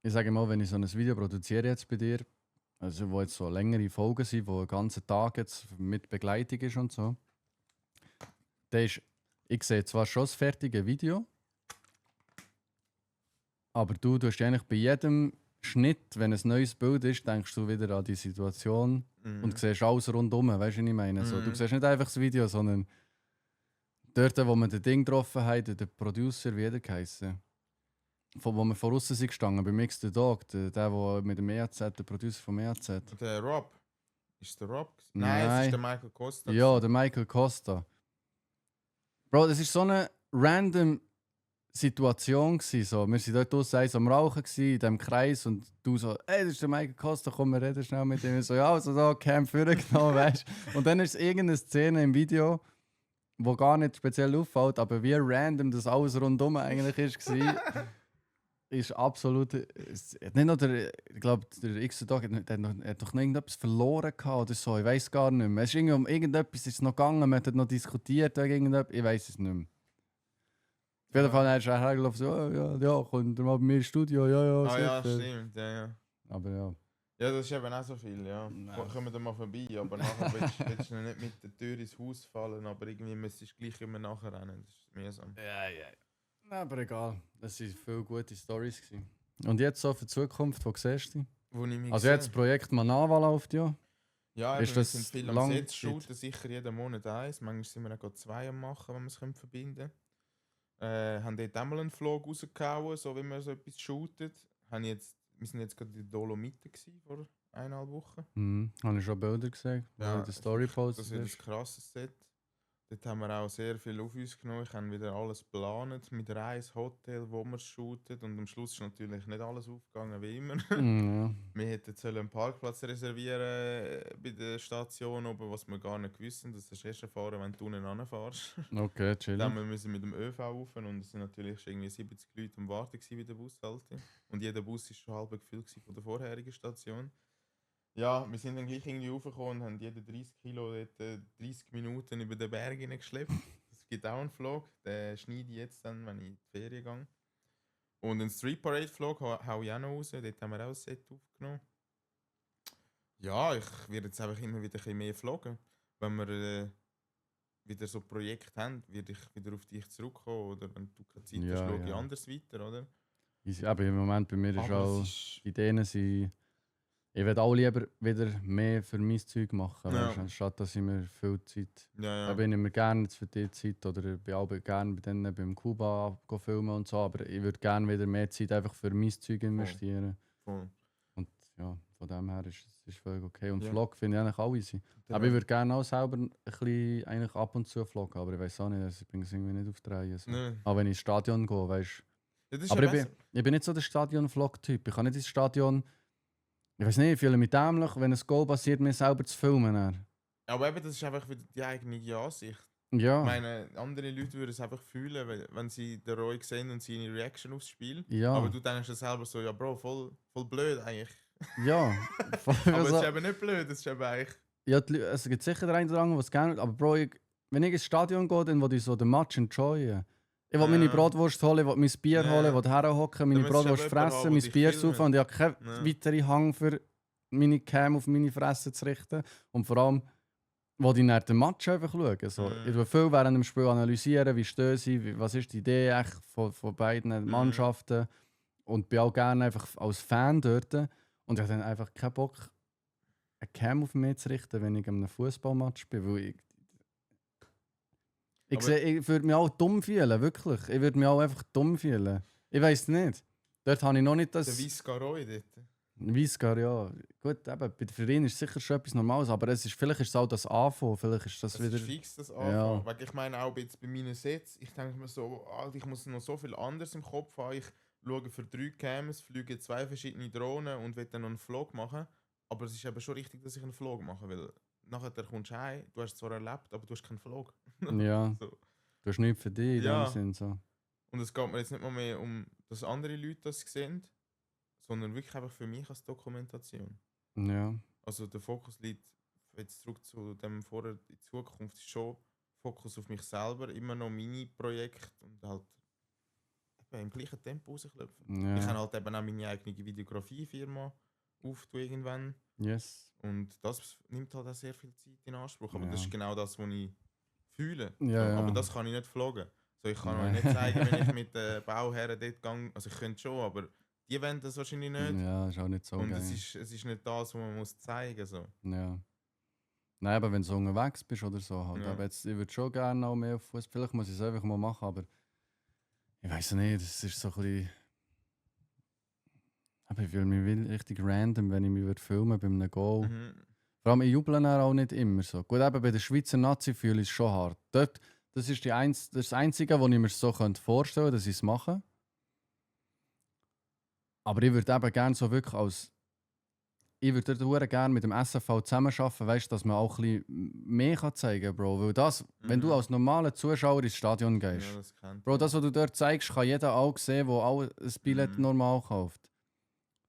ich sage mal, wenn ich so ein Video produziere jetzt bei dir, also wo jetzt so längere Folgen sind, wo einen ganzen Tag jetzt mit Begleitung ist und so, dann ist, ich sehe zwar schon das fertige Video, Aber du tust eigentlich bei jedem Schnitt, wenn ein neues Bild ist, denkst du wieder an die Situation und siehst alles rundum. Weißt du, was ich meine? So, du siehst nicht einfach das Video, sondern dort, wo man das Ding getroffen hat, der Producer, wie der geheißen. Wo wir von außen sind gestanden, bei Mix the Dog, der mit dem EAZ, der Producer vom EAZ. Der Rob. Ist der Rob? Nein. es ist der Michael Costa. Ja, der Michael Costa. Bro, das war so eine random Situation. So. Wir waren dort draussen am Rauchen in diesem Kreis und du so, ey, das ist der Michael Costa, komm, wir reden schnell mit ihm. Ich so, ja, also da, Camp vorgenommen, weißt du. Und dann ist es irgendeine Szene im Video, wo gar nicht speziell auffällt, aber wie random das alles rundum eigentlich war. Ist absolut. Nicht nur der, ich glaube, der X-Tag hat doch noch irgendetwas verloren gehabt oder so. Ich weiß gar nicht mehr. Es ist irgendwie um irgendetwas ist es noch gegangen, man hat noch diskutiert wegen irgendetwas. Ich weiß es nicht mehr. Auf jeden Fall ist er hergelaufen, so, ja, kommt mal bei mir ins Studio, ja. Ah ja, sicher. stimmt, ja. Aber ja. Ja, das ist eben auch so viel, ja. Kommen wir mal vorbei, aber nachher willst du nicht mit der Tür ins Haus fallen, aber irgendwie müsstest du gleich immer nachher rennen. Das ist mühsam. Ja. Aber egal, das waren viele gute Storys. Und jetzt so für die Zukunft, wo siehst du dich? Wo ich mich Also jetzt das Projekt Manawa läuft ja. Ja, Ist wir das sind viel am lang Set, Zeit? shooten sicher jeden Monat eins. Manchmal sind wir auch gerade 2 am machen, wenn wir es verbinden können. Haben dort einmal einen Vlog rausgehauen, so wie man so etwas shootet. Wir sind jetzt gerade in den Dolomiten vor 1,5 Wochen. Habe ich schon Bilder gesehen, Ja, wo der Story Das postet wird ein ist. krasses Set. Dort haben wir auch sehr viel auf uns genommen. Ich habe wieder alles geplant mit Reise, Hotel, wo wir shooten. Und am Schluss ist natürlich nicht alles aufgegangen wie immer. Ja. Wir hätten einen Parkplatz reservieren bei der Station oben, was wir gar nicht wissen. Das ist erst erfahren, wenn du unten ranfährst. Okay, chill. Dann müssen wir mit dem ÖV rauf und es sind natürlich schon irgendwie 70 Leute am Warten bei der Bushalte. Und jeder Bus war schon halb gefüllt von der vorherigen Station. Ja, wir sind dann gleich irgendwie raufgekommen und haben jede 30 Kilo dort, 30 Minuten über den Berg hineingeschleppt. Es gibt auch einen Vlog, den schneide ich jetzt dann, wenn ich in die Ferien gehe. Und einen Street Parade Vlog hau ich auch noch raus, dort haben wir auch ein Set aufgenommen. Ja, ich werde jetzt einfach immer wieder ein bisschen mehr vloggen. Wenn wir wieder so Projekte haben, werde ich wieder auf dich zurückkommen. Oder wenn du keine Zeit hast, schaue ich anders weiter, oder? Aber im Moment bei mir ist Aber auch Ideen sind. Ich würde auch lieber wieder mehr für mein Zeug machen, Ja. weißt, anstatt dass ich mir viel Zeit. Ja. Da bin ich mir gerne jetzt für die Zeit oder ich bin auch gerne bei denen beim Kuba filmen und so, aber ich würde gerne wieder mehr Zeit einfach für mein Zeug investieren. Voll. Und ja, von dem her ist es völlig okay. Und Ja. Vlog finde ich eigentlich auch easy. Aber ich würde gerne auch selber ein bisschen eigentlich ab und zu vloggen, aber ich weiß auch nicht, also ich bin es irgendwie nicht auf die Reihe. So. Nee. Auch wenn ich ins Stadion gehe, weißt Ja, das ist aber ja ich bin nicht so der Stadion-Vlog-Typ. Ich kann nicht ins Stadion. Ich weiß nicht, ich fühle mich dämlich, wenn ein Goal passiert, mir selber zu filmen. Dann. Aber eben, das ist einfach wieder die eigene Ansicht. Ja. Ich meine, andere Leute würden es einfach fühlen, wenn sie den Roy sehen und seine Reaction aufs Spiel. Ja. Aber du denkst dir selber so, ja Bro, voll blöd eigentlich. Ja. Aber es ist eben nicht blöd, es ist eben eigentlich... Ja, es gibt sicher den einen oder anderen, der es gerne. Aber Bro, wenn ich ins Stadion gehe, dann will ich so den Match enjoyen. Ich will meine Bratwurst holen, ich will mein Bier holen, ich will herhocken, meine Dann müsstest du Bratwurst aber jemanden fressen, haben, mein der dich Bier filmt. saufen und ich habe keinen Ja. weiteren Hang für meine Cam auf meine Fresse zu richten. Und vor allem, will ich nach dem Match einfach schauen. So, Ich tue viel während dem Spiel analysieren, wie stehen sie, was ist die Idee echt von beiden Mannschaften. Und bin auch gerne einfach als Fan dort. Und ich habe dann einfach keinen Bock, eine Cam auf mich zu richten, wenn ich an einem Fußballmatch bin. Weil ich würde mich auch dumm fühlen, wirklich. Ich würde mich auch einfach dumm fühlen. Ich weiß nicht. Dort habe ich noch nicht das. Der Visca Roy dort. Weisgar, ja. Gut, eben, für ihn ist es sicher schon etwas Normales, aber vielleicht ist es auch das Anfangen, vielleicht ist das Das wieder... ist fix, das Anfang. Ja. Weil ich meine auch jetzt bei meinen Sets, ich denke mir so, ich muss noch so viel anderes im Kopf haben. Ich schaue für 3 Cams, fliege 2 verschiedene Drohnen und will dann noch einen Vlog machen. Aber es ist eben schon richtig, dass ich einen Vlog mache, weil nachher kommst du heim, du hast es zwar erlebt, aber du hast keinen Vlog. Ja, So. du hast nichts für dich in Ja. dem Sinn. So. Und es geht mir jetzt nicht mal mehr um, dass andere Leute das sehen, sondern wirklich einfach für mich als Dokumentation. Ja. Also der Fokus liegt, jetzt zurück zu dem vorher, in Zukunft ist schon Fokus auf mich selber, immer noch meine Projekte und halt eben im gleichen Tempo rausklopfen. Ja. Ich kann halt eben auch meine eigene Videografiefirma auftun irgendwann Yes. und das nimmt halt auch sehr viel Zeit in Anspruch. Aber Ja. das ist genau das, was ich fühle. Ja, ja. Aber das kann ich nicht vloggen. So, ich kann euch Nein. nicht zeigen, wenn ich mit den Bauherren dort gehe. Also ich könnte schon, aber die wollen das wahrscheinlich nicht. Ja, ist auch nicht so Und geil. es ist nicht das, was man muss zeigen muss. So. Ja. Nein, aber wenn du so unterwegs bist oder so halt. Ja. Aber jetzt, ich würde schon gerne auch mehr auf Fuß. Vielleicht muss ich es einfach mal machen, aber ich weiß nicht, das ist so ein bisschen. Aber ich fühle mich richtig random, wenn ich mich würde filmen bei einem Goal. Mhm. Vor allem, ich juble dann auch nicht immer so. Gut, eben bei der Schweizer Nazi fühle ich es schon hart. Dort, das ist das Einzige, wo ich mir so vorstellen könnte, dass ich es mache. Aber ich würde eben gerne so wirklich als. Ich würde dort gerne mit dem SFV zusammenarbeiten, weißt du, dass man auch ein bisschen mehr zeigen kann, Bro. Weil das, wenn du als normaler Zuschauer ins Stadion gehst, Ja, das kennt Bro, das, was du dort zeigst, kann jeder auch sehen, der auch ein Billett normal kauft.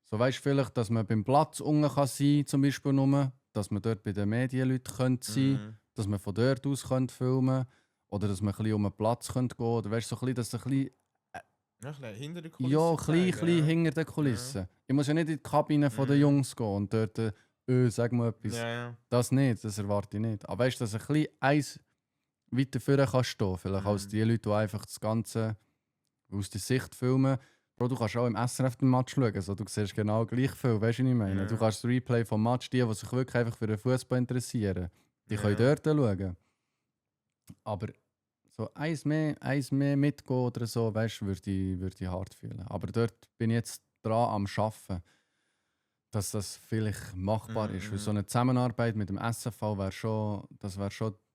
So weißt du vielleicht, dass man beim Platz unten kann sein, zum Beispiel nur, dass man dort bei den Medienleuten könnte sein, dass man von dort aus könnte filmen oder dass man ein bisschen um den Platz könnte gehen oder weißt du, so ein bisschen, dass ein bisschen, Ja, ein bisschen hinter der Kulisse. ja, ein zeigen, bisschen hinter den Kulissen. Ich muss ja nicht in die Kabine der Jungs gehen und dort, sag mal etwas. Ja, ja. Das nicht, das erwarte ich nicht. Aber weißt du, dass ein bisschen eins weiter vorne kann stehen, vielleicht als die Leute, die einfach das Ganze aus der Sicht filmen. Bro, du kannst auch im SRF den Match schauen, also, du siehst genau gleich viel, weißt du, was ich meine? Ja. Du kannst das Replay vom Match, die sich wirklich einfach für den Fußball interessieren, die Ja. können dort schauen. Aber so eins mehr mitgehen oder so, weißt du, würde ich hart fühlen. Aber dort bin ich jetzt dran am Arbeiten, dass das vielleicht machbar ist. Weil so eine Zusammenarbeit mit dem SFV wäre schon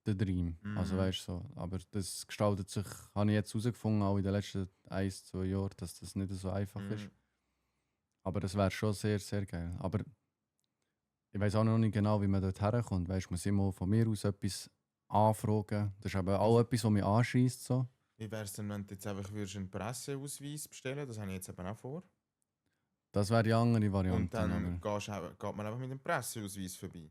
der Dream. Also weißt du so. Aber das gestaltet sich, habe ich jetzt herausgefunden, auch in den letzten 1-2 Jahren, dass das nicht so einfach ist. Aber das wäre schon sehr, sehr geil. Aber ich weiß auch noch nicht genau, wie man dort herkommt. Weißt, ich muss immer von mir aus etwas anfragen. Das ist aber auch etwas, was mich anschießt. So. Wie wäre es denn, wenn du jetzt einfach einen Presseausweis bestellen würdest? Das habe ich jetzt eben auch vor. Das wäre die andere Variante. Und dann aber geht man einfach mit dem Presseausweis vorbei.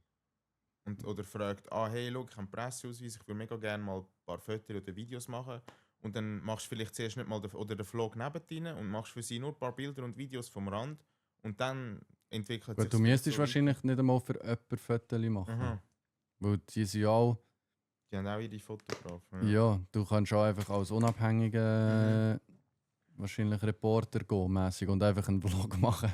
Oder fragt, hey, look, ich habe einen Presseausweis, ich würde mega gerne mal ein paar Fotos oder Videos machen. Und dann machst du vielleicht zuerst nicht mal den Vlog neben und machst für sie nur ein paar Bilder und Videos vom Rand. Und dann entwickelt sich gut, du müsstest wahrscheinlich nicht einmal für jemanden Fotos machen. Aha. Weil die sind ja auch. Die haben auch ihre Fotografen. Ja, du kannst auch einfach als unabhängiger wahrscheinlich Reporter gehen mäßig und einfach einen Vlog machen.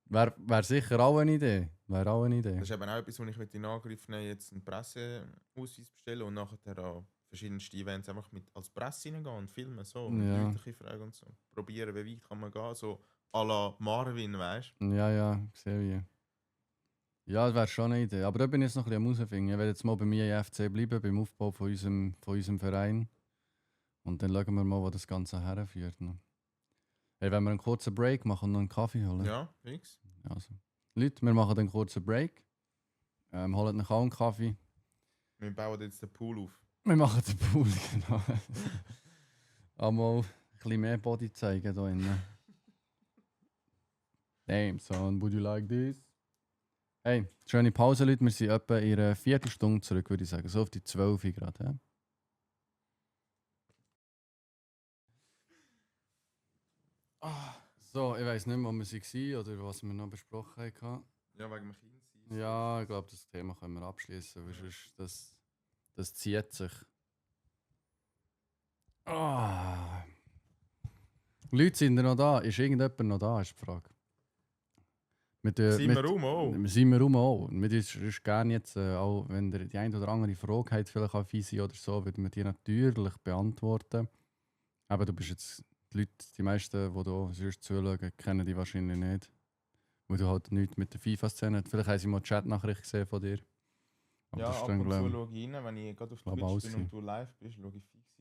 Wäre sicher auch eine Idee. Wäre auch eine Idee. Das ist eben auch etwas, wo ich in Angriff nehme, jetzt einen Presseausweis bestellen und nachher an verschiedenste Events einfach als Presse reingehen und filmen. So, Ja. Leute fragen und so. Probieren, wie weit kann man gehen. So à la Marvin, weißt du? Ja, sehe ich. Ja, das wäre schon eine Idee. Aber da bin ich jetzt noch ein bisschen am herausfinden. Ich werde jetzt mal bei mir in FC bleiben, beim Aufbau von unserem Verein. Und dann schauen wir mal, wo das Ganze herführt. Hey, wenn wir einen kurzen Break machen und noch einen Kaffee holen. Ja, fix. Also. Leute, wir machen einen kurzen Break. Holen noch auch einen Kaffee. Wir bauen jetzt den Pool auf. Wir machen den Pool, genau. Einmal ein bisschen mehr Body zeigen hier innen. Damn, son, would you like this? Hey, schöne Pause, Leute. Wir sind etwa in einer Viertelstunde zurück, würde ich sagen. So auf die 12 Uhr gerade. Ja? So, ich weiß nicht mehr, wo wir waren oder was wir noch besprochen haben. Ja, wegen dem Kind sein. Ja, ich glaube, das Thema können wir abschließen, weil sonst das zieht sich. Leute, sind noch da? Ist irgendjemand noch da, ist die Frage. Sind wir rum auch? Sind wir rum auch. Wir ist gerne jetzt, auch wenn ihr die eine oder andere Frage habt, vielleicht auch Fisi oder so, würden wir die natürlich beantworten. Aber du bist jetzt, die meisten, die hier sonst zuschauen, kennen die wahrscheinlich nicht. Weil du halt nichts mit der FIFA-Szene hast. Vielleicht haben sie mal eine Chat-Nachricht gesehen von dir. Aber Ja, das ist ab dann, und zu glaub ich, schaue ich rein, wenn ich gerade auf glaub, Twitch bin aussehen. und du live bist, schaue ich fix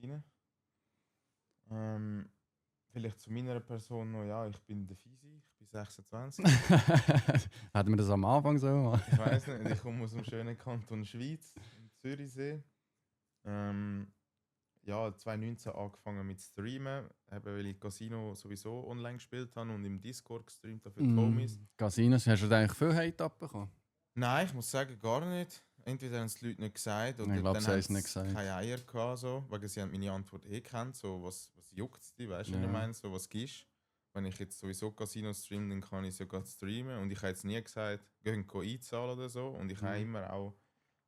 rein. Vielleicht zu meiner Person noch, ja, ich bin der Fisi, ich bin 26. Hätten wir das am Anfang so machen? Ich weiß nicht, ich komme aus dem schönen Kanton Schweiz, im Zürichsee. Ja, 2019 angefangen mit Streamen, eben weil ich Casino sowieso online gespielt habe und im Discord gestreamt habe für die Homies. Casinos, hast du da eigentlich viel Hate abbekommen? Nein, ich muss sagen, gar nicht. Entweder haben es die Leute nicht gesagt oder Ich glaub, dann sie haben haben es nicht gesagt. keine Eier gehabt, so, weil sie haben meine Antwort kennt, so was juckt es dich, weißt du, Ja. was ich meine, so was gibst. Wenn ich jetzt sowieso Casino streame, dann kann ich sogar streamen und ich habe jetzt nie gesagt, gehen einzahlen oder so und ich habe immer auch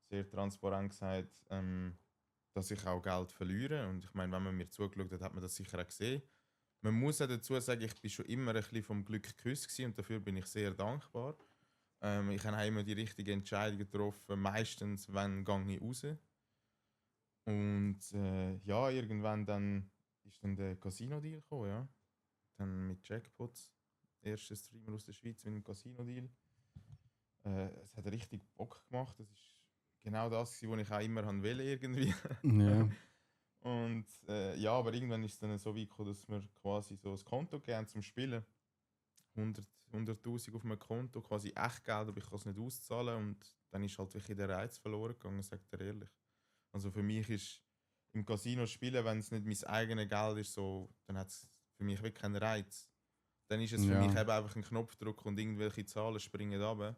sehr transparent gesagt, dass ich auch Geld verliere. Und ich meine, wenn man mir zugeschaut hat, hat man das sicher auch gesehen. Man muss auch dazu sagen, ich bin schon immer ein bisschen vom Glück geküsst gewesen und dafür bin ich sehr dankbar. Ich habe immer die richtigen Entscheidungen getroffen, meistens, wenn gehe ich raus. Und ja, irgendwann dann ist dann der Casino-Deal gekommen, ja. Dann mit Jackpots, erster Streamer aus der Schweiz mit einem Casino-Deal. Es hat richtig Bock gemacht. Das ist genau das, was ich auch immer wollte irgendwie. Ja. Und ja, aber irgendwann ist es dann so weit gekommen, dass wir quasi so ein Konto geben zum Spielen. 100'000 auf meinem Konto, quasi Echtgeld, aber ich kann es nicht auszahlen. Und dann ist halt wirklich der Reiz verloren gegangen, sagt er ehrlich. Also für mich ist im Casino spielen, wenn es nicht mein eigenes Geld ist, so, dann hat es für mich wirklich keinen Reiz. Dann ist es für mich eben einfach ein Knopfdruck und irgendwelche Zahlen springen runter.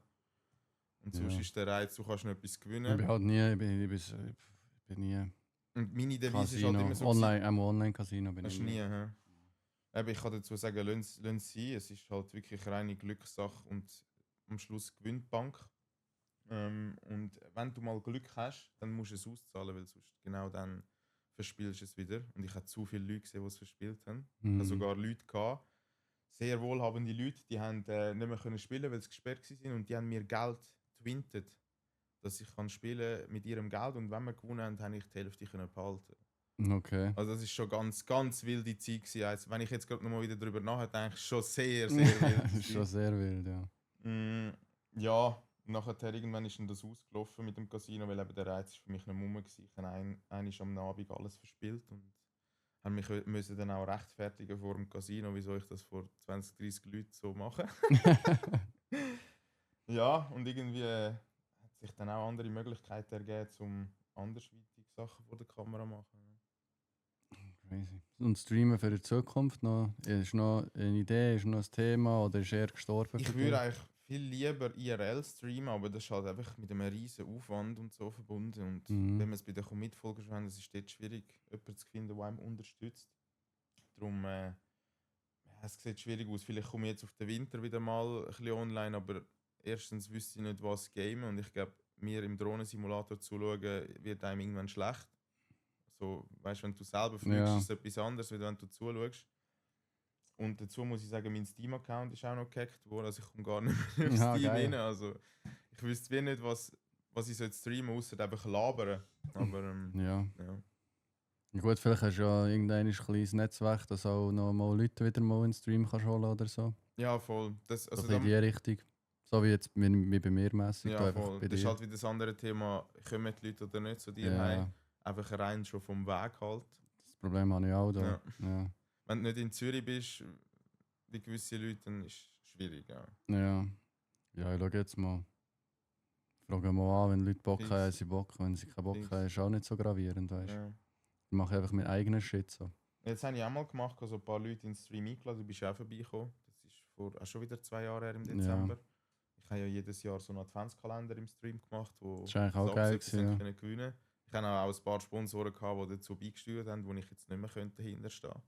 Und sonst ist der Reiz, du kannst noch etwas gewinnen. Ich bin halt nie, ich bin nie Und meine Devise Casino, ist halt immer so... Online-Casino bin das ich ist nie. nie, hä? Eben, ich kann dazu sagen, lassen sie, es ist halt wirklich reine Glückssache und am Schluss gewinnt die Bank. Und wenn du mal Glück hast, dann musst du es auszahlen, weil sonst genau dann verspielst du es wieder. Und ich habe zu viele Leute gesehen, die es verspielt haben. Ich hatte sogar Leute gehabt, sehr wohlhabende Leute, die haben nicht mehr können spielen, weil sie gesperrt waren und die haben mir Geld gewintet, dass ich kann spielen mit ihrem Geld und wenn wir gewonnen haben, habe ich die Hälfte können behalten. Okay. Also das ist schon ganz, ganz wilde Zeit gewesen. Also, wenn ich jetzt gerade noch mal wieder darüber nachdenke, ist schon sehr, sehr wild. Das ist schon sehr wild, ja. Ja, nachher irgendwann ist dann das ausgelaufen mit dem Casino, weil eben der Reiz ist für mich nicht mehr rum war. Ich habe einmal am Abend alles verspielt und habe mich müssen dann auch rechtfertigen vor dem Casino, wieso ich das vor 20, 30 Leuten so mache. Ja, und irgendwie hat sich dann auch andere Möglichkeiten ergeben, um andersweitige Sachen vor der Kamera zu machen. Crazy. Und Streamen für die Zukunft noch? Ist noch eine Idee, ist noch ein Thema oder ist er gestorben? Ich würde eigentlich viel lieber IRL streamen, aber das ist halt einfach mit einem riesen Aufwand und so verbunden. Und wenn wir es bei den Mitfolgern schon haben, es ist dort schwierig, jemanden zu finden, der einem unterstützt. Darum, ja, es sieht schwierig aus. Vielleicht komme ich jetzt auf den Winter wieder mal ein bisschen online, aber erstens wüsste ich nicht, was gamen und ich glaube, mir im Drohnensimulator zuschauen, wird einem irgendwann schlecht. So, weißt, wenn du selber fliegst, ist es etwas anderes, als wenn du zuschaust. Und dazu muss ich sagen, mein Steam-Account ist auch noch gehackt worden, also ich komme gar nicht mehr auf Steam rein. Also, ich wüsste wie nicht, was ich so jetzt streamen, außer einfach labern. Aber Ja. ja. Gut, vielleicht hast du ja irgendein kleines Netzwerk, das auch noch mal Leute wieder mal in den Stream kannst holen oder so. Ja, voll. Das, also so in die Richtung. So wie jetzt wie bei mir mäßig. Ja, voll. Das ist halt wieder das andere Thema, kommen die Leute oder nicht zu dir heim. Einfach rein schon vom Weg halt. Das Problem habe ich auch da. Ja. Ja. Wenn du nicht in Zürich bist, wie gewisse Leute, dann ist es schwierig. Ja, ja ich schaue jetzt mal. Frage mal an, wenn Leute Bock haben, haben sie Bock. Wenn sie keinen Bock haben, ist auch nicht so gravierend, weißt du. Ja. Ich mache einfach meinen eigenen Shit so. Jetzt habe ich auch mal gemacht, also ein paar Leute in den Stream eingeladen, du bist auch vorbeigekommen. Das ist auch schon wieder 2 Jahre her im Dezember. Ja. Ich habe ja jedes Jahr so einen Adventskalender im Stream gemacht, wo das ist eigentlich auch geil gewesen, ja. Gewinnen. Ich hatte auch ein paar Sponsoren gehabt, die dazu beigesteuert haben, wo ich jetzt nicht mehr dahinter stehen könnte.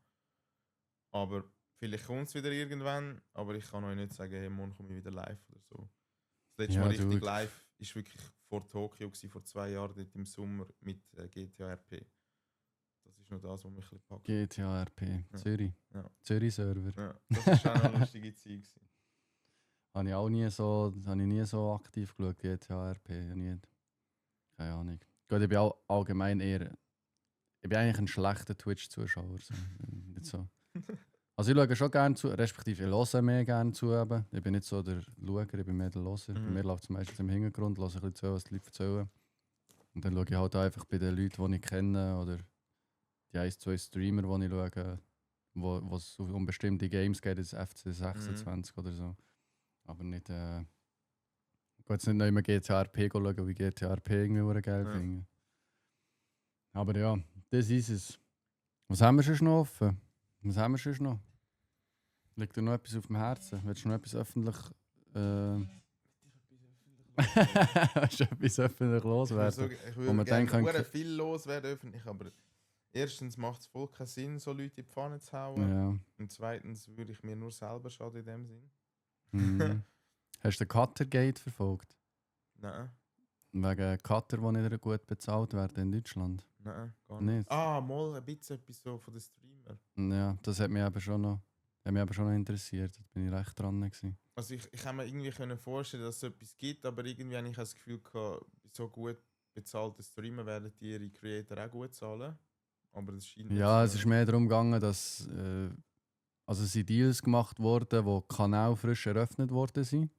Aber vielleicht kommt es wieder irgendwann, aber ich kann euch nicht sagen, hey, morgen komme ich wieder live oder so. Das letzte Mal richtig live war wirklich vor Tokio, vor 2 Jahren, dort im Sommer mit GTA RP. Das ist noch das, was mich ein bisschen packt. GTA RP, ja. Zürich. Ja. Zürich-Server. Ja, das war auch eine lustige Zeit. Habe ich auch nie so aktiv geschaut, GTA RP. Keine Ahnung. Gut, ich bin auch allgemein eher... Ich bin eigentlich ein schlechter Twitch-Zuschauer. So. Nicht so. Also ich schaue schon gerne zu, respektive ich höre mehr gerne zu. Eben. Ich bin nicht so der Schauer, ich bin mehr der Hörer. Bei mir läuft es meistens im Hintergrund, höre ein bisschen zu, was die Leute erzählen. Und dann schaue ich halt einfach bei den Leuten, die ich kenne, oder die 1-2 Streamer, die ich schaue, wo es um bestimmte Games geht, das FC 26 oder so. Aber nicht... Ich gehe jetzt nicht noch immer GTA RP schauen, wie GTA RP irgendwie geil finde. Aber ja, das ist es. Was haben wir schon noch offen? Was haben wir schon noch? Liegt dir noch etwas auf dem Herzen? Willst du noch etwas öffentlich... Willst du etwas öffentlich loswerden? Ich würde gerne viel loswerden öffentlich, aber erstens macht es voll keinen Sinn, so Leute in die Pfanne zu hauen. Ja. Und zweitens würde ich mir nur selber schaden in dem Sinn. Hast du den Cuttergate verfolgt? Nein. Wegen Cutter, die nicht gut bezahlt werden in Deutschland? Nein, gar nicht. Nicht? Mal ein bisschen etwas so von den Streamer. Ja, das hat mich eben schon noch interessiert. Da bin ich recht dran gewesen. Also ich kann mir irgendwie vorstellen, dass es etwas gibt, aber irgendwie habe ich das Gefühl gehabt, so gut bezahlte Streamer werden die ihre Creator auch gut zahlen. Aber das scheint Ja, nicht es so. ist mehr darum gegangen, dass also es sind Deals gemacht wurden, wo Kanäle frisch eröffnet worden sind.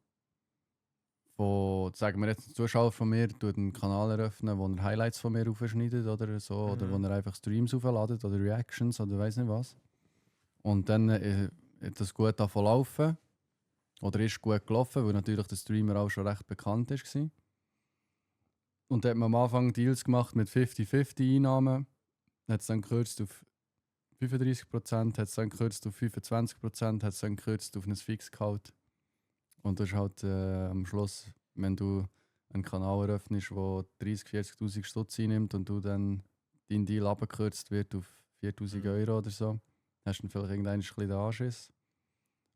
Von, sagen wir jetzt, ein Zuschauer von mir tut einen Kanal eröffnen, wo er Highlights von mir aufschneidet oder so, oder wo er einfach Streams aufladet oder Reactions oder weiß nicht was. Und dann hat das gut davon laufen. Oder ist gut gelaufen, weil natürlich der Streamer auch schon recht bekannt war. Und dann hat man am Anfang Deals gemacht mit 50-50 Einnahmen. Hat es dann gekürzt auf 35%, hat es dann gekürzt auf 25%, hat es dann gekürzt auf ein Fixgehalt. Und das ist halt am Schluss, wenn du einen Kanal eröffnest, der 30.000, 40.000 Stutz einnimmt und du dann dein Deal abgekürzt wird auf 4.000 Euro oder so, hast du dann vielleicht irgendwann ein bisschen den Anschiss.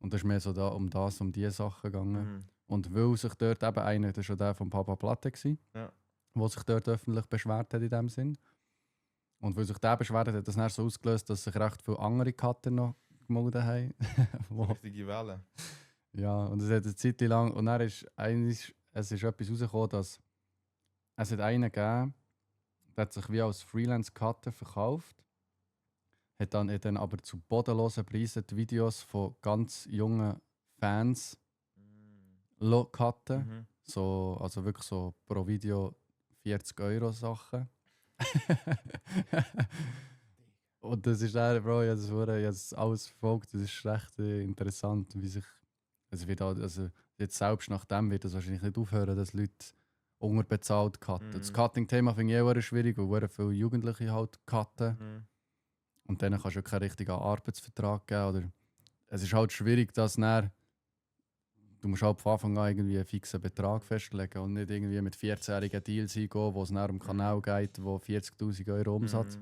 Und das ist mehr so um diese Sachen gegangen. Und weil sich dort eben einer, das war schon der von Papa Platte, Ja. der sich dort öffentlich beschwert hat in dem Sinn. Und weil sich der beschwert hat, hat das dann so ausgelöst, dass sich recht viele andere Cutter noch gemeldet haben. Richtige Welle. Ja, und es hat eine Zeit lang, und dann ist es ist etwas rausgekommen, dass es hat einen gegeben, der hat sich wie als Freelance-Cutter verkauft, hat dann aber zu bodenlosen Preisen die Videos von ganz jungen Fans cutten. So, also wirklich so pro Video 40 Euro Sachen. Und das ist dann, Bro, ich habe das alles verfolgt, das ist recht interessant, wie sich, also jetzt selbst nach dem wird das wahrscheinlich nicht aufhören, dass Leute unterbezahlt cutten. Das Cutting-Thema finde ich auch schwierig, weil sehr viele Jugendliche halt cutten. Und denen kannst du keinen richtigen Arbeitsvertrag geben. Oder es ist halt schwierig, dass du musst halt von Anfang an irgendwie einen fixen Betrag festlegen und nicht irgendwie mit 14-jährigen Deals eingehen, wo es nach dem Kanal geht, wo 40.000 Euro Umsatz.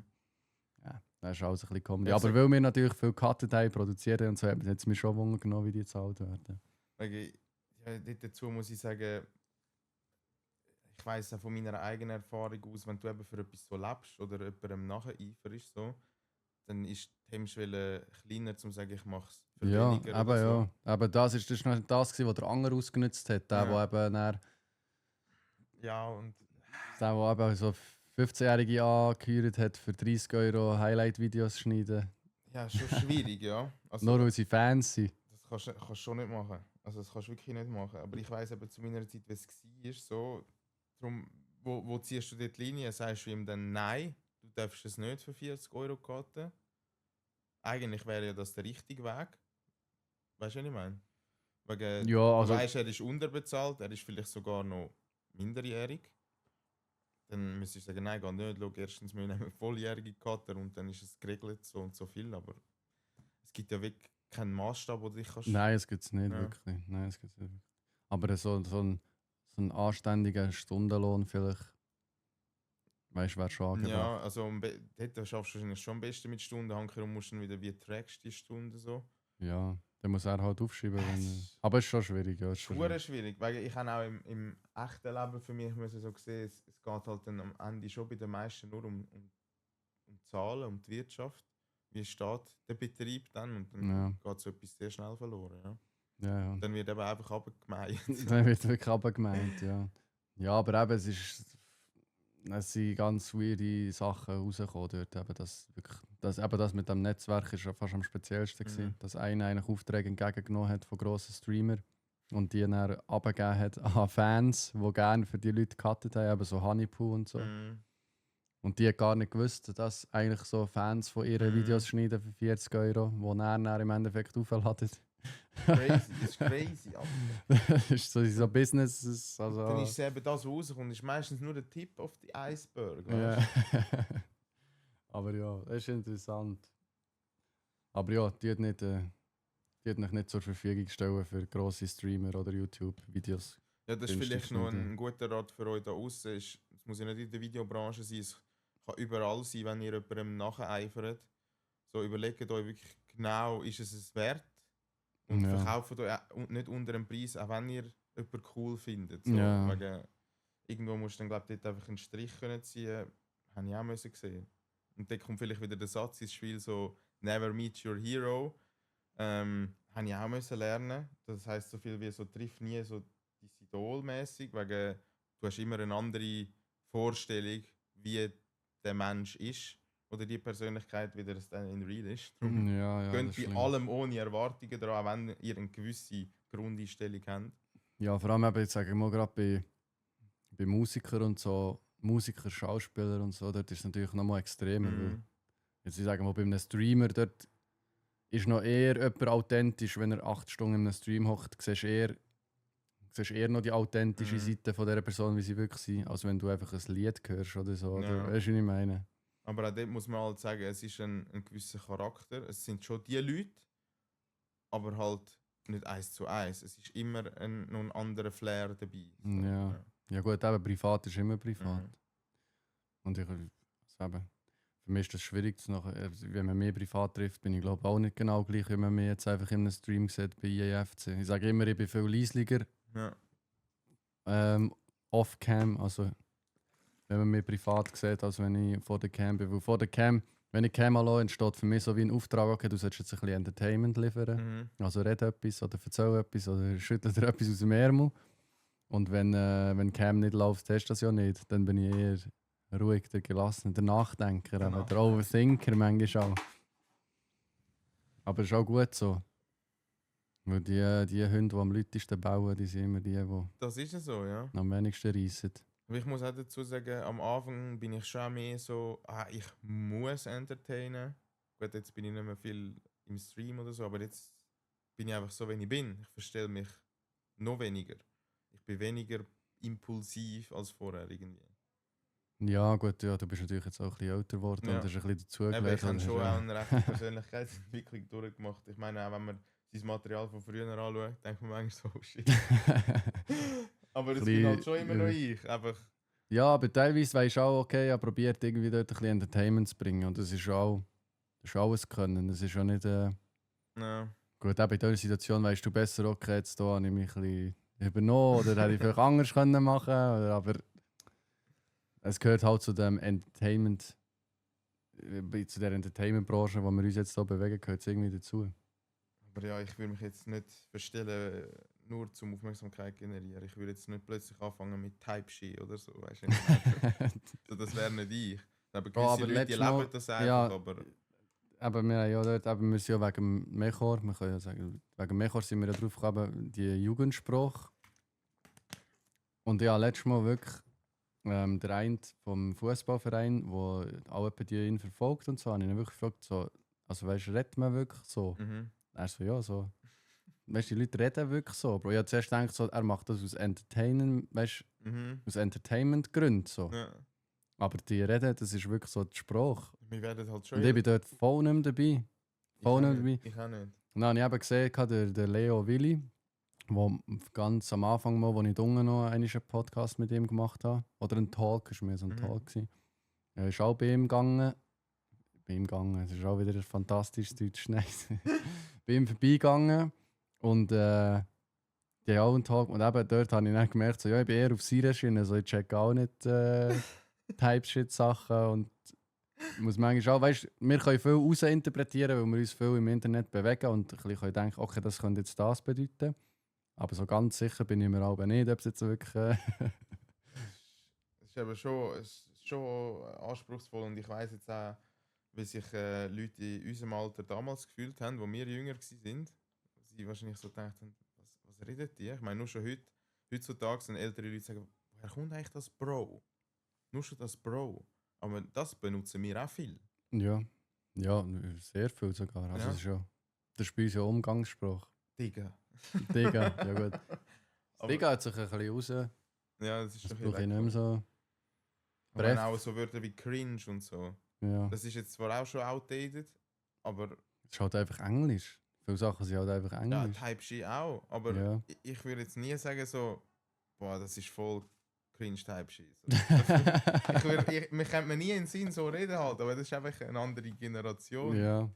Ja, das ist alles ein bisschen Comedy. Ja, Aber so- weil wir natürlich viel Cut-Teile produzieren und so, hat es mir schon Wunder genommen, wie die gezahlt werden. Dazu muss ich sagen, ich weiss auch von meiner eigenen Erfahrung aus, wenn du eben für etwas so lebst oder jemandem nacheiferst, so, dann ist die Hemmschwelle kleiner, um zu sagen, ich mache es für Ja, weniger aber oder so. ja. Aber das ist noch nicht das, gewesen, was der andere ausgenutzt hat. Der, Ja. der eben dann, Ja, und der eben so 15-Jährige angeheuert hat, für 30 Euro Highlight-Videos schneiden. ja, ist schon schwierig, ja. Also, Nur weil sie Fans sind. das kannst du schon nicht machen. Also das kannst du wirklich nicht machen. Aber ich weiss eben zu meiner Zeit, wie es war, so, darum, wo ziehst du dort die Linie? Sagst du ihm dann nein, du darfst es nicht für 40 Euro cutten? Eigentlich wäre ja das der richtige Weg. Weißt du, was ich meine? Wegen, Ja, du also weißt, er ist unterbezahlt, er ist vielleicht sogar noch minderjährig. Dann müsstest du sagen, nein, geh nicht. Schau, erstens, wir nehmen volljährige Cutter und dann ist es geregelt, so und so viel. Aber es gibt ja wirklich keinen Maßstab, wo du dich kannst. nein, es gibt es nicht Ja. wirklich. Nein, es gibt's nicht wirklich. Aber so ein anständiger Stundenlohn vielleicht, weißt du, wäre schon angebracht. Ja, also dort schaffst du wahrscheinlich schon am besten mit Stunden. Hankerum musst du dann wieder, wie trackst du die Stunde so. Ja, dann muss er halt aufschreiben. Es Aber es ist schon schwierig. Ja, es ist ist schon verdammt schwierig, weil ich habe auch im echten Leben für mich müssen so gesehen, es geht halt dann am Ende schon bei den meisten nur um Zahlen, um die Wirtschaft. Wie steht der Betrieb dann? Und dann Ja. geht so etwas sehr schnell verloren. Ja. Ja, ja. Dann wird eben einfach abgemeint. Dann wird wirklich abgemeint, ja. Ja, aber eben, es sind ganz weirde Sachen rausgekommen dort. Eben das mit dem Netzwerk ist ja fast am speziellsten gewesen, dass einer eigentlich Aufträge entgegengenommen hat von grossen Streamern und die dann abgegeben hat an Fans, die gerne für die Leute gecuttet haben, eben so Honeypoo und so. Und die hat gar nicht gewusst, dass eigentlich so Fans von ihren Videos schneiden für 40 Euro, die dann im Endeffekt aufladen. Crazy, das ist crazy. Alter. Das ist so Business. Also, Dann ist es eben das, was rauskommt, ist meistens nur der Tip auf die Iceberg. ja. Weißt? Aber ja, das ist interessant. Aber ja, die hat nicht zur Verfügung stellen für grosse Streamer oder YouTube-Videos. Ja, das ist Günstig vielleicht noch schneiden. ein guter Rat für euch da außen. Es muss ja nicht in der Videobranche sein, es kann überall sein, wenn ihr jemandem nacheifert. So überlegt euch wirklich genau, ist es wert? Und Ja. verkauft euch nicht unter dem Preis, auch wenn ihr jemanden cool findet. So, Ja. wegen, irgendwo musst du dann, glaube ich, dort einfach einen Strich können ziehen. habe ich auch müssen sehen. Und dann kommt vielleicht wieder der Satz ins Spiel, so «Never meet your hero». Habe ich auch müssen lernen. Das heisst so viel wie so «Triff nie so dein Idol» mäßig, wegen du hast immer eine andere Vorstellung, wie der Mensch ist oder die Persönlichkeit, wie das dann in real ist. Darum Ja, geht das bei stimmt. allem ohne Erwartungen dran, auch wenn ihr eine gewisse Grundeinstellung habt. Ja, vor allem eben, jetzt sage ich mal gerade bei Musikern und so, Musiker, Schauspieler und so, dort ist es natürlich noch mal extremer. Weil jetzt ich sage mal, bei einem Streamer, dort ist noch eher jemand authentisch, wenn er 8 Stunden in einem Stream hockt, siehst du eher noch die authentische Seite von dieser Person, wie sie wirklich sind, als wenn du einfach ein Lied hörst oder so. Oder, Ja. weißt du, was ich meine? Aber auch dort muss man halt sagen, es ist ein gewisser Charakter. Es sind schon die Leute, aber halt nicht 1:1. Es ist immer noch ein anderer Flair dabei. So. Ja. Ja gut, eben privat ist immer privat. Mhm. Und eben, für mich ist das schwierig, wenn man mich privat trifft, bin ich glaube auch nicht genau gleich, wie man mich jetzt einfach in einem Stream sieht bei IAFC. Ich sage immer, ich bin viel leislicher Ja. off-cam, also wenn man mich privat sieht, als wenn ich vor der Cam bin. Weil vor der Cam, wenn ich Cam anschaue, entsteht für mich so wie ein Auftrag, okay, du sollst jetzt ein bisschen Entertainment liefern. Also red etwas oder erzähl etwas oder schüttel dir etwas aus dem Ärmel. Und wenn Cam nicht läuft, hast du das ja nicht. Dann bin ich eher ruhig, der gelassene, der Nachdenker, aber der Overthinker manchmal auch. Aber es ist auch gut so. Weil die Hunde, die am lautesten bauen, die sind immer die Das ist ja so, ja. am wenigsten reissen. Aber ich muss auch dazu sagen, am Anfang bin ich schon mehr so, ich muss entertainen. Gut, jetzt bin ich nicht mehr viel im Stream oder so, aber jetzt bin ich einfach so, wenn ich bin. Ich verstelle mich noch weniger. Ich bin weniger impulsiv als vorher irgendwie. Ja, gut, ja, du bist natürlich jetzt auch ein bisschen älter geworden Ja. und hast ein bisschen Aber dazugelernt. ich habe und schon hast, auch eine rechte Persönlichkeitsentwicklung durchgemacht. Ich meine, auch wenn man sein Material von früher anschaut, denkt man manchmal so, oh shit. Aber das bin halt schon immer noch ich. Einfach. Ja, aber teilweise weisst du auch, okay, ich probiert irgendwie dort ein bisschen Entertainment zu bringen. Und das ist auch ein Können. Das ist auch nicht. Ja. Gut, auch bei dieser Situation weißt du besser, okay, jetzt hier habe ich mich ein bisschen übernommen oder hätte ich vielleicht anders können machen können. Aber es gehört halt zu dem Entertainment, zu der Entertainment-Branche, wo wir uns jetzt hier bewegen, gehört es irgendwie dazu. Aber ja, ich würde mich jetzt nicht verstellen, nur zum Aufmerksamkeit generieren. Ich würde jetzt nicht plötzlich anfangen mit Type-Shit oder so. Weißt du, so, das wäre nicht ich. Aber gewisse aber Leute die letztes Mal- leben das einfach. ja. Aber Aber wir haben ja dort, wir sind ja wegen Mechor, wir können ja sagen, wegen Mechor sind wir ja drauf gekommen, die Jugendsprache. Und ja, letztes Mal wirklich der eine vom Fußballverein, der auch etwa die ihn verfolgt und so, habe ich ihn wirklich gefragt, so, also weißt du, redet man wirklich so? Er so, ja, so. Weißt du, die Leute reden wirklich so. Bro, ich habe zuerst gedacht, so, er macht das aus aus Entertainment-Gründen. So. Ja. Aber die reden, das ist wirklich so die Sprache. Wir werden halt schon. Und ich bin dort voll nicht mehr dabei. Voll nicht mehr dabei. Ich auch nicht. Und dann habe ich eben gesehen, der Leo Willi, wo ganz am Anfang mal, wo ich unten noch einen Podcast mit ihm gemacht habe, oder ein Talk, es war mehr so ein Talk gewesen. Er ist auch bei ihm gegangen. Es ist auch wieder ein fantastisches Deutsch. Nein. Bei ihm vorbeigegangen und die haben auch einen Talk. Und eben dort habe ich dann gemerkt, so, ja, ich bin eher auf seiner Schiene, also ich check auch nicht Type-Shit-Sachen und muss manchmal auch, weißt, wir können viel rausinterpretieren, weil wir uns viel im Internet bewegen und ein bisschen denken, okay, das könnte jetzt das bedeuten. Aber so ganz sicher bin ich mir auch nicht, ob es jetzt wirklich... Es ist aber schon, anspruchsvoll und ich weiss jetzt auch, wie sich Leute in unserem Alter damals gefühlt haben, wo wir jünger waren. Sie wahrscheinlich so gedacht haben, was redet die? Ich meine, nur schon heutzutage sind ältere Leute sagen, woher kommt eigentlich das Bro? Nur schon das Bro. Aber das benutzen wir auch viel. Ja, sehr viel sogar. Also das ist bei uns ja Umgangssprache. Digga. Digga, ja gut. Das Digga hat sich ein bisschen raus. Ja, das ist Das doch brauche ich nicht mehr so. Aber dann auch so Wörter wie cringe und so. Ja. Das ist jetzt zwar auch schon outdated, aber... Es ist halt einfach Englisch. Viele Sachen sind halt einfach Ja, Englisch. Type-Shit auch. Aber Ja. ich würde jetzt nie sagen so, boah, das ist voll cringe Type-Shit. So. Wir können mir nie in den Sinn so reden halt, aber das ist einfach eine andere Generation. Ja.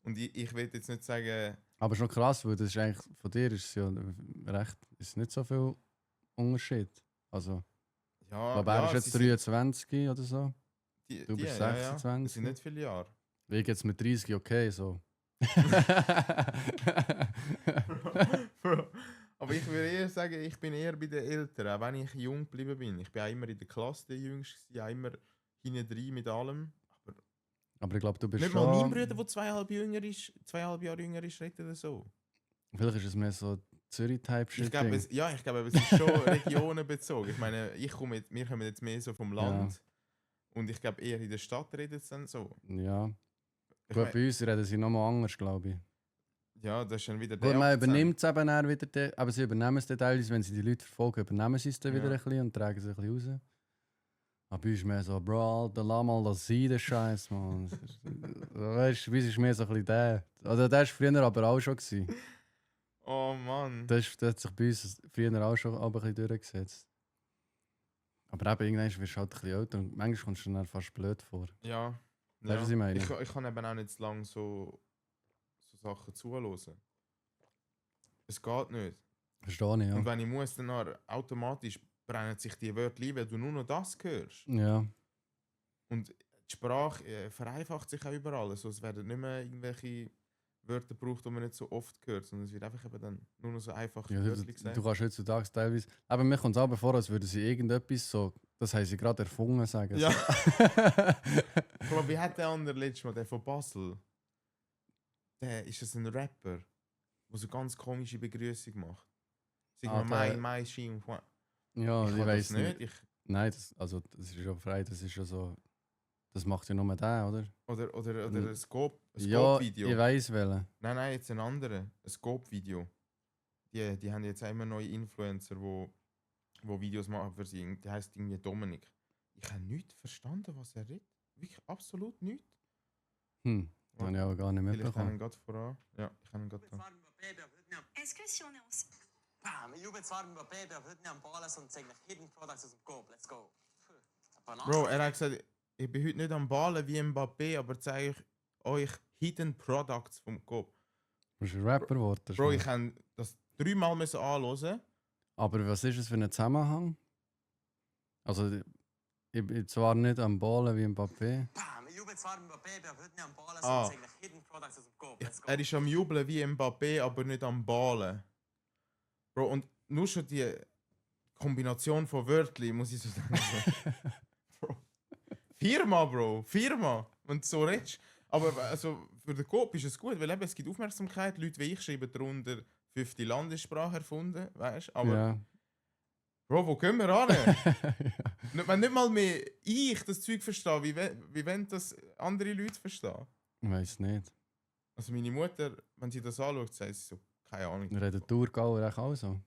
Und ich will jetzt nicht sagen... Aber schon krass, weil das ist eigentlich, von dir ist es ja recht, ist nicht so viel Unterschied. Also, Ja, ich glaube, er ist jetzt 23 oder so. Du bist Ja. 26. Das sind nicht viele Jahre. Ich jetzt mit 30 okay, so. Aber ich würde eher sagen, ich bin eher bei den Eltern, auch wenn ich jung geblieben bin. Ich bin auch immer in der Klasse der Jüngste, auch immer hinten drin mit allem. Aber Aber ich glaube, du bist nicht schon... mal mein Bruder, der 2,5 Jahre jünger ist, redet oder so. Vielleicht ist es mehr so Zürich-Type-Shit. Ich glaube, es ist schon regionenbezogen. Ich meine, wir kommen jetzt mehr so vom Land. Und ich glaube, eher in der Stadt redet es dann so. Ja. Ich Gut, mein, bei uns reden sie nochmal anders, glaube ich. ja, das ist dann wieder Gut, der man Akzent. übernimmt es eben dann wieder, aber sie übernehmen es dann teilweise, wenn sie die Leute verfolgen, übernehmen sie es dann wieder Ja. ein bisschen und tragen es ein bisschen raus. Aber bei uns ist mehr so, Bro, Alter, lass mal das sein, der Scheiß, Mann. Weißt du, bei uns ist mehr so ein bisschen der. Also der war früher aber auch schon. Gewesen. Oh Mann. Das hat sich bei uns früher auch schon ein bisschen durchgesetzt. Aber eben, irgendwann wirst du halt ein bisschen älter und manchmal kommst du dann fast blöd vor. Ja. Weißt du, was ich meine? Ich kann eben auch nicht so lange so Sachen zuhören. Es geht nicht. Verstehe ich, ja. Und wenn ich muss, dann automatisch brennen sich die Wörter ein, weil du nur noch das hörst. Ja, Und die Sprache vereinfacht sich auch überall. Also es werden nicht mehr irgendwelche Wörter gebraucht, die man nicht so oft hört, sondern es wird einfach eben dann nur noch so einfache ja Wörter gesagt. du kannst heutzutage teilweise... Aber mir kommt es aber vor, als würden sie irgendetwas so... Das haben sie gerade erfunden, sagen. Ja. So. Bro, wie hat der andere letztes Mal, der von Basel? Ist das ein Rapper, der so ganz komische Begrüßung macht? Sag mal, der- Mai, Schien, Ja, ich kann weiß das nicht. nicht. Nein, das ist ja frei, das ist ja so... Das macht ja nur der, oder? Oder Mm. ein Ja, Scope-Video. ich weiss welchen. Nein, jetzt ein anderer. Ein Scope-Video. Die haben jetzt auch immer neue Influencer, wo Videos machen für sie. Der heißt irgendwie Dominik. Ich habe nichts verstanden, was er redet. Wirklich absolut nichts. Das habe ich aber gar nicht Vielleicht habe ich mitbekommen. ihn gerade voran. Ja, ich habe ihn gerade da. Est-ce que si on est ensemble. Bam, ich jubel zwar mit Baby, aber heute nicht am Ballen, sondern zeige euch Hidden Products aus dem Coop. Let's go. Bro, er hat gesagt, ich bin heute nicht am Ballen wie Mbappé, aber zeige euch Hidden Products vom Coop. Du bist ein Rapper geworden. Bro, schon. ich habe das 3-mal müssen anhören. Aber was ist es für ein Zusammenhang? Also, ich bin zwar nicht am Ballen wie Mbappé. Bam, ich jubel zwar mit Baby, aber heute nicht am Ballen, Ah. sondern zeige euch Hidden Products aus dem Coop. Let's go. Er ist am Jubeln wie Mbappé, aber nicht am Ballen. Bro, und nur schon die Kombination von Wörtern muss ich so sagen. Bro. Viermal, Bro. Viermal. Wenn du so redest. Aber also, für den Coop ist es gut, weil eben, es gibt Aufmerksamkeit. Leute wie ich schreiben darunter 5. Landessprache erfunden, weißt du? Aber Ja. Bro, wo gehen wir an? Ja. Wenn nicht mal mehr ich das Zeug verstehe, wie wenn das andere Leute verstehen? Ich weiß nicht. Also meine Mutter, wenn sie das anschaut, sagt sie so, keine Ahnung. Redet Thurgauer auch so?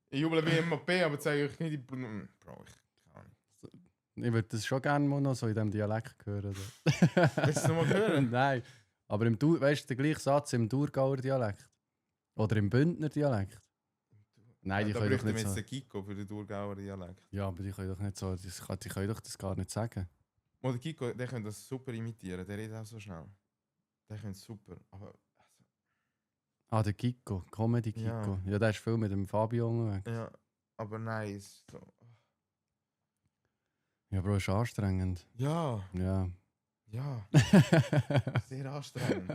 Ich jubel wie Mbappé, aber zeige euch nicht die... Bro, ich keine Ahnung. Ich würde das schon gerne mal noch so in diesem Dialekt hören. So. Willst du es nochmal hören? Nein. Aber weißt du, der gleiche Satz im Thurgauer Dialekt? Oder im Bündner Dialekt? Nein, die Da können doch bräuchten wir nicht jetzt so. den Kiko für den Thurgauer Dialekt. Ja, aber die können doch nicht so. Die können doch das gar nicht sagen. Oder Kiko, der könnte das super imitieren, der redet auch so schnell. Der könnte super, aber... Ah, der Kiko, Comedy Kiko. Ja, der ist viel mit dem Fabio unterwegs. Ja, aber nein, ist so... Ja, Bro, ist anstrengend. Ja, Ja. ja, sehr anstrengend.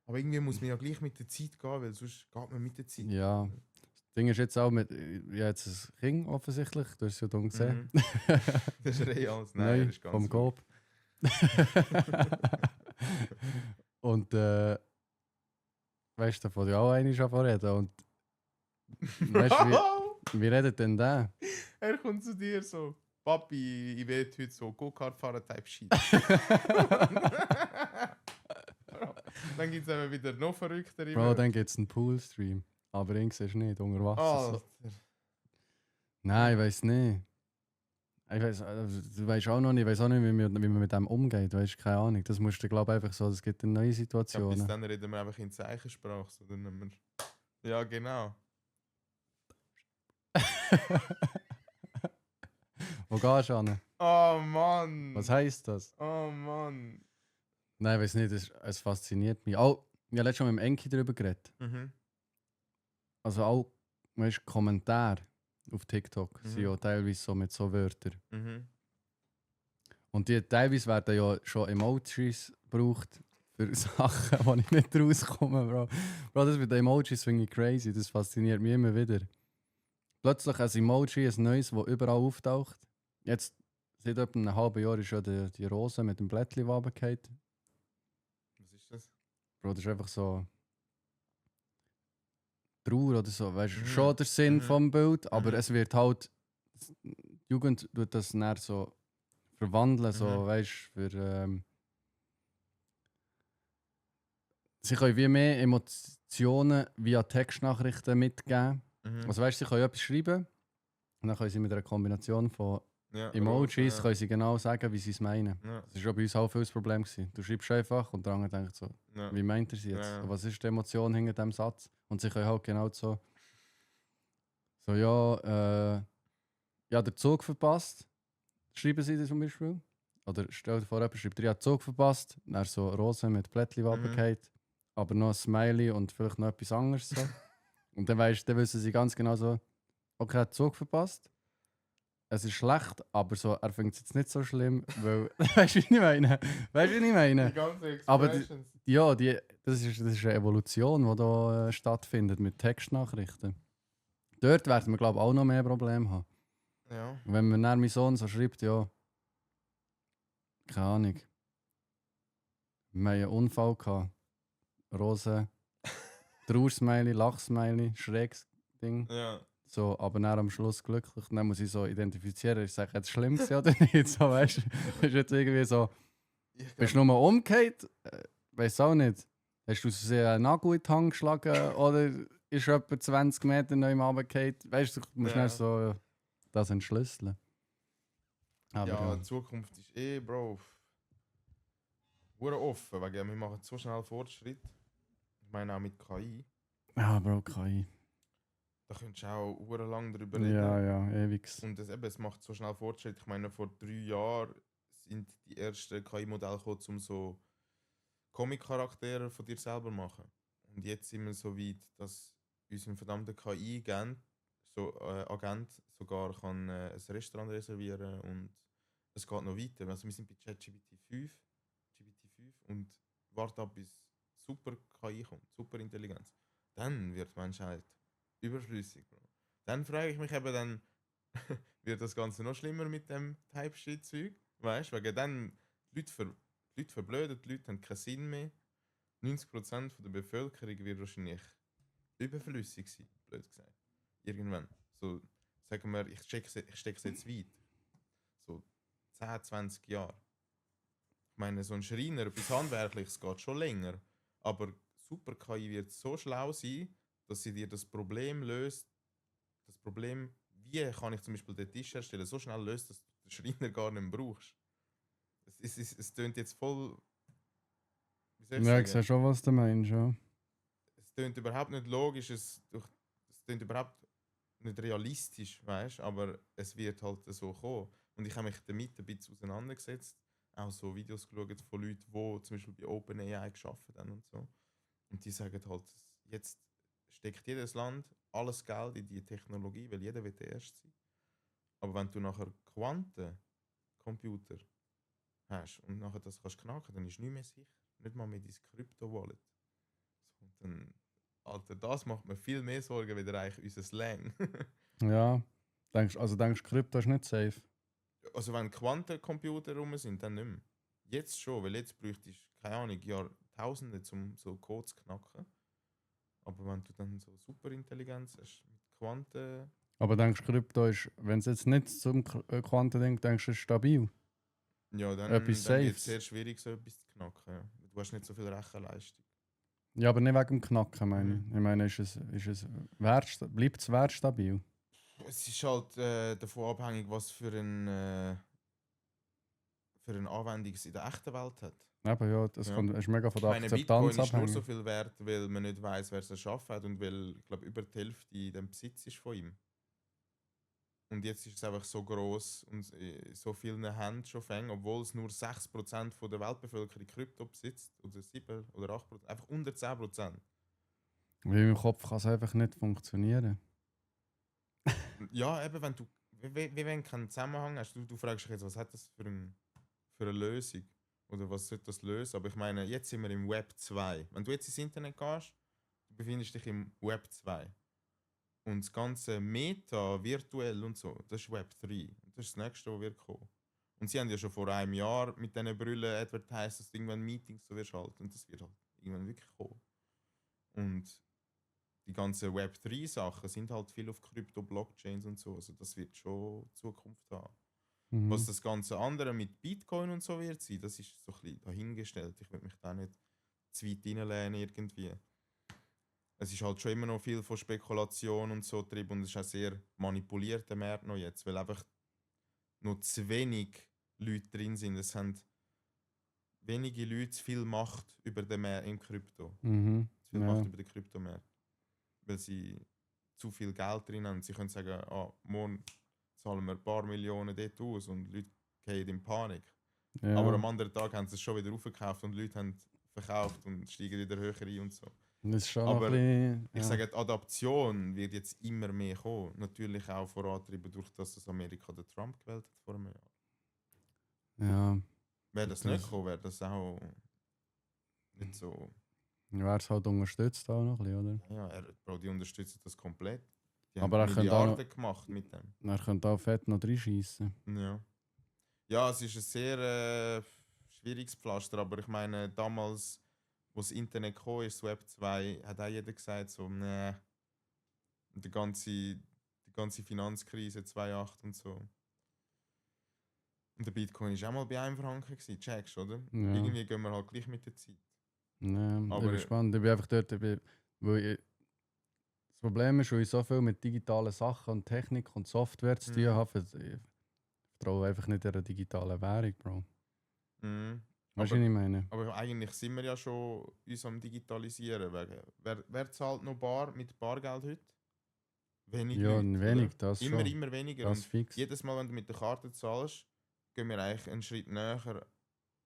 Aber irgendwie muss man ja gleich mit der Zeit gehen, weil sonst geht man mit der Zeit. Ja. Das Ding ist jetzt auch mit. Ja, jetzt ein Kind offensichtlich. Du hast es ja dumm gesehen. Mhm. Das ist real. Nein, das ist ganz vom ruhig. Coop. Und weißt du, davon ja auch einmal schon reden. Und weißt du, wie redet denn der? Er kommt zu dir so, Papi, ich will heute so Go-Kart fahren, Type Shit. Dann gibt es eben wieder noch verrücktere. Bro, dann gibt es einen Poolstream. Aber ihn siehst du nicht, unter Wasser. Alter. So. Nein, ich weiß nicht. Ich weiss, du weißt auch noch nicht, ich weiß auch nicht, wie man mit dem umgeht. Weißt, keine Ahnung. Das musst du, glaube ich, einfach so, es gibt eine neue Ja, bis Situation. dann reden wir einfach in Zeichensprache. So, dann nehmen wir... Ja, genau. Wo gehst du hin? Oh Mann. Was heisst das? Oh Mann. Nein, ich weiß nicht, es fasziniert mich. Auch, ich habe letztes Mal mit dem Enki darüber geredet. Mhm. Also auch, weißt du, Kommentare. auf TikTok. Sind ja teilweise so mit so Wörtern. Mhm. Und die teilweise werden ja schon Emojis gebraucht für Sachen, wo ich nicht rauskomme, Bro. Bro, das mit den Emojis finde ich crazy. Das fasziniert mich immer wieder. Plötzlich ein Emoji, ein neues, das überall auftaucht. Jetzt, seit etwa einem halben Jahr ist ja die Rose mit dem Blättchen runtergefallen. Was ist das? Bro, das ist einfach so Trauer oder so. Weißt du, Mhm. schon der Sinn Mhm. vom Bild, aber Mhm. es wird halt. Die Jugend tut das dann so verwandeln, so, Mhm. weißt du, sie können wie mehr Emotionen via Textnachrichten mitgeben. Mhm. Also weißt du, sie können etwas schreiben und dann können sie mit einer Kombination von Ja, Emojis Rose, können sie genau sagen, wie sie es meinen. ja. Das war bei uns auch viel das Problem gewesen. Du schreibst einfach und der andere denkt so, Ja. wie meint er sie jetzt? Ja. Was ist die Emotion hinter dem Satz? Und sie können halt genau so ja, der Zug verpasst. Schreiben sie das zum Beispiel. Oder stell dir vor, jemand schreibt, ich habe den Zug verpasst. Dann so Rose mit Blättchen runtergefallen. Aber noch ein Smiley und vielleicht noch etwas anderes. So. Und dann wissen sie ganz genau so, okay, er hat den Zug verpasst. Es ist schlecht, aber so, er findet es jetzt nicht so schlimm, weil, weißt du, wie ich meine? Weißt du, wie ich meine? Die ganze Aber Expressions. Ja, das ist eine Evolution, die da stattfindet mit Textnachrichten. Dort werden wir, glaube ich, auch noch mehr Probleme haben. Ja. Und wenn mir dann mein Sohn so schreibt, ja, keine Ahnung, wir haben einen Unfall gehabt, Rose, Trauersmiley, Lachsmiley, schräges Ding. Ja. So, aber dann am Schluss glücklich. Dann muss ich so identifizieren, ich sage, jetzt schlimm gewesen oder nicht? So, weißt du, ist jetzt irgendwie so, Ich bist du nur umgekehrt? Weiß auch nicht. Hast du sehr einen Nagel in die Hand geschlagen oder ist etwa 20 Meter neu runtergefallen? Weißt du, du musst Ja. nicht so das entschlüsseln. Aber ja, ja. die Zukunft ist Bro, hure offen, weil wir machen so schnell Fortschritt. Ich meine auch mit KI. Ja, Bro, KI. Da könntest du auch hure lang drüber reden. Ja, ewig. Und es macht so schnell Fortschritt. Ich meine, vor 3 Jahren sind die ersten KI-Modelle gekommen, um so Comic-Charaktere von dir selber zu machen. Und jetzt sind wir so weit, dass unser verdammter KI-Agent sogar kann, ein Restaurant reservieren und es geht noch weiter. Also wir sind bei ChatGPT 5 und warten ab, bis super KI kommt, super Intelligenz. Dann wird die Menschheit überflüssig, Bro. Dann frage ich mich eben, dann wird das Ganze noch schlimmer mit dem Type-Shit-Zeug. Weißt du, wegen dann die Leute verblöden, die Leute haben keinen Sinn mehr. 90% der Bevölkerung wird wahrscheinlich überflüssig sein, blöd gesagt. Irgendwann. So, sagen wir, ich stecke es jetzt weit. So 10, 20 Jahre. Ich meine, so ein Schreiner, etwas Handwerkliches geht schon länger. Aber Super KI wird so schlau sein, dass sie dir das Problem löst. Das Problem, wie kann ich zum Beispiel den Tisch herstellen, so schnell löst, dass du den Schreiner gar nicht mehr brauchst. Es tönt jetzt voll. Wie soll ich Ja, sagen? ich sehe schon, was du meinst, ja. Es tönt überhaupt nicht logisch, es tönt überhaupt nicht realistisch, weißt, aber es wird halt so kommen. Und ich habe mich damit ein bisschen auseinandergesetzt, auch so Videos geschaut von Leuten, die zum Beispiel bei OpenAI gearbeitet haben und so. Und die sagen halt, jetzt steckt jedes Land alles Geld in die Technologie, weil jeder will der Erste sein. Aber wenn du nachher Quantencomputer hast und nachher das kannst knacken, dann ist nicht mehr sicher. Nicht mal mit deinem Krypto-Wallet. So, dann, Alter, das macht mir viel mehr Sorgen, als eigentlich unser Slang. Ja. Denkst du, Krypto ist nicht safe? Also wenn Quantencomputer rum sind, dann nicht mehr. Jetzt schon, weil jetzt bräuchtest du, keine Ahnung, Jahrtausende, um so Code zu knacken. Aber wenn du dann so Superintelligenz hast, mit Quanten... Aber denkst du, Krypto ist, wenn es jetzt nicht zum Quantending denkst du, ist stabil? Ja, dann Etwas wird es Safes. sehr schwierig, so etwas zu knacken. Ja. Du hast nicht so viel Rechenleistung. Ja, aber nicht wegen dem Knacken, meine ich. Mhm. Ich meine, bleibt es wertstabil? Es ist halt davon abhängig, was für eine Anwendung es in der echten Welt hat. Eben, ja, das Ja. ist mega von Ich der meine, Akzeptanz Bitcoin ist nur abhängig. so viel wert, weil man nicht weiß, wer es erschaffen hat und weil, ich glaube, über die Hälfte in dem Besitz ist von ihm. Und jetzt ist es einfach so gross und in so vielen Händen schon fängt, obwohl es nur 6% von der Weltbevölkerung Krypto besitzt, oder 7 oder 8%, einfach unter 10%. Weil im Kopf kann es einfach nicht funktionieren. Ja, eben, wenn du, wie wenn du keinen Zusammenhang hast, du fragst dich jetzt, was hat das für eine Lösung? Oder was sollte das lösen? Aber ich meine, jetzt sind wir im Web 2. Wenn du jetzt ins Internet gehst, du befindest dich im Web 2. Und das ganze Meta, virtuell und so, das ist Web 3. Das ist das nächste, was wird kommen. Und sie haben ja schon vor einem Jahr mit diesen Brillen advertised, dass du irgendwann Meetings so wirst halt. Und das wird halt irgendwann wirklich kommen. Und die ganzen Web 3 Sachen sind halt viel auf Krypto-Blockchains und so. Also das wird schon Zukunft haben. Was das ganze andere mit Bitcoin und so wird sein, das ist so ein bisschen dahingestellt. Ich will mich da nicht zu weit reinlehnen irgendwie. Es ist halt schon immer noch viel von Spekulation und so drin und es ist auch sehr manipulierter Markt noch jetzt, weil einfach noch zu wenig Leute drin sind. Es haben wenige Leute zu viel Macht über den Markt im Krypto. Mhm. Zu viel Ja. Macht über den Kryptomarkt. Weil sie zu viel Geld drin haben. Sie können sagen, morgen zahlen wir ein paar Millionen dort aus und Leute gehen in Panik. Ja. Aber am anderen Tag haben sie es schon wieder aufgekauft und Leute haben verkauft und steigen wieder höher ein und so. Das ist schon Aber noch ein bisschen, Ich sage, die Adaption wird jetzt immer mehr kommen. Natürlich auch vorangetrieben durch das, dass Amerika den Trump gewählt hat vor einem Jahr. ja. Wäre das nicht gekommen, wäre das auch nicht so. Wer es halt unterstützt auch noch ein bisschen, oder? Ja, Bro, die unterstützen das komplett. Die Aber er haben könnte auch Milliarden gemacht mit dem. Er könnte auch fett noch reinschießen. Ja. Ja, es ist ein sehr schwieriges Pflaster, aber ich meine, damals, wo das Internet kam, ist, das Web 2, hat auch jeder gesagt, so, nee. Die ganze Finanzkrise 2008 und so. Und der Bitcoin war auch mal bei 1 Franken, checkst du, oder? Ja. Irgendwie gehen wir halt gleich mit der Zeit. Ja, ich Aber- bin gespannt. Ich bin einfach dort, das Problem ist, weil ich so viel mit digitalen Sachen und Technik und Software zu tun Mhm. habe, ich vertraue einfach nicht der digitalen Währung, Bro. Mhm. Weißt du, was ich meine? Aber eigentlich sind wir ja schon uns am Digitalisieren. Wer zahlt noch mit Bargeld heute? Wenig Ja, Leute, wenig, oder? das Immer, schon. immer weniger. Das Und fix. jedes Mal, wenn du mit der Karte zahlst, gehen wir eigentlich einen Schritt näher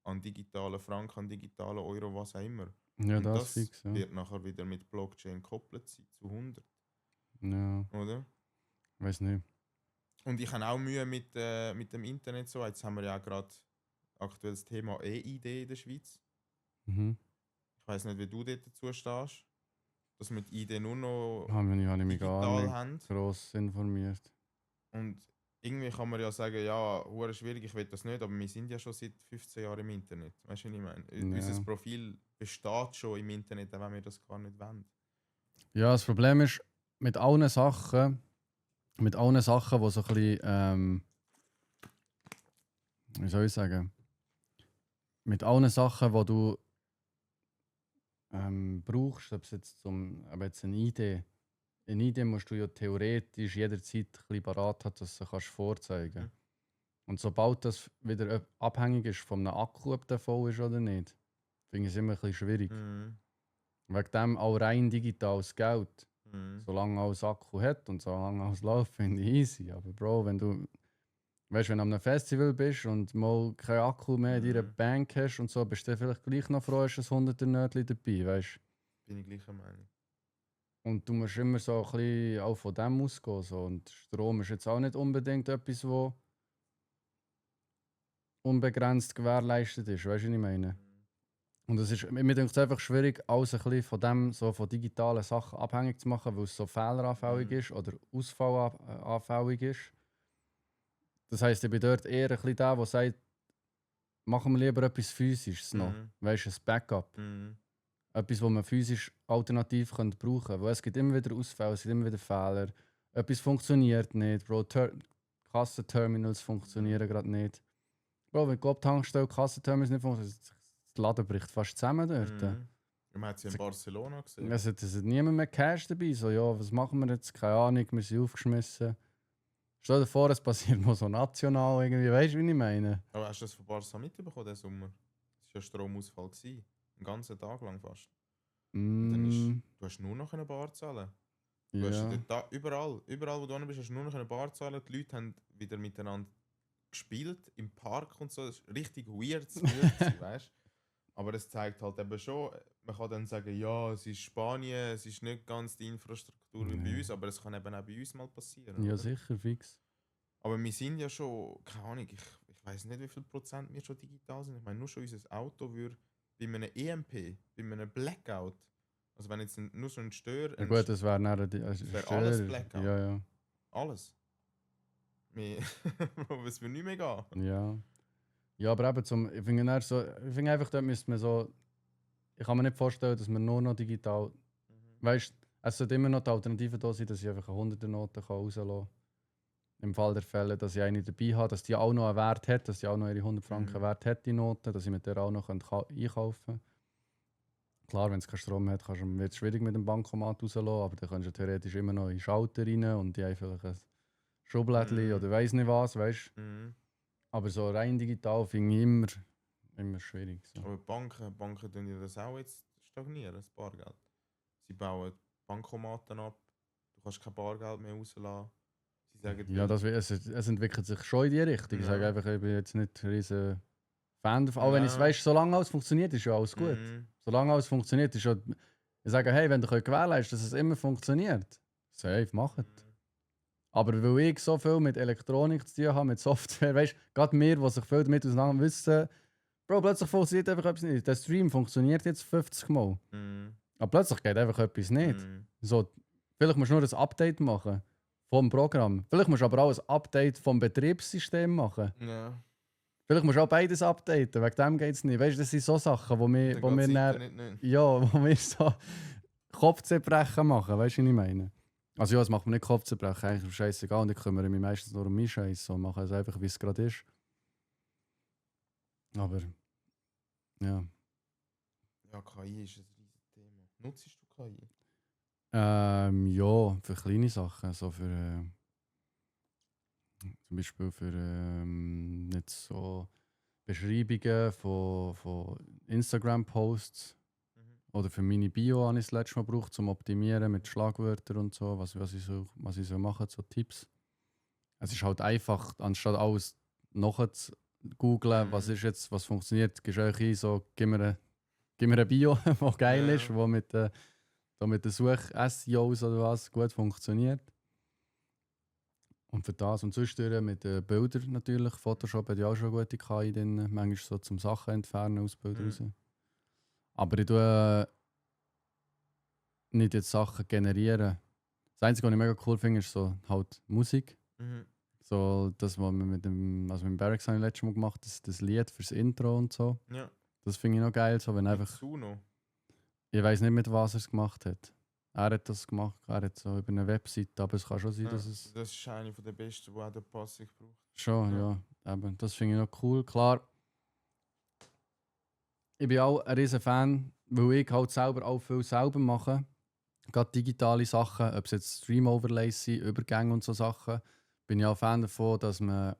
an digitalen Franken, an digitalen Euro, was auch immer. Ja, Und das fix, ja. wird nachher wieder mit Blockchain gekoppelt sein, zu 100, Ja, oder? weiß nicht. Und ich habe auch Mühe mit dem Internet so. Jetzt haben wir ja auch gerade aktuell das Thema E-ID in der Schweiz. Mhm. Ich weiß nicht, wie du dort dazu stehst. Dass wir die ID nur noch Habe ich mich gar digital nicht haben. gross informiert. Und irgendwie kann man ja sagen, ja, hure schwierig, ich will das nicht, aber wir sind ja schon seit 15 Jahren im Internet. Weißt du, was ich meine? Ja. Unser Profil besteht schon im Internet, auch wenn wir das gar nicht wollen. Ja, das Problem ist, mit allen Sachen, die so ein bisschen, wie soll ich sagen, mit allen Sachen, die du brauchst, ob es jetzt aber jetzt eine ID musst du ja theoretisch jederzeit ein bisschen parat haben, dass du sie kannst vorzeigen. Mhm. Und sobald das wieder abhängig ist von einem Akku, ob der voll ist oder nicht, finde ich es immer ein bisschen schwierig. Mhm. Wegen dem auch rein digitales Geld. Mhm. Solange alles Akku hat und solange alles läuft, finde ich easy. Aber Bro, wenn du an einem Festival bist und mal keinen Akku mehr in deiner Mhm. Bank hast und so, bist du vielleicht gleich noch froh, hast ein 100er Nötchen dabei, weißt? Bin ich gleicher Meinung. Und du musst immer so ein bisschen auch von dem ausgehen. So. Und Strom ist jetzt auch nicht unbedingt etwas, wo unbegrenzt gewährleistet ist, weißt du, was ich meine? Und es ist, mir denke es einfach schwierig, alles ein bisschen von dem, so von digitalen Sachen abhängig zu machen, weil es so fehleranfällig ist oder ausfallanfällig ist. Das heisst, ich bin dort eher ein bisschen der, der sagt, machen wir lieber etwas Physisches noch. Mhm. Weißt du, ein Backup. Mhm. Etwas, das man physisch alternativ brauchen könnte. Weil es gibt immer wieder Ausfälle, es gibt immer wieder Fehler. Etwas funktioniert nicht, Bro. Kassenterminals funktionieren gerade nicht. Bro, wenn die Tankstelle Kassenterminals nicht funktionieren, das Laden bricht fast zusammen dort. Mhm. Man hat es ja in Barcelona gesehen. Es hat niemand mehr Cash dabei. So, ja, was machen wir jetzt? Keine Ahnung, wir sind aufgeschmissen. Stell dir vor, es passiert mal so national irgendwie. Weißt du, wie ich meine? Aber hast du das von Barca mitbekommen, diesen Sommer? Es war ja Stromausfall. Einen ganzen Tag lang fast. Dann Mm, du hast nur noch eine Bar zahlen. Du ja. hast überall, wo du hin bist, hast du nur noch eine Bar zahlen. Die Leute haben wieder miteinander gespielt, im Park und so. Das ist richtig weird, weißt du? Aber es zeigt halt eben schon, man kann dann sagen, ja, es ist Spanien, es ist nicht ganz die Infrastruktur wie bei Nee. uns, aber es kann eben auch bei uns mal passieren. Ja, oder? sicher, fix. Aber wir sind ja schon, keine Ahnung, ich weiß nicht, wie viel Prozent wir schon digital sind. Ich meine, nur schon unser Auto würde bei einem EMP, bei einem Blackout, also wenn jetzt nur so ein Stör, Ja gut, das wäre dann wär alles Blackout. Ja, ja. alles. Es würde nicht mehr gehen. Ja. Ja, aber eben ich finde einfach, dort müsste man so. Ich kann mir nicht vorstellen, dass man nur noch digital. Weißt du, es sollte immer noch die Alternative da sein, dass ich einfach eine 100er-Note rauslassen kann. Im Fall der Fälle, dass ich eine dabei habe, dass die auch noch einen Wert hat, dass die auch noch ihre 100 Franken Wert hat, die Note, dass ich mit der auch noch einkaufen kann. Klar, wenn es keinen Strom hat, wird es schwierig mit dem Bankomat rauslassen, aber dann kannst du theoretisch immer noch in den Schalter rein und die einfach ein Schublädchen oder weiss nicht was, weißt du. Mhm. Aber so rein digital finde ich immer schwierig. So. Aber Banken tun ja das auch jetzt stagnieren, das Bargeld. Sie bauen Bankomaten ab, du kannst kein Bargeld mehr rauslassen. Sie sagen, Ja, es entwickelt sich schon in die Richtung. Ich Ja. sage einfach, ich bin jetzt nicht ein riesen Fan davon. Auch wenn Ja. ich weißt, solange alles funktioniert, ist ja alles gut. Mhm. Solange alles funktioniert, ist ja. Ich sage, hey, wenn du gewährleisten dass es immer funktioniert, safe, macht. Aber weil ich so viel mit Elektronik zu tun habe, mit Software, weißt du, gerade wir, die sich viel damit auseinander wissen, Bro, plötzlich funktioniert einfach etwas nicht. Der Stream funktioniert jetzt 50 Mal. Mhm. Aber plötzlich geht einfach etwas nicht. Mhm. So, vielleicht musst du nur ein Update machen vom Programm. Vielleicht musst du aber auch ein Update vom Betriebssystem machen. Ja. Vielleicht musst du auch beides updaten, wegen dem geht es nicht. Weißt du, das sind so Sachen, wo wir, Dann wo wir, geht's dann, Internet nicht. ja, wo wir so Kopfzerbrechen machen, weißt du, was ich meine? Also ja, es macht mir nicht Kopfzerbrechen, eigentlich ist es scheißegal und ich kümmere mich meistens nur um meinen Scheiß und mache es einfach, wie es gerade ist. Aber, ja. Ja, KI ist ein riesiges Thema. Nutzt du KI? Ja, für kleine Sachen, so für zum Beispiel für nicht so Beschreibungen von Instagram-Posts oder für meine Bio habe ich das letzte Mal gebraucht, zum Optimieren mit Schlagwörtern und so, was ich so mache, so Tipps. Es ist halt einfach, anstatt alles nachher zu googlen, was funktioniert, gehst du einfach ein, so, gib mir eine Bio, die geil ist, die mit den Such-SEOs oder was gut funktioniert. Und für das und sonst mit den Bildern natürlich. Photoshop hat ja auch schon eine gute KI drin, manchmal so zum Sachen entfernen aus Bildern raus. Aber ich tue nicht jetzt Sachen generieren. Das Einzige, was ich mega cool finde, ist so halt Musik. So das, was wir mit dem Barracks habe ich letztes Mal gemacht, das Lied fürs Intro und so. Ja. Das finde ich noch geil, so wenn einfach. Suno. Ich weiß nicht, mit was er es gemacht hat. Er hat das gemacht, er hat so über eine Webseite, aber es kann schon sein, Ja, dass es. das ist eine der besten, die auch der Passig braucht. Schon, Ja. ja. Eben, das finde ich noch cool. Klar, ich bin auch ein riesen Fan, weil ich halt selber auch viel selber mache. Gerade digitale Sachen, ob es jetzt Stream-Overlays sind, Übergänge und so Sachen, bin ich auch Fan davon, dass man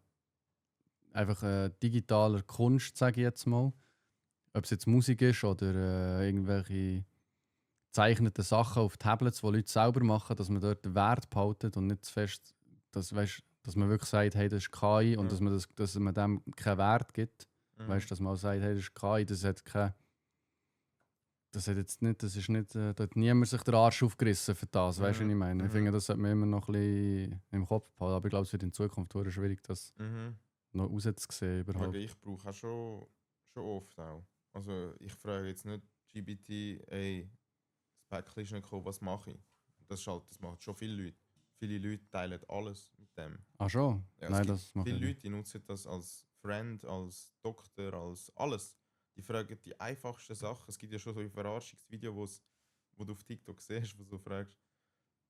einfach digitaler Kunst, sage ich jetzt mal, ob es jetzt Musik ist oder irgendwelche gezeichneten Sachen auf Tablets, die Leute selber machen, dass man dort den Wert behaltet und nicht zu fest, dass man wirklich sagt, hey, das ist KI und dass man dem keinen Wert gibt. Weißt, dass man auch sagt, hey, das ist KI, das ist nicht, da hat niemand sich den Arsch aufgerissen für das, weißt du, was ich meine? Ich finde, das sollte man immer noch ein bisschen im Kopf behalten, aber ich glaube, es wird in Zukunft sehr schwierig, das noch rauszusehen überhaupt. Ich brauche auch schon oft auch. Also ich frage jetzt nicht GPT, ey, das Päckchen ist nicht gekommen, was mache ich? Das macht schon viele Leute. Viele Leute teilen alles mit dem. Ach schon? Ja, Nein, es das gibt mache viele ich Leute, nicht. die nutzen das als Friend, als Doktor, als alles. Die fragen die einfachsten Sachen. Es gibt ja schon so ein Verarschungsvideo, wo du auf TikTok siehst, wo du fragst,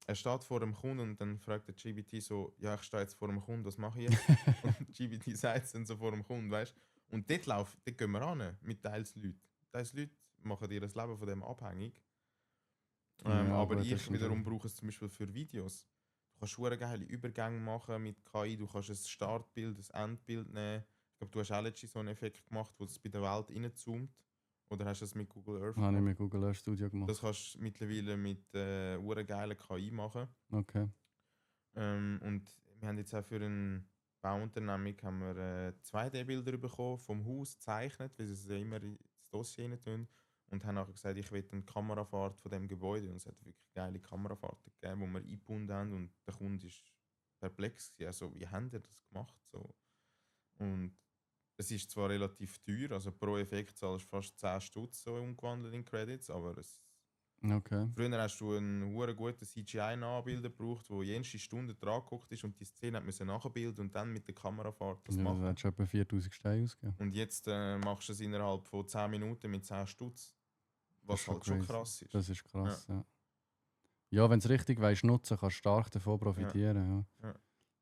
er steht vor einem Kunden und dann fragt der GBT so, ja, ich stehe jetzt vor einem Kunden, was mache ich jetzt? Und GBT sagt es dann so vor dem Kunden, weißt du? Und dort gehen wir ran mit Teilsleuten. Teilsleute machen ihr das Leben von dem abhängig. Ja, aber gut, das ich stimmt wiederum auch. brauche es zum Beispiel für Videos. Du kannst sehr geile Übergänge machen mit KI, du kannst ein Startbild, ein Endbild nehmen. Ich glaube, du hast auch letztens so einen Effekt gemacht, wo es bei der Welt reinzoomt. Oder hast du das mit Google Earth Habe ich gemacht? mit Google Earth Studio gemacht. Das kannst du mittlerweile mit geilen KI machen. Okay. Und wir haben jetzt auch für eine Bauunternehmung haben wir 2D-Bilder bekommen vom Haus gezeichnet, weil es ja immer das Dossier rein tun. Und haben nachher gesagt, ich will eine Kamerafahrt von dem Gebäude. Und es hat wirklich geile Kamerafahrten gegeben, die wir eingebunden haben. Und der Kunde ist perplex gewesen. Also, wie haben ihr das gemacht? So. Und es ist zwar relativ teuer, also pro Effekt zahlst du fast 10 Stutz so umgewandelt in Credits, aber Okay. früher hast du einen hure guten CGI-Nachbilder gebraucht, wo jede Stunde dran geguckt ist und die Szene hat müssen nachbilden und dann mit der Kamerafahrt das Ja, machen. das hat schon etwa 4000 Steine ausgegeben. Und jetzt machst du es innerhalb von 10 Minuten mit 10 Stutz. Das Was ist schon halt schon crazy. krass ist. Das ist krass, ja. Ja, wenn du es richtig weißt, nutzen, kannst du stark davon profitieren. Ja. Ja.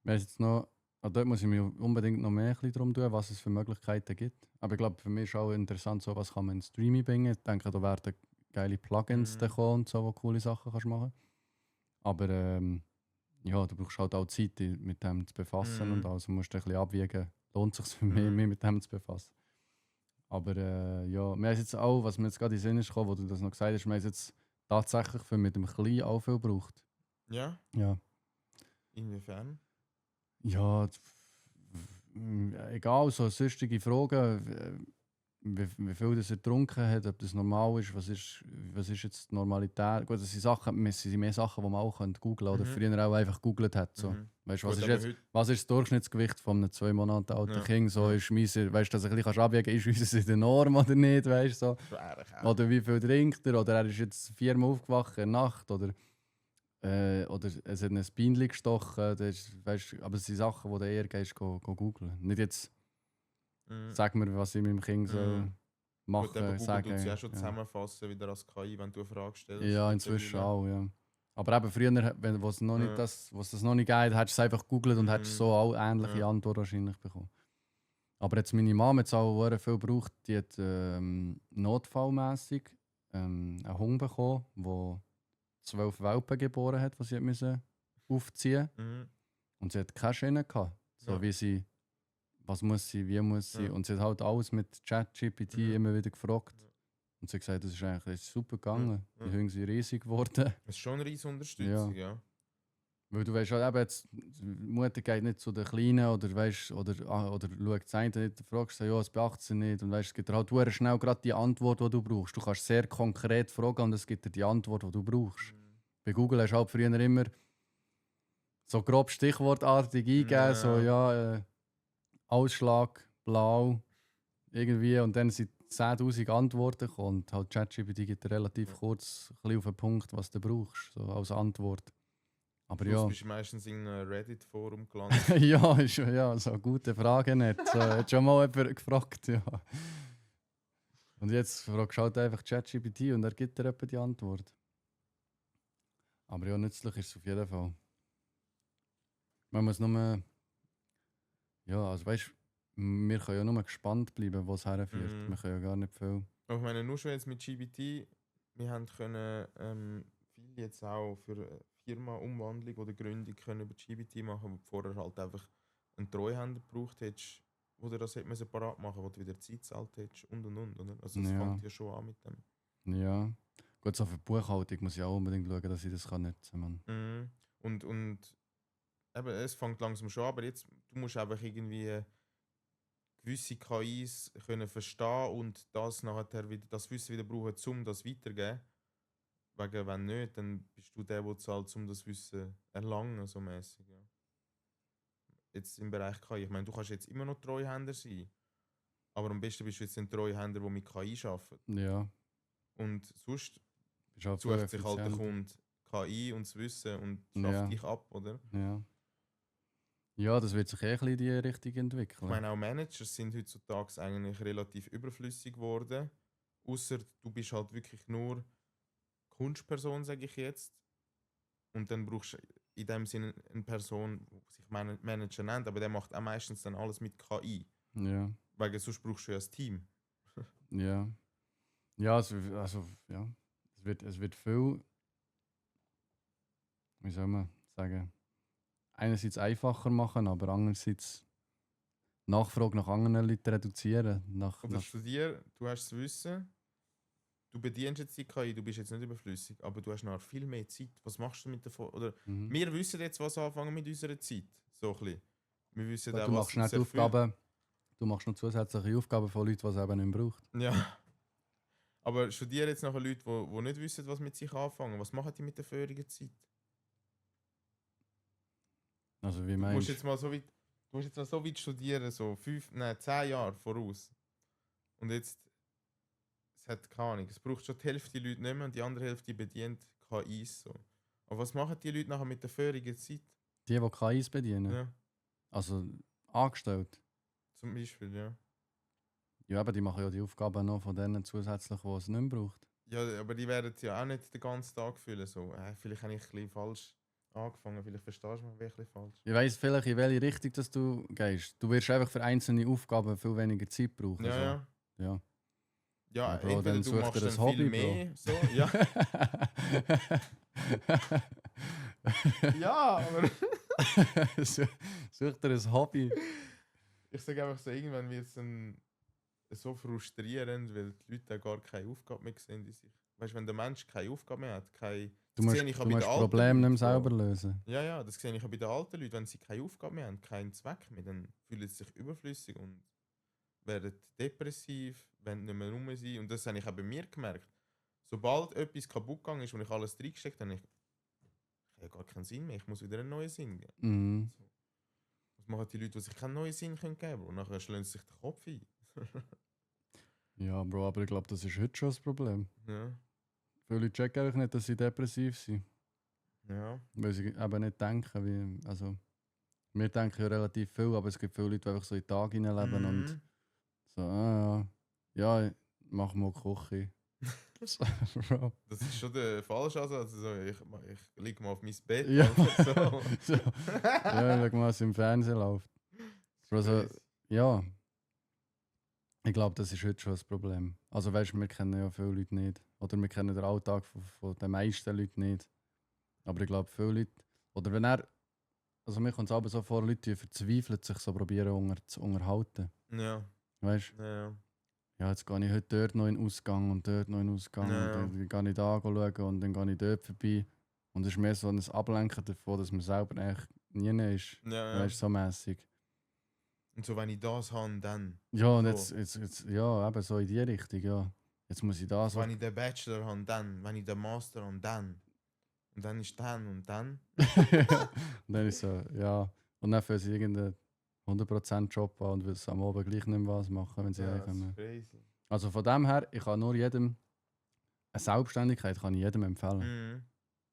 Weiss jetzt noch, dort muss ich mich unbedingt noch mehr darum tun, was es für Möglichkeiten gibt. Aber ich glaube, für mich ist auch interessant, so, was kann man in Streaming bringen. Ich denke, da werden geile Plugins dann kommen und so, wo coole Sachen kannst machen. Aber ja, du brauchst halt auch Zeit, dich mit dem zu befassen und also musst du ein bisschen abwägen, lohnt es sich für mich, mich mit dem zu befassen. Aber ja, wir haben jetzt auch, was mir jetzt gerade in den Sinn ist gekommen, wo du das noch gesagt hast, wir haben es jetzt tatsächlich für mit dem Kleinen auch viel gebraucht. Ja? Ja. Inwiefern? Ja, egal, so sonstige Fragen, wie viel das er getrunken hat, ob das normal ist, was ist jetzt die Normalität. Gut, das sind mehr Sachen, die man auch googeln kann oder früher auch einfach gegoogelt hat. So. Weißt, Gut, was ist das Durchschnittsgewicht von einem 2 Monate alten Ja. Kind? So, weißt du, dass du ein bisschen abwägen kannst, ist unseres in der Norm oder nicht? Weißt, so. Oder wie viel trinkt er? Oder er ist jetzt 4-mal aufgewacht in der Nacht? Oder es hat ein Bienchen gestochen. Weißt, aber es sind Sachen, die du eher gehst, googeln. Nicht jetzt, sag mir, was ich meinem Kind soll machen Gut, aber Google sagen. tut es ja schon Ja. zusammenfassen, wieder als KI, wenn du eine Frage stellst. Ja, inzwischen auch, ja. Aber eben früher, wo es noch nicht das noch nicht geht, hättest du es einfach gegoogelt und hättest so auch ähnliche Antworten wahrscheinlich bekommen. Aber jetzt meine Mama hat es auch sehr viel gebraucht, die hat notfallmässig einen Hund bekommen, der 12 Welpen geboren hat, die sie hat müssen aufziehen musste. Und sie hat keine Schiene gehabt. So wie sie, was muss sie, wie muss sie. Und sie hat halt alles mit ChatGPT immer wieder gefragt. Und sie hat gesagt, das ist super gegangen. Die Hunde sind riesig geworden. Das ist schon eine riesige Unterstützung, ja. Weil du weißt halt eben, jetzt, die Mutter geht nicht zu den Kleinen oder weißt, oder schaut das eine nicht, du fragst sie, ja, es beachtet sie nicht. Und weißt, es gibt dir halt sehr schnell gerade die Antwort, die du brauchst. Du kannst sehr konkret fragen und es gibt dir die Antwort, die du brauchst. Bei Google hast du halt früher immer so grob stichwortartig eingegeben, so Ausschlag, blau, irgendwie. Und dann sind 10'000 Antworten gekommen. Und halt ChatGPT gibt dir relativ kurz ein bisschen auf den Punkt, was du brauchst, so als Antwort. Aber Du bist meistens in einem Reddit-Forum gelandet. ja, so eine gute Frage nicht. So, hat schon mal jemand gefragt, ja. Und jetzt fragst du halt einfach ChatGPT und er gibt dir etwa die Antwort. Aber ja, nützlich ist es auf jeden Fall. Man muss nur... Ja, also weißt du, wir können ja nur gespannt bleiben, wo es herführt. Wir können ja gar nicht viel... Aber ich meine, nur schon jetzt mit GBT, wir haben können viel jetzt auch für Firma-Umwandlung oder Gründung können über GBT machen, wo du vorher halt einfach einen Treuhänder gebraucht hättest, wo du das hätte parat machen müssen, wo du wieder Zeit gezahlt hättest und. Oder? Also das fängt ja schon an mit dem. Ja. Gut, so für die Buchhaltung muss ich auch unbedingt schauen, dass ich das nutzen kann. Und eben, es fängt langsam schon an, aber jetzt du musst einfach irgendwie gewisse KIs können verstehen und das nachher wieder, das Wissen wieder brauchen, um das weiterzugeben. Wegen, wenn nicht, dann bist du der, der zahlt, um das Wissen erlangen, so mäßig. Ja. Jetzt im Bereich KI. Ich meine, du kannst jetzt immer noch Treuhänder sein, aber am besten bist du jetzt ein Treuhänder, der mit KI arbeitet. Ja. Und sonst Halt sucht sich halt der Kunde KI und das Wissen und schafft dich ab, oder? Ja, das wird sich ein bisschen in die Richtung entwickeln. Ich meine, auch Manager sind heutzutage eigentlich relativ überflüssig geworden. Außer du bist halt wirklich nur Kunstperson, sage ich jetzt. Und dann brauchst du in dem Sinne eine Person, die sich Manager nennt, aber der macht auch meistens dann alles mit KI. Ja. Weil sonst brauchst du ja ein Team. Ja. Ja, es wird viel, wie soll man sagen, einerseits einfacher machen, aber andererseits Nachfrage nach anderen Leuten reduzieren. Oder studieren, du hast das Wissen, du bedienst jetzt die KI, du bist jetzt nicht überflüssig, aber du hast noch viel mehr Zeit. Was machst du mit davon? Oder wir wissen jetzt, was anfangen mit unserer Zeit. So ein bisschen. Wir wissen auch, du machst noch zusätzliche Aufgaben von Leuten, die es eben nicht braucht. Ja. Aber studieren jetzt nachher Leute, die nicht wissen, was mit sich anfangen. Was machen die mit der vorherigen Zeit? Also wie Du musst meinst du? jetzt mal so weit, du musst jetzt mal so weit studieren, so 10 Jahre voraus. Und jetzt, es hat keine Ahnung, es braucht schon die Hälfte Leute nicht mehr und die andere Hälfte bedient KIs. So. Aber was machen die Leute nachher mit der vorherigen Zeit? Die KIs bedienen? Ja, Also angestellt? zum Beispiel, ja. Ja, aber die machen ja die Aufgaben noch von denen zusätzlich, die es nicht mehr braucht. Ja, aber die werden ja auch nicht den ganzen Tag füllen. So. Vielleicht habe ich ein bisschen falsch angefangen, vielleicht verstehst du mich wirklich falsch. Ich weiss vielleicht, in welche Richtung dass du gehst. Du wirst einfach für einzelne Aufgaben viel weniger Zeit brauchen. Ja, so. ja. Ja. Ja, Ja, Bro, entweder dann du such machst dir dann ein Hobby, viel Bro. mehr, so, ja. Ja, aber Such dir ein Hobby. ich sage einfach so, irgendwann wird es dann so frustrierend, weil die Leute gar keine Aufgabe mehr sehen in sich. Weißt du, wenn der Mensch keine Aufgabe mehr hat, Du das musst, sehe ich auch du bei musst den alten Probleme nicht mehr Leuten, selber lösen. Ja, das sehe ich auch bei den alten Leuten. Wenn sie keine Aufgabe mehr haben, keinen Zweck mehr, dann fühlen sie sich überflüssig und werden depressiv, wollen nicht mehr rum sein. Und das habe ich auch bei mir gemerkt. Sobald etwas kaputt gegangen ist und ich alles reingesteckt habe, ich habe gar keinen Sinn mehr. Ich muss wieder einen neuen Sinn geben. Mhm. So. Was machen die Leute, die sich keinen neuen Sinn geben können? Und nachher schlagen sie sich den Kopf ein. Ja, Bro, aber ich glaube, das ist heute schon das Problem. Ja. Viele Leute checken einfach nicht, dass sie depressiv sind. Ja. Weil sie eben nicht denken. Also, wir denken ja relativ viel, aber es gibt viele Leute, die einfach so in den Tag hineinleben und Mhm. so, ja, mach mal Küche. So, Bro. Das ist schon der falsche Ansatz. Also ich liege mal auf mein Bett. Ja. einfach So. Ja, schau mal, was im Fernsehen läuft. Also, Crazy. ja. Ich glaube, das ist heute schon das Problem. Also weißt du, wir kennen ja viele Leute nicht. Oder wir kennen den Alltag von den meisten Leuten nicht. Aber ich glaube, viele Leute, oder wenn also mir kommt es aber so vor, Leute die verzweifelt sich so probieren zu unterhalten. Ja. Weißt du, Ja. ja, jetzt gehe ich heute dort noch in den Ausgang und dort noch in den Ausgang Ja. und dann gehe ich da schauen und dann gehe ich dort vorbei. Und es ist mehr so ein Ablenken davon, dass man selber eigentlich nie ist. Ja. Weißt du, so mäßig. Und so, wenn ich das habe, dann. Ja, und So. jetzt, ja, eben so in die Richtung, ja. Jetzt muss ich das. Wenn ich den Bachelor habe, dann. Wenn ich den Master habe, dann. Und dann ist dann und dann. Und dann ist so, ja. Und dann für sie irgendeinen 100% Job an und will es am Abend gleich nicht mehr was machen, wenn sie Ja, das heimkommen. ist crazy. Also von dem her, ich kann nur jedem, eine Selbstständigkeit kann ich jedem empfehlen.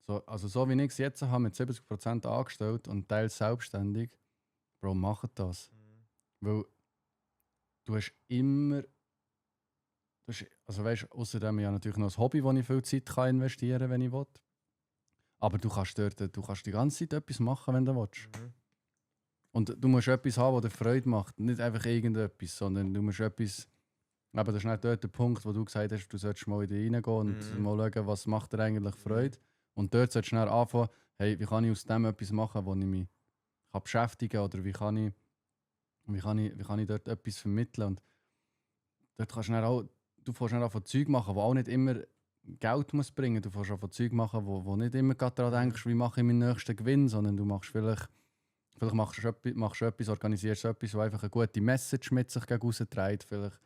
Mhm. Also so wie ich es jetzt habe, mit 70% angestellt und teils selbstständig, Bro, macht das. Weil du hast immer, also weißt du, außerdem ja natürlich noch ein Hobby, wo ich viel Zeit kann investieren kann, wenn ich will. Aber du kannst die ganze Zeit etwas machen, wenn du willst. Mhm. Und du musst etwas haben, das dir Freude macht. Nicht einfach irgendetwas, sondern du musst etwas. Aber das ist nicht dort der Punkt, wo du gesagt hast, du solltest mal in dich reingehen und Mhm. mal schauen, was macht dir eigentlich Freude. Und dort solltest du dann anfangen, hey, wie kann ich aus dem etwas machen, wo ich mich beschäftigen kann oder wie kann ich dort etwas vermitteln. Und dort kannst du dann auch, du fängst dann an von Zeug machen, die auch nicht immer Geld muss bringen. Du fängst an von Zeug machen, wo nicht immer daran denkst, wie mache ich meinen nächsten Gewinn, sondern du machst vielleicht machst du etwas, organisierst etwas, das einfach eine gute Message mit sich gegen rausträgt. Vielleicht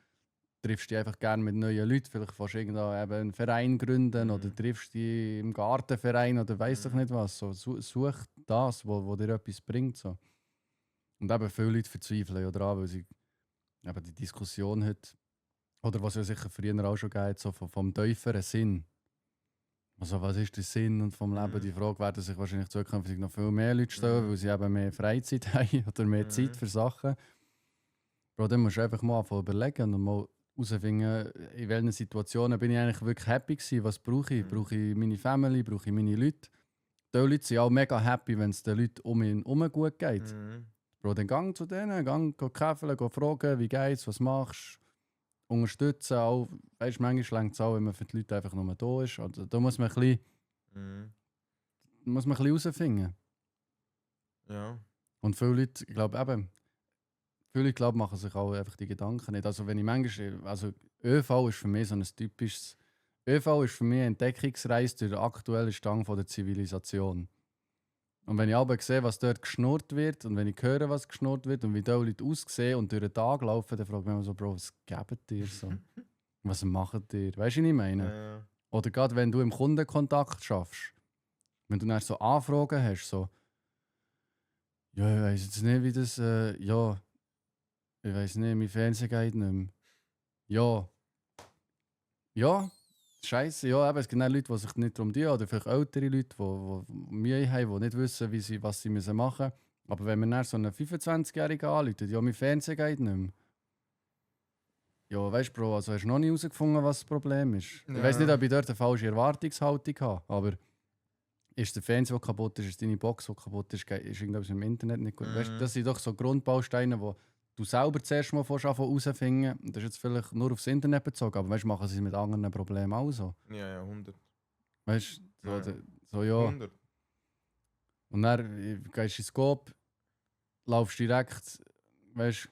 triffst du dich einfach gerne mit neuen Leuten, vielleicht fängst du irgendwann eben einen Verein gründen oder triffst dich im Gartenverein oder weiss ich nicht was. So, such das, wo dir etwas bringt. So. Und eben viele Leute verzweifeln ja daran, weil sie eben die Diskussion heute, oder was ja sicher früher auch schon geht, so vom tieferen Sinn. Also was ist der Sinn vom Leben? Die Frage werden sich wahrscheinlich zukünftig noch viel mehr Leute stellen, weil sie eben mehr Freizeit haben oder mehr Zeit für Sachen. Bro, dann musst du einfach mal anfangen überlegen und mal herausfinden, in welchen Situationen bin ich eigentlich wirklich happy gewesen, was brauche ich? Brauche ich meine Family, brauche ich meine Leute? Die Leute sind auch mega happy, wenn es den Leuten um ihn herum gut geht. Mhm. Bro, dann gang zu denen, gang käfeln, fragen, wie geht's, was machst du? Unterstützen auch, weißt du, manchmal längt es auch, wenn man für die Leute einfach nur da ist. Also, da muss man ein bisschen herausfinden. Ja. Und viele Leute, ich glaube machen sich auch einfach die Gedanken nicht. Also wenn ich manchmal, also ÖV ist für mich so ein typisches, ÖV ist für mich eine Entdeckungsreise durch den aktuellen Stand der Zivilisation. Und wenn ich aber sehe, was dort geschnurrt wird und wenn ich höre, was geschnurrt wird und wie die Leute aussehen und durch den Tag laufen, dann frage ich mich immer so, Bro, was geben dir so? Was macht ihr? Weißt du, was ich meine? Ja. Oder gerade wenn du im Kundenkontakt schaffst, wenn du dann so Anfragen hast, so, ja, ich weiß jetzt nicht, wie das, ja, ich weiß nicht, mein Fernsehen geht nicht mehr. Ja. Ja, scheiße, ja, eben, es gibt auch Leute, die sich nicht darum tun, oder vielleicht ältere Leute, die Mühe haben, die nicht wissen, was sie müssen machen müssen. Aber wenn man dann so einen 25-Jährigen anruft, ja, mein Fernsehen geht nicht mehr. Ja, weißt du, Bro, also hast du noch nie herausgefunden, was das Problem ist. Ich weiß nicht, ob ich dort eine falsche Erwartungshaltung habe, aber ist der Fernseher, der kaputt ist deine Box, die kaputt ist irgendetwas im Internet nicht gut. Weißt, das sind doch so Grundbausteine, die du selber zuerst mal herausfinden. Das ist jetzt vielleicht nur aufs Internet bezogen, aber weißt, machen sie es mit anderen Problemen auch so. Ja, 100. Weißt du, Ja. so ja. 100. Und dann gehst du ins Scope, laufst direkt, weißt,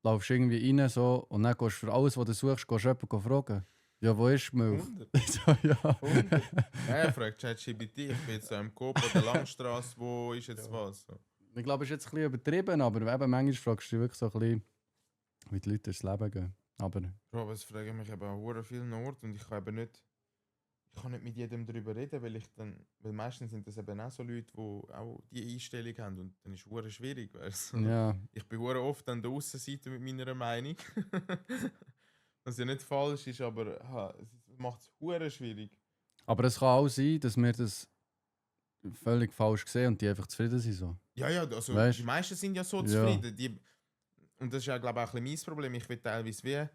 laufst irgendwie rein so, und dann gehst du für alles, was du suchst, gehst du jemanden fragen. Ja, wo ist die Milch? 100. So, ja. 100. Ja, fragt ChatGPT, ich bin jetzt so im Coop an der Langstrasse, wo ist jetzt was? So. Ich glaube, es ist jetzt ein bisschen übertrieben, aber eben manchmal fragst du dich wirklich so ein bisschen, wie die Leute durchs Leben gehen. Aber Bro, aber es fragen mich eben an sehr vielen Orten und ich kann eben nicht, mit jedem darüber reden, weil meistens sind das eben auch so Leute, die auch die Einstellung haben und dann ist es schwierig, weißt du? ja, Ich bin sehr oft an der Aussenseite mit meiner Meinung. Was ja nicht falsch ist, aber es macht es schwierig. aber es kann auch sein, dass wir das völlig falsch sehen und die einfach zufrieden sind. So. Ja, also Weißt? die meisten sind ja so Ja. zufrieden. Und das ist ja, glaube ich, auch ein bisschen mein Problem. Ich will teilweise wie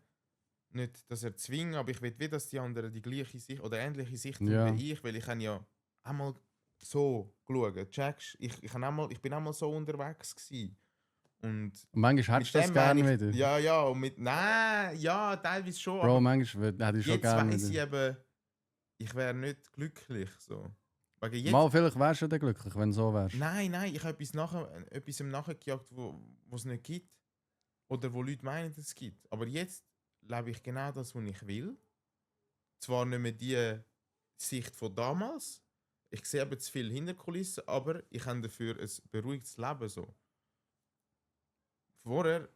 nicht, dass er zwingen, aber ich will wie, dass die anderen die gleiche Sicht oder ähnliche Sicht haben Ja. wie ich, weil ich habe ja einmal so geschaut. Checkst? Ich bin einmal so unterwegs gewesen. Und Und manchmal hättest du das dem gerne meine ich- wieder. Ja, und nein, ja, teilweise schon. Bro, aber manchmal hätte ich schon jetzt gerne weiss ich wieder. eben, ich wäre nicht glücklich. So. Wegen jetzt, Mal, vielleicht wärst du dann glücklich, wenn du so wärst. Nein, ich habe etwas nachgejagt, wo es nicht gibt. Oder wo Leute meinen, dass es gibt. Aber jetzt lebe ich genau das, was ich will. Zwar nicht mehr die Sicht von damals. Ich sehe eben zu viel Hinterkulissen, aber ich habe dafür ein beruhigtes Leben. So. Vorher,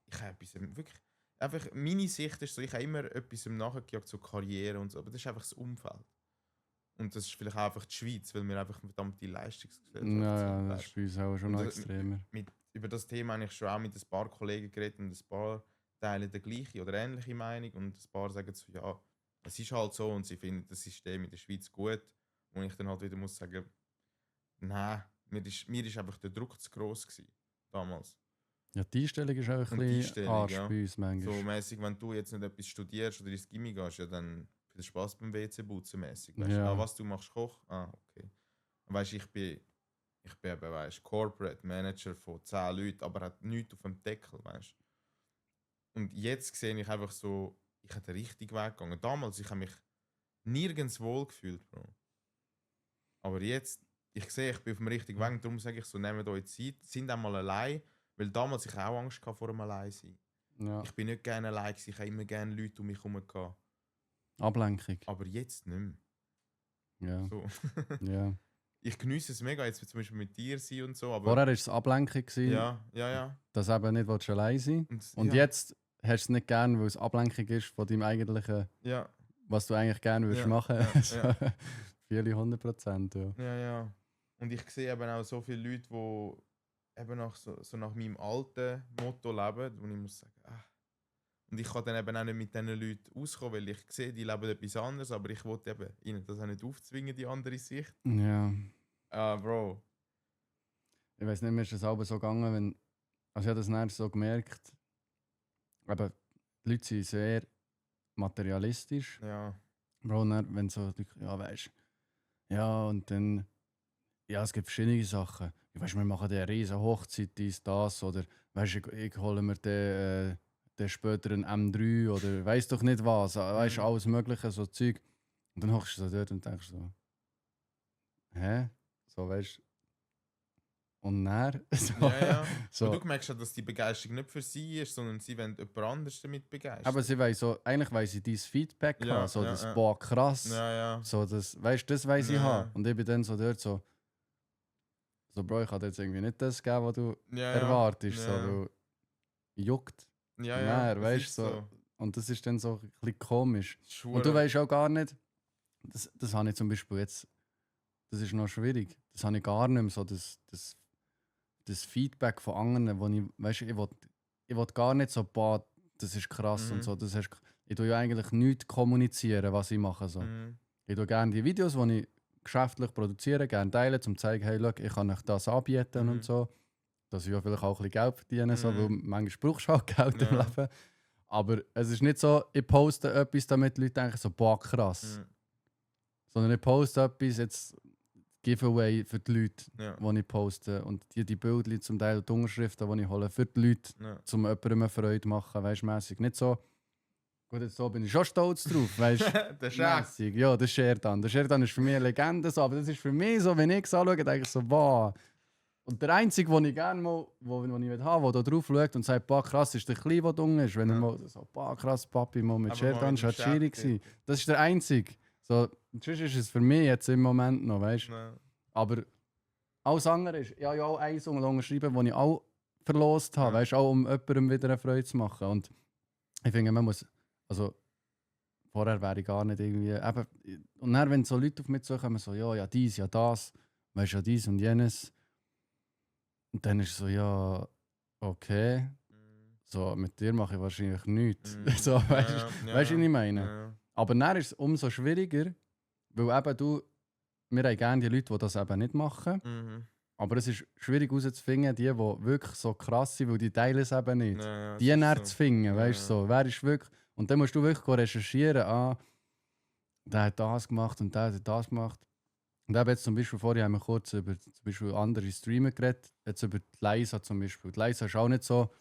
ich habe etwas wirklich. Einfach, meine Sicht ist so, ich habe immer etwas nachgejagt, so Karriere und so, aber das ist einfach das Umfeld. Und das ist vielleicht auch einfach die Schweiz, weil wir einfach verdammt die Leistungsgesellschaft sind. Ja, das weißt ist bei uns auch schon noch Und, extremer. über das Thema habe ich schon auch mit ein paar Kollegen geredet und ein paar teilen die gleiche oder ähnliche Meinung und ein paar sagen so, ja, es ist halt so und sie finden das System in der Schweiz gut. Und ich dann halt wieder muss sagen, nein, mir ist einfach der Druck zu gross gewesen, damals. Ja, die Einstellung ist auch ein Und die bisschen Einstellung, Arsch ja. bei uns manchmal. So mäßig, wenn du jetzt nicht etwas studierst oder ins Gimmi gehst, ja dann für den Spaß beim WC putzen mäßig. Weißt Ja. du, was du machst, Koch? Ah, okay. Und weißt, ich bin eben, weißt, Corporate Manager von 10 Leuten, aber hat nichts auf dem Deckel, weißt. Und jetzt sehe ich einfach so, ich habe den richtigen Weg gegangen. Damals, ich habe mich nirgends wohl gefühlt, Bro. Aber jetzt, ich sehe, ich bin auf dem richtigen Weg, darum sage ich so, nehmt euch Zeit, sind einmal allein, weil damals ich auch Angst hatte vor dem Alleinsein. Ja. Ich bin nicht gerne allein gewesen, ich habe immer gerne Leute um mich herum gehabt. Ablenkung. Aber jetzt nicht mehr. Ja. So. Ja. Ich genieße es mega, jetzt zum Beispiel mit dir sein und so, aber Vorher war es Ablenkung, gewesen, ja. dass du eben nicht allein sein willst. Und ja, jetzt hast du es nicht gern, weil es Ablenkung ist von deinem eigentlichen, ja, was du eigentlich gerne würdest Ja, machen. ja, So, ja. Viele 100%, ja. ja. Und ich sehe eben auch so viele Leute, die eben so nach meinem alten Motto leben, wo ich muss sagen, Und ich kann dann eben auch nicht mit diesen Leuten auskommen, weil ich sehe, die leben etwas anderes, aber ich wollte eben ihnen das auch nicht aufzwingen, die andere Sicht. Ja. Bro. Ich weiß nicht, mir ist das aber so gegangen, wenn. Also ich habe das dann so gemerkt. Aber die Leute sind sehr materialistisch. Ja. Bro, dann, wenn so, ja, weißt ja, und dann. Ja, es gibt verschiedene Sachen. Ja, weißt, wir machen eine riesen Hochzeit, dies, das, oder weißt, ich hole mir den später einen M3 oder weiß doch nicht was, weißt, alles Mögliche, so Zeug. Und dann hockst du so dort und denkst so, hä? So, weißt du. Und dann, so, Ja. so. Und du merkst ja, dass die Begeisterung nicht für sie ist, sondern sie wollen jemand anderes damit begeistern. Aber sie weiss so, eigentlich weiss sie dein Feedback Ja, haben, so ja, das, ja. boah, krass. Ja. So, das, weißt du, das weiss ich Ja. haben. Und ich bin dann so dort so, Bro, ich kann dir jetzt irgendwie nicht das geben, was du Ja. erwartest, Ja. so, weil juckt. Ja. Nein, das weißt ist so. Und das ist dann so ein bisschen komisch. Schwur. Und du weißt auch gar nicht, das habe ich zum Beispiel jetzt, das ist noch schwierig, das habe ich gar nicht mehr so, das Feedback von anderen, wo ich, weißt du, ich will gar nicht so, boah, das ist krass und so, ich tue ja eigentlich nichts kommunizieren, was ich mache. So. Ich tue gerne die Videos, die ich geschäftlich produziere, gerne teilen, um zu zeigen, hey, look, ich kann euch das anbieten und so. Dass ich ja vielleicht auch ein bisschen Geld verdiene, so, weil manchmal brauchst du auch Geld im Leben. Aber es ist nicht so, ich poste etwas, damit die Leute denken, so, boah, krass. Sondern ich poste etwas, jetzt Giveaway für die Leute, die ich poste. Und die Bilder zum Teil, die Unterschriften, die ich hole, für die Leute, um jemandem eine Freude zu machen, weißt du, mässig. Nicht so, gut, jetzt so bin ich schon stolz drauf, weißt du. Der mässig. Ja, der Sherdan. Der Sherdan ist für mich eine Legende, so, aber das ist für mich so, wenn ich es anschaue, denke ich so, boah. Und der Einzige, den ich gerne mal, wo ich haben, der da drauf schaut und sagt, boah, krass, ist der Kleine, der dumm ist. Wenn er mal so, boah, krass, Papi, mal mit Sherdan, war schwierig gewesen. Das ist der Einzige. So, sonst ist es für mich jetzt im Moment noch, weißt du. Aber alles andere ist, ja, auch einen Song unterschrieben, den ich auch verlost habe, weißt du, auch um jemandem wieder eine Freude zu machen. Und ich finde, man muss, also vorher wäre ich gar nicht irgendwie, eben, und dann, wenn so Leute auf mich zukommen, so, ja, dies, ja, das, weißt du, ja, dies und jenes. Und dann ist es so, ja, okay. So, mit dir mache ich wahrscheinlich nichts. So, weißt du, was ich meine? Aber dann ist es umso schwieriger, weil eben wir haben gerne die Leute, die das eben nicht machen. Aber es ist schwierig herauszufinden, die wirklich so krass sind, weil die teilen es eben nicht. Die dann zu finden, weißt du, so, wer ist wirklich. Und dann musst du wirklich recherchieren, der hat das gemacht und der hat das gemacht. Und eben jetzt zum Beispiel, vorher haben wir kurz über zum Beispiel andere Streamer geredet, jetzt über die Leisa zum Beispiel. Die Leisa ist auch nicht so,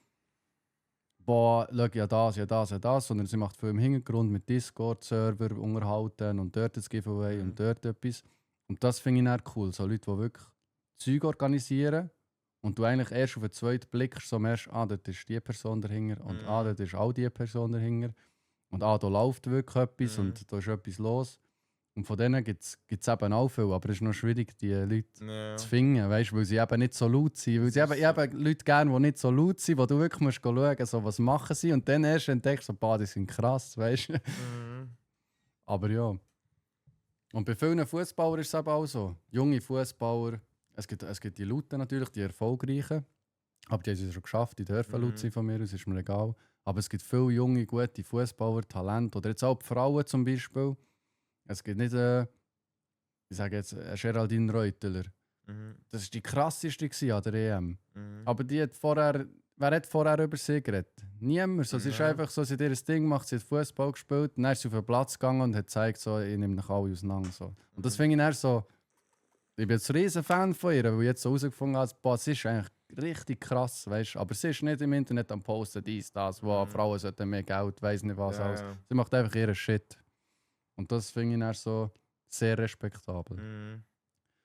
boah, schau, ja das, sondern sie macht viel im Hintergrund mit Discord-Server unterhalten und dort das Giveaway und dort etwas. Und das finde ich dann cool, so Leute, die wirklich Zeug organisieren und du eigentlich erst auf den zweiten Blick so merkst, dort ist die Person dahinter und dort ist auch die Person dahinter und da läuft wirklich etwas und da ist etwas los. Und von denen gibt es eben auch viel, aber es ist noch schwierig, die Leute zu finden, weißt, weil sie eben nicht so laut sind. Weil sie eben Leute gerne, die nicht so laut sind, wo du wirklich musst schauen, so, was machen sie und dann erst entdeckst du, so, die sind krass, weißt du. Aber ja. Und bei vielen Fußballern ist es eben auch so. Junge Fußballer, es gibt die Lauten natürlich, die erfolgreichen, aber die haben es schon geschafft, die dürfen laut sein von mir aus, ist mir egal. Aber es gibt viele junge, gute Fußballer, Talente, oder jetzt auch die Frauen zum Beispiel. Es gibt nicht, ich sage jetzt, Geraldine Reuteler. Das war die krasseste an der EM. Aber die hat wer hat vorher über sie geredet? Niemand. So, sie ist einfach so, sie hat ihr Ding gemacht, sie hat Fußball gespielt, dann ist sie auf den Platz gegangen und hat gezeigt, so, ich nehme mich alle auseinander. So. Und das finde ich dann so, ich bin jetzt ein riesen Fan von ihr, weil ich jetzt so herausgefunden habe, boah, sie ist eigentlich richtig krass, weißt? Aber sie ist nicht im Internet am Posten, dies, das, wo Frauen sollten mehr Geld, weiss nicht was alles. Sie macht einfach ihren Shit. Und das finde ich dann so sehr respektabel.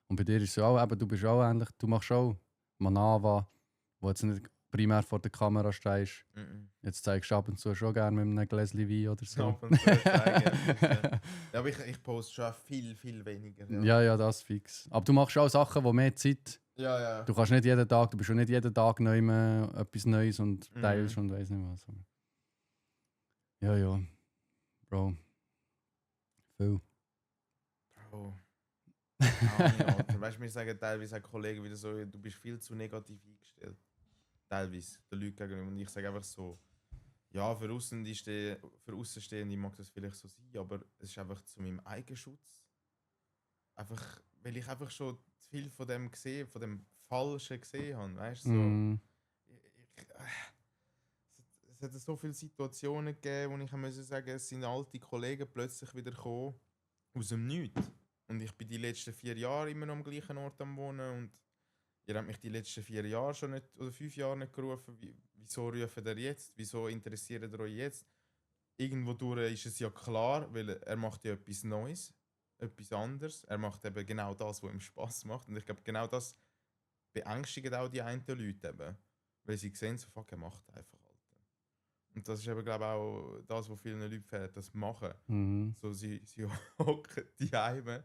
Und bei dir ist es ja auch, eben, du bist auch ähnlich, du machst auch Manava, wo jetzt nicht primär vor der Kamera stehst. Jetzt zeigst du ab und zu schon gerne mit einem Gläschen Wein oder so. Ab und zu zeigen. Ja, aber ich poste schon viel, viel weniger. Ja, das fix. Aber du machst auch Sachen, die mehr Zeit. Ja. Du kannst nicht jeden Tag, du bist schon nicht jeden Tag neu etwas Neues und teilst und weiss nicht was. Ja. Bro. Viel. Bro. Weißt du, mir sagen teilweise auch Kollegen wieder so, du bist viel zu negativ eingestellt. Teilweise, den Leuten gegenüber. Und ich sage einfach so, ja, für Außenstehende mag das vielleicht so sein, aber es ist einfach zu meinem Eigenschutz. Einfach, weil ich einfach schon zu viel von dem gesehen, von dem Falschen gesehen habe. Weißt du, so. Es hat so viele Situationen gegeben, wo ich muss sagen, es sind alte Kollegen plötzlich wieder gekommen, aus dem Nichts. Und ich bin die letzten 4 Jahre immer noch am gleichen Ort am Wohnen und ihr habt mich die letzten 4 Jahre schon nicht, oder 5 Jahre nicht gerufen. Wieso rufen ihr jetzt? Wieso interessiert ihr euch jetzt? Irgendwo durch ist es ja klar, weil er macht ja etwas Neues, etwas anderes. Er macht eben genau das, was ihm Spass macht. Und ich glaube, genau das beängstigt auch die einen Leute eben. Weil sie sehen, so fuck, er macht einfach. Und das ist eben, glaube ich, auch das, was vielen Leuten fehlt, das Machen. So, sie hocken die Heime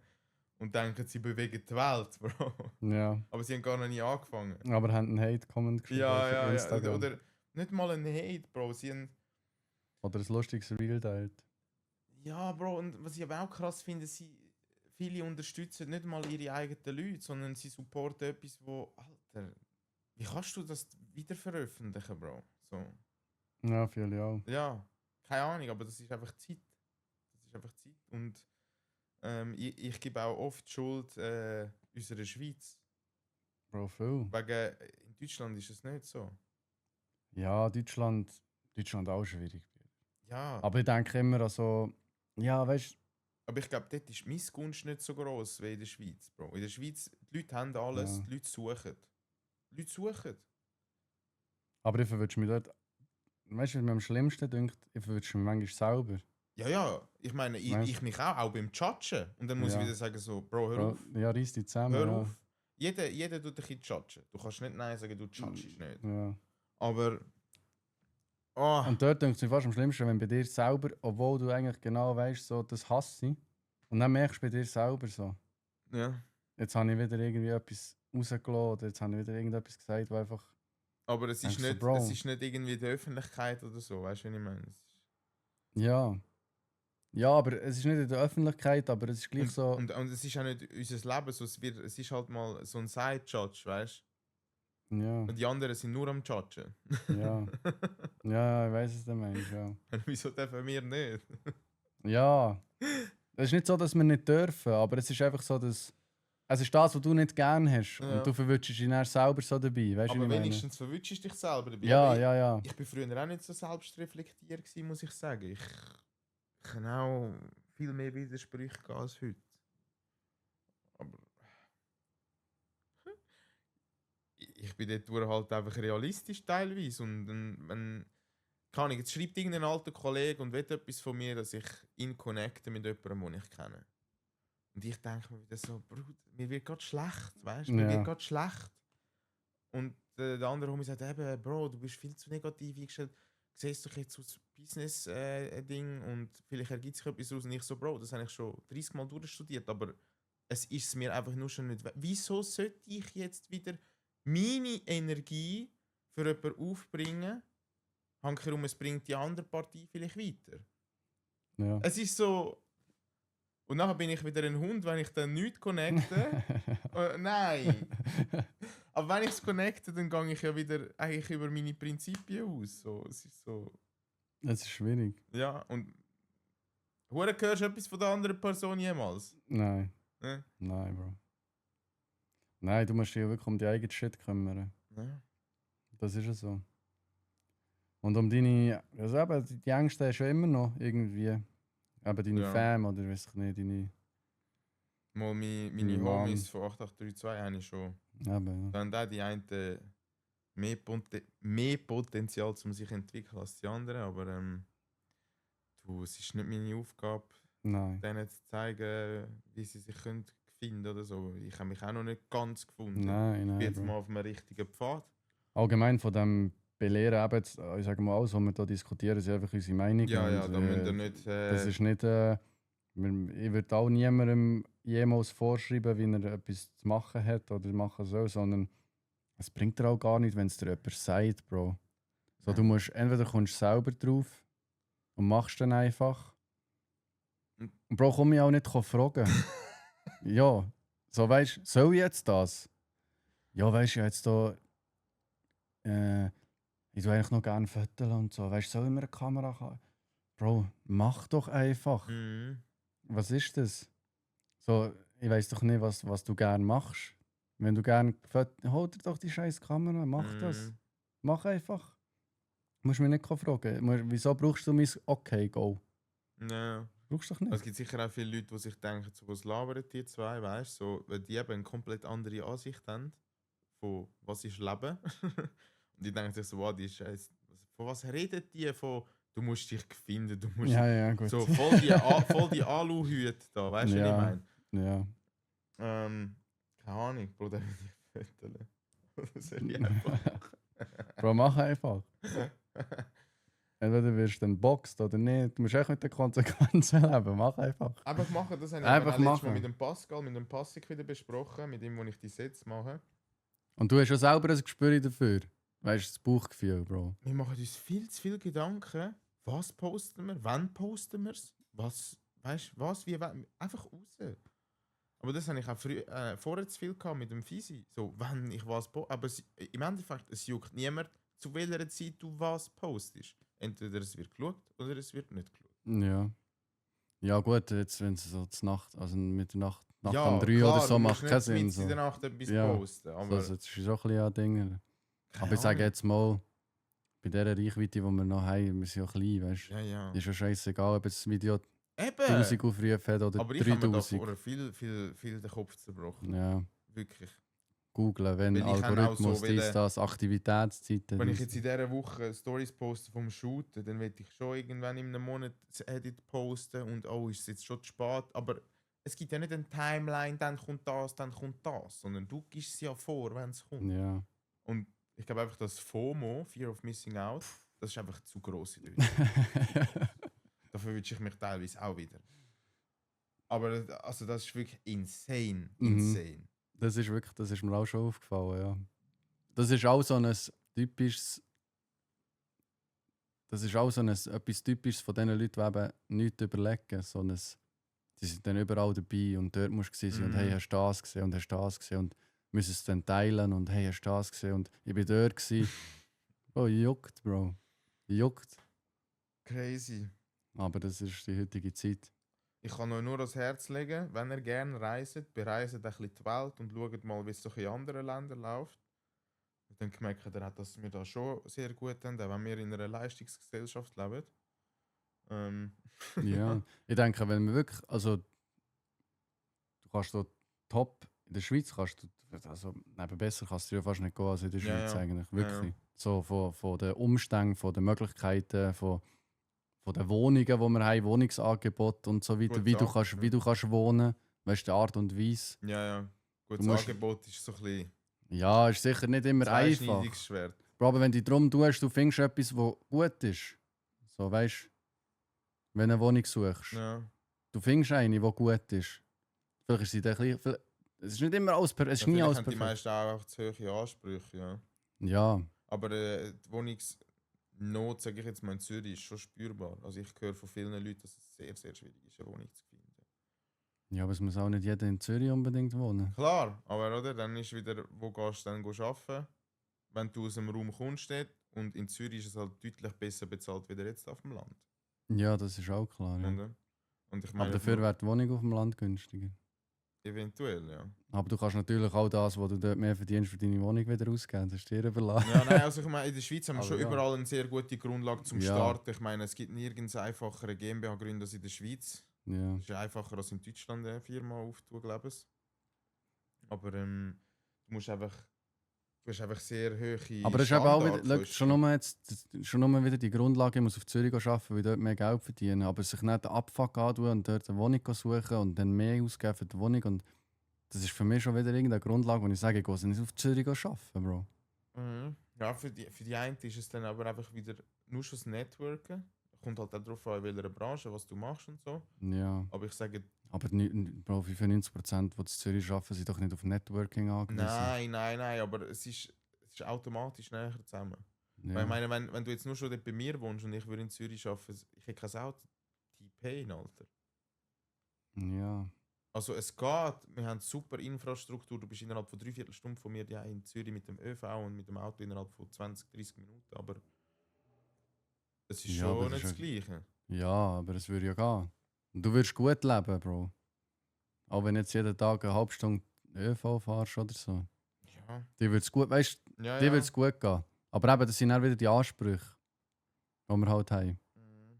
und denken, sie bewegen die Welt, Bro. Ja. Aber sie haben gar noch nie angefangen. Aber haben einen Hate-Comment geschrieben auf Ja. Instagram. Oder nicht mal einen Hate, Bro. Sie haben Oder ein lustiges Reel teilt. Ja, Bro, und was ich aber auch krass finde, viele unterstützen nicht mal ihre eigenen Leute, sondern sie supporten etwas, wo, Alter, wie kannst du das wieder veröffentlichen, Bro? So. Ja, viele auch. Ja, keine Ahnung, aber das ist einfach Zeit. Das ist einfach Zeit. Und ich gebe auch oft die Schuld unserer Schweiz. Bro, viel. Wegen, in Deutschland ist es nicht so. Ja, Deutschland auch schwierig. Ja, Aber ich denke immer an so, ja, weißt aber ich glaube, dort ist die Missgunst nicht so groß wie in der Schweiz, Bro. In der Schweiz, die Leute haben alles, Ja. die Leute suchen. Die Leute suchen. aber ich verwünsche mich dort, weißt du, was mir am schlimmsten dünkt, ich verwünsche mich manchmal selber. Ja, ich meine, Weißt- ich mich auch beim Judgen. Und dann muss Ja. ich wieder sagen so, Bro, hör Bro, auf. ja, reiss dich zusammen. Hör ja. auf. Jeder tut dich judgen. Du kannst nicht nein sagen, du judgest nicht. Ja. Aber, oh, Und dort denke ich fast am schlimmsten, wenn bei dir selber, obwohl du eigentlich genau weißt, so, das hasse ich, und dann merkst du bei dir selber so, ja. jetzt habe ich wieder irgendwie etwas rausgelassen oder jetzt habe ich wieder irgendetwas gesagt, wo einfach. Aber es ist, Denkst du, nicht, Bro? es ist nicht irgendwie die Öffentlichkeit oder so, weißt du, was ich meine? Ja. Ja, aber es ist nicht in der Öffentlichkeit, aber es ist gleich so. Und es ist auch nicht unser Leben, so, es ist halt mal so ein Side-Judge, weißt du? Ja, Und die anderen sind nur am Judgen. ja. Ja, ich weiß es, der Mensch, ja. Wieso dürfen wir nicht? Ja. Es ist nicht so, dass wir nicht dürfen, aber es ist einfach so, dass. Es ist das, was du nicht gerne hast. Ja. Und du verwünschst dich dann selber so dabei. Weißt du, Aber wie ich meine? wenigstens verwünschst du dich selber dabei. Ja, Aber ja, ja. Ich bin früher auch nicht so selbstreflektiert gewesen, muss ich sagen. Ich kann auch viel mehr Widersprüche gehen als heute. Aber ich bin dort halt einfach realistisch teilweise. Und wenn, keine Ahnung, jetzt schreibt irgendein alter Kollege und will etwas von mir, dass ich ihn connecte mit jemandem, den ich kenne. Und ich denke mir wieder so, Bruder, mir wird gerade schlecht, weißt du? Mir Ja. wird gerade schlecht. Und der andere Homie sagt eben, Bro, du bist viel zu negativ eingestellt. Siehst doch jetzt aus Business-Ding und vielleicht ergibt sich etwas aus. Und ich so, Bro, das habe ich schon 30 Mal durchstudiert, aber es ist mir einfach nur schon nicht. Wieso sollte ich jetzt wieder meine Energie für jemanden aufbringen? Hankerum, es bringt die andere Partie vielleicht weiter. Ja. Es ist so. Und nachher bin ich wieder ein Hund, wenn ich dann nichts connecte. Nein! Aber wenn ich es connecte, dann gehe ich ja wieder eigentlich über meine Prinzipien aus. So, es ist so. Es ist schwierig. Ja, und. Hure, hörst du etwas von der anderen Person jemals? Nein. Ne? Nein, Bro. Nein, du musst dich ja wirklich um die eigene Shit kümmern. Ja. Das ist ja so. Und um deine. Also eben, die Ängste hast du ja immer noch irgendwie. Eben deine Ja. Fam oder weiß ich nicht, deine. Mal meine Mann. Homies von 8832 habe ich schon. Eben, ja. Dann auch die einen mehr Potenzial, um sich zu entwickeln als die anderen. Aber du, es ist nicht meine Aufgabe, Nein. denen zu zeigen, wie sie sich können finden oder so. Ich habe mich auch noch nicht ganz gefunden. Nein, Ich bin nein. jetzt Bro. mal auf einem richtigen Pfad. Allgemein von dem Belehren, eben, jetzt, ich sage mal, alles, was wir hier diskutieren, ist einfach unsere Meinung. Ja, ja, und, da müsst ihr nicht. Das ist nicht. Ich würde auch niemandem jemals vorschreiben, wie er etwas zu machen hat oder machen soll, sondern es bringt dir auch gar nicht, wenn es dir jemand sagt, Bro. So, du musst entweder kommst selber drauf und machst dann einfach. Und Bro, komm mich auch nicht fragen. Ja, so weißt du, soll ich jetzt das? Ja, weißt du, jetzt da. Ich tue eigentlich noch gerne Fotos und so. Weißt du, soll ich mir eine Kamera haben? Bro, mach doch einfach. Mhm. Was ist das? So, ich weiß doch nicht, was du gerne machst. Wenn du gerne hol dir doch die scheiß Kamera, mach das. Mhm. Mach einfach. Du musst mich nicht fragen. Wieso brauchst du mein Okay, go? Ja. Brauchst du doch nicht. Es gibt sicher auch viele Leute, die sich denken, so, was labern die zwei, weißt du? So, weil die eben eine komplett andere Ansicht haben von was ist Leben. Und die denken sich so, wow, die Scheiße, von was redet die? Von du musst dich finden, du musst Ja, gut. so voll die Aluhüte da, weißt du, Ja. was ich meine? Ja. Keine Ahnung, Bruder, wenn ich Fotos. Das soll ich einfach. Bro, mach einfach. Entweder wirst du dann boxt oder nicht. Du musst echt mit den Konsequenzen leben. Mach einfach. Einfach machen, das habe ich Einfach auch letztes machen. Mal mit dem Pascal, mit dem Passig wieder besprochen, mit dem, wo ich die Sets mache. Und du hast ja selber ein Gespür dafür. Weißt du, das Bauchgefühl, Bro. Wir machen uns viel zu viele Gedanken was posten wir? Wann posten wir es? Was, weißt du, was, wie, einfach raus. Aber das habe ich auch vorher zu viel gehabt mit dem Fisi. So, wenn ich was poste. Aber im Endeffekt, es juckt niemand, zu welcher Zeit du was postest. Entweder es wird geschaut oder es wird nicht geschaut. Ja. Ja gut, jetzt wenn es so zur Nacht, also mit der Nacht Ja, um 3 klar, oder so, du macht musst keinen nicht Sinn. mitten in der So. Nacht etwas Ja. posten. So, Aber das ist schon ein bisschen an Dingen. Aber keine ich sage Ahnung. jetzt mal, bei dieser Reichweite, die wir noch haben, wir sind ja klein, weißt du? Ja, ja. Ist ja scheißegal, ob das Video Eben! 1000 Aufrufe hat oder Aber ich habe mir da 3000. vorher viel den Kopf zerbrochen. Ja, Wirklich. googlen, wenn Weil ich habe auch Algorithmus, so dies, das, Aktivitätszeiten. Wenn ich dies, jetzt in dieser Woche Stories poste vom Shooten, dann will ich schon irgendwann in einem Monat das Edit posten und oh, ist es jetzt schon zu spät. Aber es gibt ja nicht eine Timeline, dann kommt das, sondern du gibst es ja vor, wenn es kommt. Ja. Und ich glaube einfach, das FOMO, Fear of Missing Out, das ist einfach zu gross in der Welt. Dafür wünsche ich mich teilweise auch wieder. Aber also das ist wirklich insane. Insane. Das ist mir auch schon aufgefallen, ja. Das ist auch so ein typisches. Das ist auch so etwas Typisches von den Leuten, die eben nichts überlegen. Die sind dann überall dabei und dort musst du gewesen sein und hey, hast du das gesehen und hast du das gesehen und müssen es dann teilen und hey, hast du das gesehen und ich bin dort gewesen. Bro, juckt, Bro. Juckt. Crazy. Aber das ist die heutige Zeit. Ich kann euch nur ans Herz legen, wenn ihr gerne reist, bereist ein bisschen die Welt und schaut mal, wie es so in anderen Ländern läuft. Und dann merkt ihr, dass wir da schon sehr gut haben, auch wenn wir in einer Leistungsgesellschaft leben. Ja, ich denke, wenn wir wirklich, also du kannst dort top, in der Schweiz kannst du, also neben besser kannst du ja fast nicht gehen als in der Ja, Schweiz ja. eigentlich, wirklich. Ja. So von den Umständen, von den Möglichkeiten, von den Wohnungen, die wir haben, Wohnungsangebot und so weiter, Gutes wie Angebot. du kannst wohnen, weißt du, die Art und Weise. Ja, ja. Gut, Du das musst- Angebot ist so ein bisschen Ja, ist sicher nicht immer einfach. zweischneidiges Schwert. Bro, aber wenn du drum tust, du findest etwas, was gut ist. So, weißt du, wenn du eine Wohnung suchst. Ja. Du findest eine, die gut ist. Vielleicht ist sie dann ein bisschen, es ist nicht immer alles perfekt. Es ist Ja, nie vielleicht alles haben die perfekt. meisten auch zu hohe Ansprüche, ja. Ja, Aber die Wohnungsnot, sage ich jetzt mal, in Zürich ist schon spürbar. Also ich höre von vielen Leuten, dass es sehr, sehr schwierig ist, eine Wohnung zu finden. ja, aber es muss auch nicht jeder in Zürich unbedingt wohnen. Klar, aber oder, dann ist wieder, wo gehst du dann arbeiten, wenn du aus dem Raum kommst dort, und in Zürich ist es halt deutlich besser bezahlt wie jetzt auf dem Land. Ja, das ist auch klar. Ja. Oder? Und ich Aber meine, dafür wäre die Wohnung auf dem Land günstiger. eventuell, ja. Aber du kannst natürlich auch das, was du dort mehr verdienst, für deine Wohnung wieder ausgeben. Das ist dir überlassen. Ja, nein, also ich meine, in der Schweiz haben wir Aber schon ja. überall eine sehr gute Grundlage zum Ja. Starten. Ich meine, es gibt nirgends einfachere GmbH-Gründer als in der Schweiz. Ja. Es ist einfacher als in Deutschland eine Firma aufzutun, glaube ich. Aber du hast einfach sehr hohe Aber es ist eben auch wieder, Standardkosten. schon nur wieder die Grundlage, ich muss auf Zürich arbeiten, weil dort mehr Geld verdienen. Aber sich nicht den Abfuck antun und dort eine Wohnung suchen und dann mehr ausgeben für die Wohnung. Und das ist für mich schon wieder irgendeine Grundlage, wo ich sage, ich gehe nicht auf Zürich arbeiten, Bro. Mhm. Ja, für die einen ist es dann aber einfach wieder nur schon das Networken. Kommt halt auch darauf an, in welcher Branche, was du machst und so. Ja. Aber ich sage, Aber Bro, 95%, die in Zürich arbeiten, sind doch nicht auf Networking angewiesen. nein, aber es ist automatisch näher zusammen. Weil Ja. ich meine, wenn du jetzt nur schon dort bei mir wohnst und ich würde in Zürich arbeiten, ich hätte kein Auto, T-Pain, Alter. Ja. Also es geht, wir haben super Infrastruktur, du bist innerhalb von 3/4 Stunden von mir ja in Zürich mit dem ÖV und mit dem Auto innerhalb von 20-30 Minuten, aber es ist Ja, schon aber das nicht ist das Gleiche. Ja, aber es würde ja gehen. Und du würdest gut leben, Bro. Auch wenn jetzt jeden Tag eine halbe Stunde ÖV fahrst oder so. Ja, Dir würde es gut, weißt, ja. dir würde es gut gehen. Aber eben, das sind dann wieder die Ansprüche, die wir halt haben. Mhm.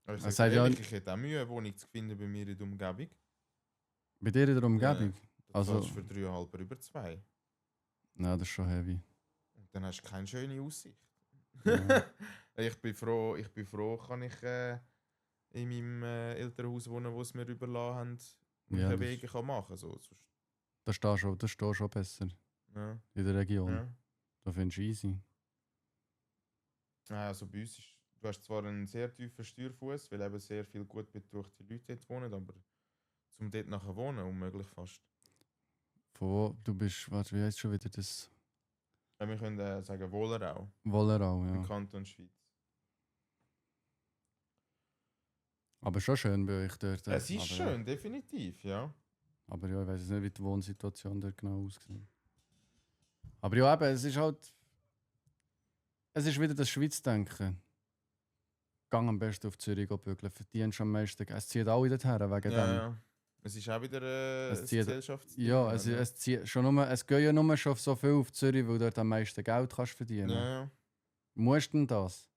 Aber ich Es sage sagt ja- ehrlich, ich hätte auch Mühe, eine Wohnung zu finden bei mir in der Umgebung. Bei dir in der Umgebung? Du Also- zahlst für 3,5 über 2. Ja, das ist schon heavy. Und dann hast du keine schöne Aussicht. Ja. Ich bin froh, kann ich in meinem Elternhaus wohnen, wo es mir überlassen haben, und Ja, ich das- Wege kann machen. So. Sonst, Das steht schon besser ja, in der Region. ja. Da findest du easy. Ja, also bei uns ist, du hast zwar einen sehr tiefen Steuerfuß, weil eben sehr viele gut betuchte Leute dort wohnen, aber zum dort nachher wohnen, unmöglich fast. Von wo du bist, warte, wie heißt schon wieder das? Ja, wir können sagen Wollerau, Wollerau, im ja. Kanton Schweiz. Aber schon schön bei euch dort. Es ist aber, schön, definitiv, ja. Aber ja, ich weiß nicht, wie die Wohnsituation dort genau aussieht. Aber ja, eben, es ist halt. Es ist wieder das Schweiz-Denken. Gang am besten auf Zürich bügeln, verdienst am meisten. Es zieht alle dorthin wegen dem. Ja. Es ist auch wieder Es ein zieht- Gesellschaftsding. Ja, es zieht schon nur, es geht ja nur schon so viel auf Zürich, weil du dort am meisten Geld kannst verdienen. Ja. Musst du denn das?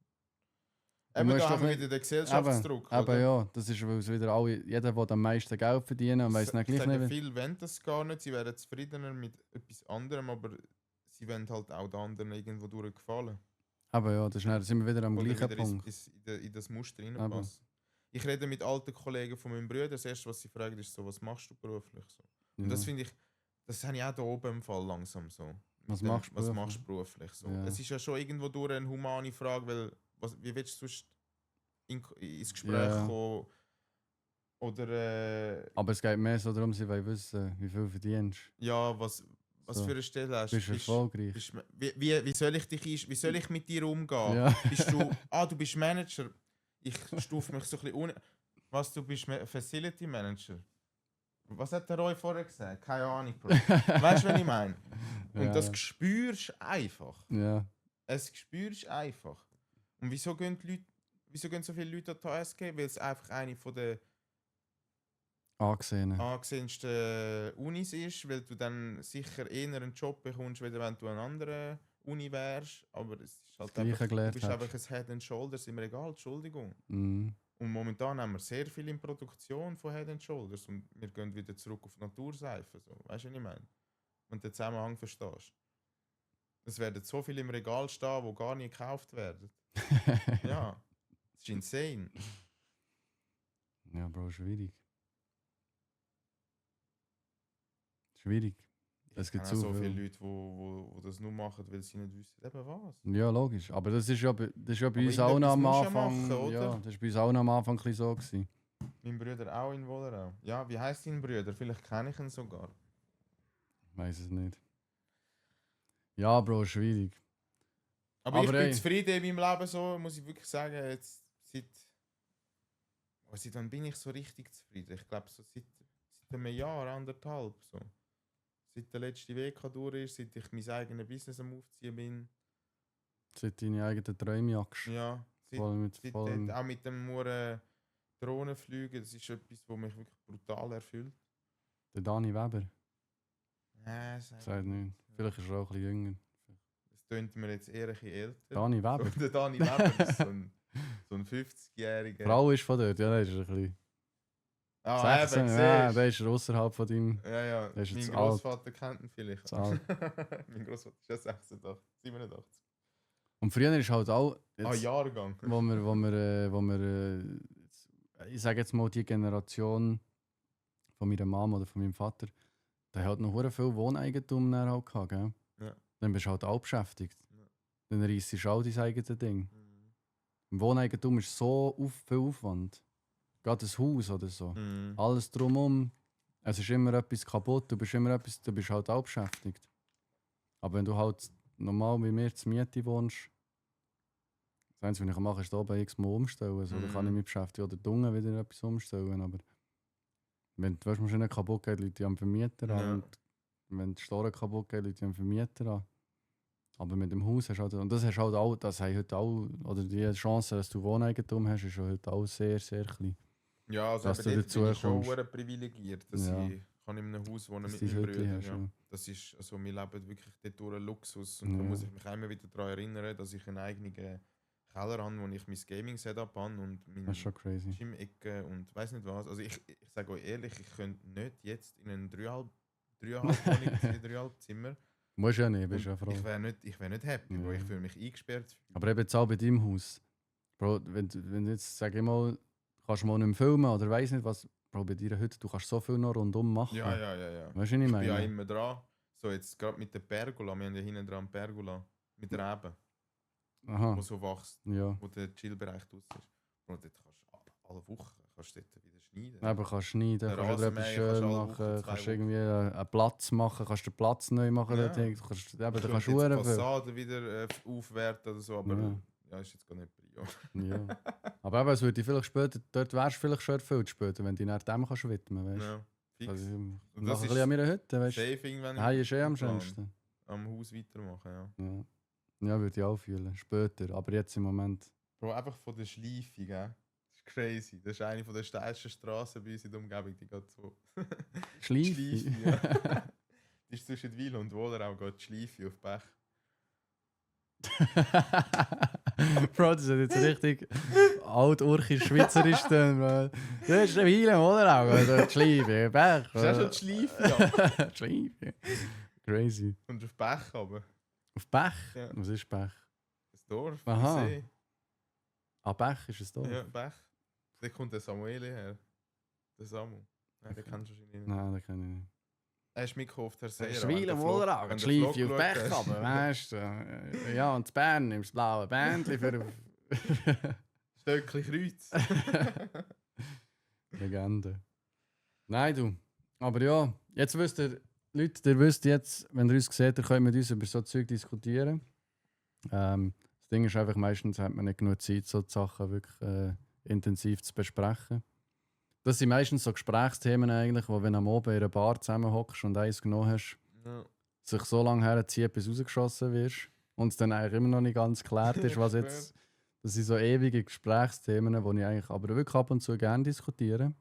Du Eben, musst da doch haben wir nicht- wieder den Gesellschaftsdruck. Aber oder? ja, das ist, weil es wieder alle, jeder will am meisten Geld verdienen und weiss nicht gleich sagen nicht. viele wollen das gar nicht, sie wären zufriedener mit etwas anderem, aber sie wollen halt auch den anderen irgendwo durchgefallen. Aber ja, das ist dann, sind wir wieder am Oder gleichen wieder Punkt. in das Muster reinpassen. Ich rede mit alten Kollegen von meinem Bruder, das erste, was sie fragen, ist so, was machst du beruflich? So. Und Ja. das finde ich, das habe ich auch hier oben im Fall langsam so. Was Mit dem, machst du was beruflich? machst du beruflich? So. Ja. Es ist ja schon irgendwo durch eine humane Frage, weil wie willst du sonst ins Gespräch Ja. kommen? Oder Aber es geht mehr so darum, sie wollen wissen, wie viel verdienst. ja, was So. für eine Stelle hast Bist du erfolgreich? wie soll ich wie soll ich mit dir umgehen? Ja. Bist du, du bist Manager. Ich stufe mich so ein bisschen Was, du bist Facility Manager? Was hat der Roy vorher gesagt? Keine Ahnung, Bro. Weißt du, was ich meine? Und Ja. das spürst du einfach. Ja. Es spürst du einfach. Und wieso gehen so viele Leute an die HSG? Weil es einfach eine von der Angesehen. angesehensten Unis ist, weil du dann sicher eher einen Job bekommst, als wenn du an einer anderen Uni wärst. Aber es ist halt Das Gleiche einfach, du gelernt bist hast. einfach ein Head and Shoulders im Regal, Entschuldigung. Mhm. Und momentan haben wir sehr viel in Produktion von Head and Shoulders und wir gehen wieder zurück auf Naturseife. So. Weißt du, was ich meine? Wenn du den Zusammenhang verstehst. Es werden so viele im Regal stehen, die gar nicht gekauft werden. Ja, das ist insane. Ja, Bro, schwierig. Schwierig. Es Es gibt gibt so so viele viel. Leute, die das nur machen, weil sie nicht wissen, eben was. Ja, logisch. Aber das ist ja bei Aber uns auch noch am irgendetwas musst du ja Anfang. machen, oder? Ja, das ist bei uns auch noch am Anfang ein bisschen so gewesen. Mein Bruder auch in Wollerau. Ja, wie heisst dein Bruder? Vielleicht kenne ich ihn sogar. Ich weiß es nicht. Ja, Bro, schwierig. Aber ich Aber bin ey. zufrieden in meinem Leben, so muss ich wirklich sagen. Jetzt, seit wann bin ich so richtig zufrieden? Ich glaube, so seit einem Jahr, 1,5. So. Seit der letzte WK durch ist, seit ich mein eigenes Business am Aufziehen bin. Seit deine eigenen Träume jagst. Ja, Voll mit seit vollem- auch mit dem Drohnenfliegen, das ist etwas, was mich wirklich brutal erfüllt. Der Dani Weber. Sagt Sagt nicht. Vielleicht ist er auch ein bisschen jünger. das tönt mir jetzt eher ein bisschen älter. Dani Weber. So, der Dani Weber ist so ein 50-jähriger. Die Frau ist von dort, ja, der ist ein bisschen. Ah, 16, eben, ja, siehst der ist außerhalb von deinem. Ja, Der ist mein jetzt Großvater kennt ihn vielleicht. Zu alt. Mein Großvater ist ja 86, 87. Und früher ist halt auch. Jahrgang. Wo wir ich sage jetzt mal, die Generation von meiner Mama oder von meinem Vater, der hat noch hure viel Wohneigentum dann halt gehabt, gell? Ja. Dann bist du halt auch beschäftigt. Ja. Dann reissst du auch dein eigenes Ding. Mhm. Im Wohneigentum ist so viel Aufwand. Gerade ein Haus oder so. Mhm. Alles drumherum. Es ist immer etwas kaputt, du bist halt auch beschäftigt. Aber wenn du halt normal wie mir zur Miete wohnst, das Einzige, was ich mache, ist da oben x-mal umstellen. Also, da kann ich mich beschäftigen oder dunkel wieder etwas umstellen. Aber wenn die Waschmaschine kaputt geht, Leute am Vermieter an. Ja. Und wenn die Store kaputt geht, Leute am Vermieter an. Aber mit dem Haus hast du halt, und das hast halt auch, das haben heute auch, oder die Chance, dass du Wohneigentum hast, ist heute auch sehr, sehr klein. Ja, also Dass eben du dort bin ich schon dazukommst. sehr privilegiert, dass Ja. ich kann in einem Haus wohnen Dass mit du meinem das wirklich Bruder. hast, Ja. ja. Das ist, also wir leben wirklich dort durch einen Luxus und da Ja. muss ich mich auch immer wieder daran erinnern, dass ich einen eigenen Keller habe, wo ich mein Gaming-Setup habe und meine Das ist schon crazy. Gym-Ecke und weiß nicht was. Also ich sage euch ehrlich, ich könnte nicht jetzt in einen 3,5 3,5 Zimmer. Musst ja nicht, bist Und ja froh. ich wäre nicht happy, weil Ja. ich fühle mich eingesperrt. Aber eben jetzt auch bei deinem Haus. Bro, wenn du jetzt, sag ich mal, kannst du mal nicht mehr filmen oder weiss nicht was, Bro, bei dir heute, du kannst so viel noch rundum machen. Ja. Weißt du, was ich Ich bin meine? ja immer dran. So jetzt gerade mit der Pergola, wir haben ja hinten dran Pergola mit der Rebe, Aha, wo so wächst, ja. wo der Chillbereich draus ist. Und dort kannst du alle Wochen kannst du dort wieder schneiden. Aber kannst du schneiden, Der kannst du etwas Rasenmäher schön kannst du alle machen, Wochen, 2 kannst Wochen. irgendwie einen Platz machen, kannst den Platz neu machen. Ja. Dort. Du kannst, eben, da Ich kannst könnte du jetzt die verdammt viel. Fassade wieder aufwerten oder so, aber Ja. ja, ist jetzt gar nicht Prio. Jahren. Ja. Aber eben, es würde vielleicht später, dort wärst du vielleicht schon erfüllt später, wenn du nach dem kannst widmen, weißt Ja, fix. Also, ich Und mache das ein ist bisschen an meiner Hütte, weißt du. Saving, wenn Hey, ist am im Plan schönsten. am Haus weitermachen, ja. Ja. Ja, würde ich auch fühlen. Später. Aber jetzt im Moment. Bro, einfach von der Schleife, gell? Das ist crazy. Das ist eine von der steilsten Straßen bei uns in der Umgebung. Die geht so. Schleife. ja. Die ist zwischen Wil und Wohlerau geht die Schleife auf Bech. Bro, das ist jetzt richtig alt-urchisch-schweizerisch. Das ist der Weile, oder auch? Also, die Schleife, Bech. Das ist auch schon die Schleife, ja. Schleife. Crazy. Und auf Bech aber. Auf Bech? Ja. Was ist Bech? Das Dorf, Aha. der See. Ah, Bech ist es da? Ja, Bech. Da kommt der Samueli her. Der Samu. Nein, den kennst du wahrscheinlich nicht. Nein, das kann ich nicht. Er ist mitgekauft, Herr Seher. Schweile, oder auch? Die Schleife auf Bech, aber weißt du. Ja, und in Bern nimmst du das blaue Bändchen für. Stöckli Kreuz. Legende. Nein, du. Aber ja, jetzt wisst ihr, Leute, ihr wisst jetzt, wenn ihr uns seht, ihr könnt mit uns über so Zeug diskutieren. Das Ding ist einfach, meistens hat man nicht genug Zeit, so die Sachen wirklich intensiv zu besprechen. Das sind meistens so Gesprächsthemen eigentlich, wo wenn du am Abend in einer Bar zusammenhockst und eins genommen hast, Ja. sich so lange herzieht, bis du rausgeschossen wirst und es dann eigentlich immer noch nicht ganz geklärt ist, was jetzt. Das sind so ewige Gesprächsthemen, die ich eigentlich aber wirklich ab und zu gerne diskutiere.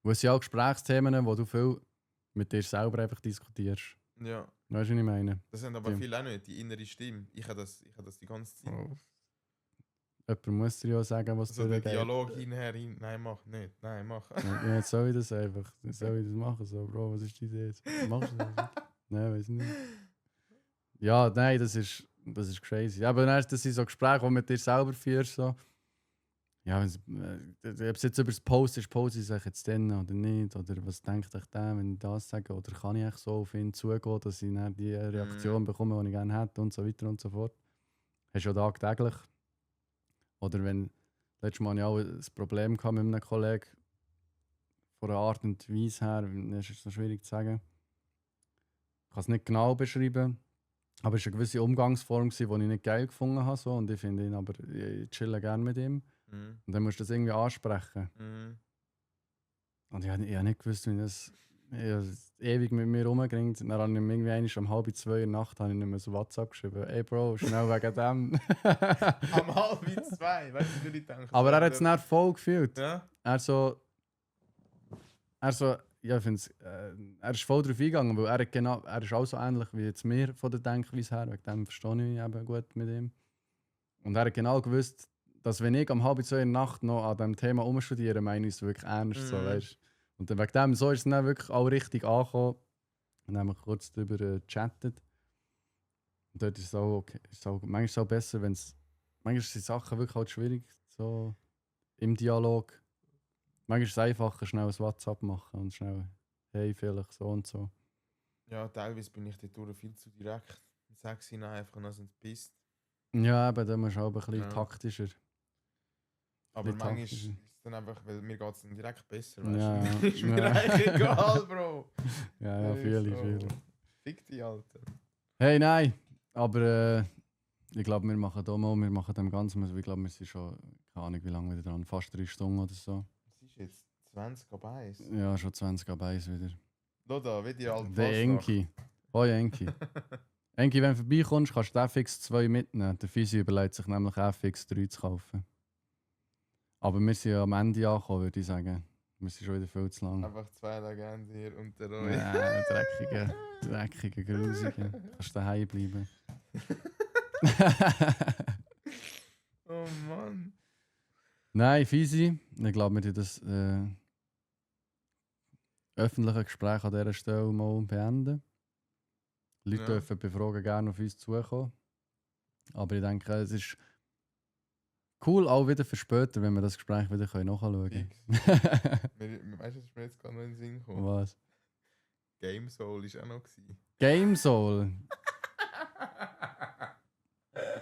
Wo es sind auch Gesprächsthemen, wo du viel mit dir selber einfach diskutierst. Ja. Weißt du, was ich meine? Das sind aber Ja. viele auch nicht, die innere Stimme. Ich habe das die ganze Zeit. Jemand muss dir ja sagen, was Also du der geht. Dialog hinher, hin, nein, mach nicht, nein, mach. Ja, jetzt soll ich das einfach. Jetzt soll ich das machen? So, Bro, was ist die Idee jetzt? Machst du das? Nein, weiß nicht. Ja, nein, das ist crazy. Aber dann, das sind so Gespräche, die du mit dir selber führst. So. Ja, ob es jetzt über das Post ist, poste ich jetzt dann oder nicht? Oder was denkt euch der, wenn ich das sage? Oder kann ich so auf ihn zugehen, dass ich dann die Reaktion bekomme, die ich gerne hätte und so weiter und so fort. Hast du ja tagtäglich. Oder wenn, letztes Mal hatte ich auch ein Problem mit einem Kollegen, von der Art und Weise her, das ist so schwierig zu sagen. Ich kann es nicht genau beschreiben, aber es war eine gewisse Umgangsform, die ich nicht geil gefunden habe. So. Und ich finde ihn aber, ich chille gerne mit ihm. Mhm. Und dann musst du das irgendwie ansprechen. Mhm. Und ich habe nicht gewusst, wie das ewig mit mir rumgeringt. Dann habe ich ihm irgendwie einmal um 1:30 in der Nacht habe ich ihm so WhatsApp geschrieben. Ey Bro, schnell wegen dem. Am 1:30, weißt du, wie ich denke. Aber er hat es nicht voll gefühlt. Ja? Er ja, ich find's, er ist voll drauf eingegangen, weil er ist auch so ähnlich wie jetzt mir von der Denkweise her. Wegen dem verstehe ich mich eben gut mit ihm. Und er hat genau gewusst, dass wenn ich um 1:30 in der Nacht noch an diesem Thema umstudiere, meine ich es wirklich ernst. So, weißt? Und dann wegen dem so ist es dann wirklich auch richtig angekommen. Und dann haben wir kurz darüber gechattet. Und dort ist es auch, okay, manchmal ist es auch besser, wenn es. Manchmal sind Sachen wirklich halt schwierig, so im Dialog. Manchmal ist es einfacher, schnell ein WhatsApp machen und schnell, hey, vielleicht so und so. Ja, teilweise bin ich dort viel zu direkt. Und sage sie ihnen einfach, dann sind sie pisst. Ja, eben, da musst du auch ein bisschen Ja. taktischer. Aber Bisschen manchmal ist taktischer. es dann einfach, weil mir geht es dann direkt besser, Ja, weißt du? Ist mir ja. eigentlich egal, Bro. Ja, ja, Das ist fühle ich, so. fühle ich. Fick dich, Alter. Hey, nein, aber ich glaube, wir machen dem Ganzen, ich glaube, wir sind schon, keine Ahnung, wie lange wieder dran, fast 3 Stunden oder so. Was ist jetzt? 20 ab 1? Ja, schon 20 ab 1 wieder. Schau da, wie die alte Der Enki. Hoi Enki. Enki, wenn du vorbeikommst, kannst du den fix 2 mitnehmen. Der Physio überlegt sich nämlich auch fix 3 zu kaufen. Aber wir sind ja am Ende angekommen, würde ich sagen. Wir sind schon wieder viel zu lang. Einfach 2 Legenden hier unter euch. Ja, dreckige, grusige. Kannst du daheim bleiben. Oh Mann. Nein, Fisi, ich glaube, wir tun das öffentliche Gespräch an dieser Stelle mal beenden. Leute Ja. dürfen bei Fragen gerne auf uns zukommen. Aber ich denke, es ist cool auch wieder für später, wenn wir das Gespräch wieder nachschauen können. Fix. Weißt du, was mir jetzt gerade noch in den Sinn gekommen? Was? Game Soul war auch noch. Gewesen. Game Soul.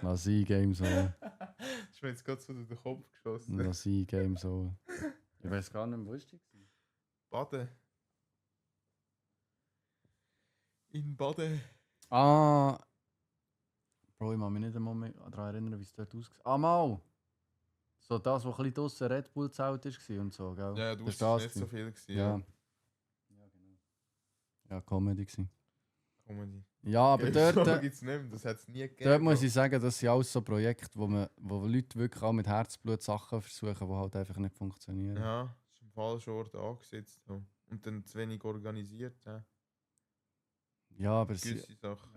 Lass sein, Game Soul. Das ist mir jetzt gerade so durch den Kopf geschossen. Lass sein, Game Soul. Ich weiß gar nicht mehr, wo ist die? Baden. In Baden. Ah. Bro, ich kann mich nicht einmal mehr daran erinnern, wie es dort aussieht. Ah, mal! So das, was ein bisschen draussen Red Bull Zelt war und so, gell? Ja, du Das hast ist nicht so viel gewesen. Ja. Ja, genau. Ja, Comedy gewesen. Comedy. Ja, aber dort, gibt es nicht mehr, das hat es nie gegeben. dort muss Bro. ich sagen, das sind alles so Projekte, wo Leute wirklich auch mit Herzblut Sachen versuchen, die halt einfach nicht funktionieren. Ja, ist am falschen Ort angesetzt. So. Und dann zu wenig organisiert. Ja. Ja, aber Gewisse Sachen.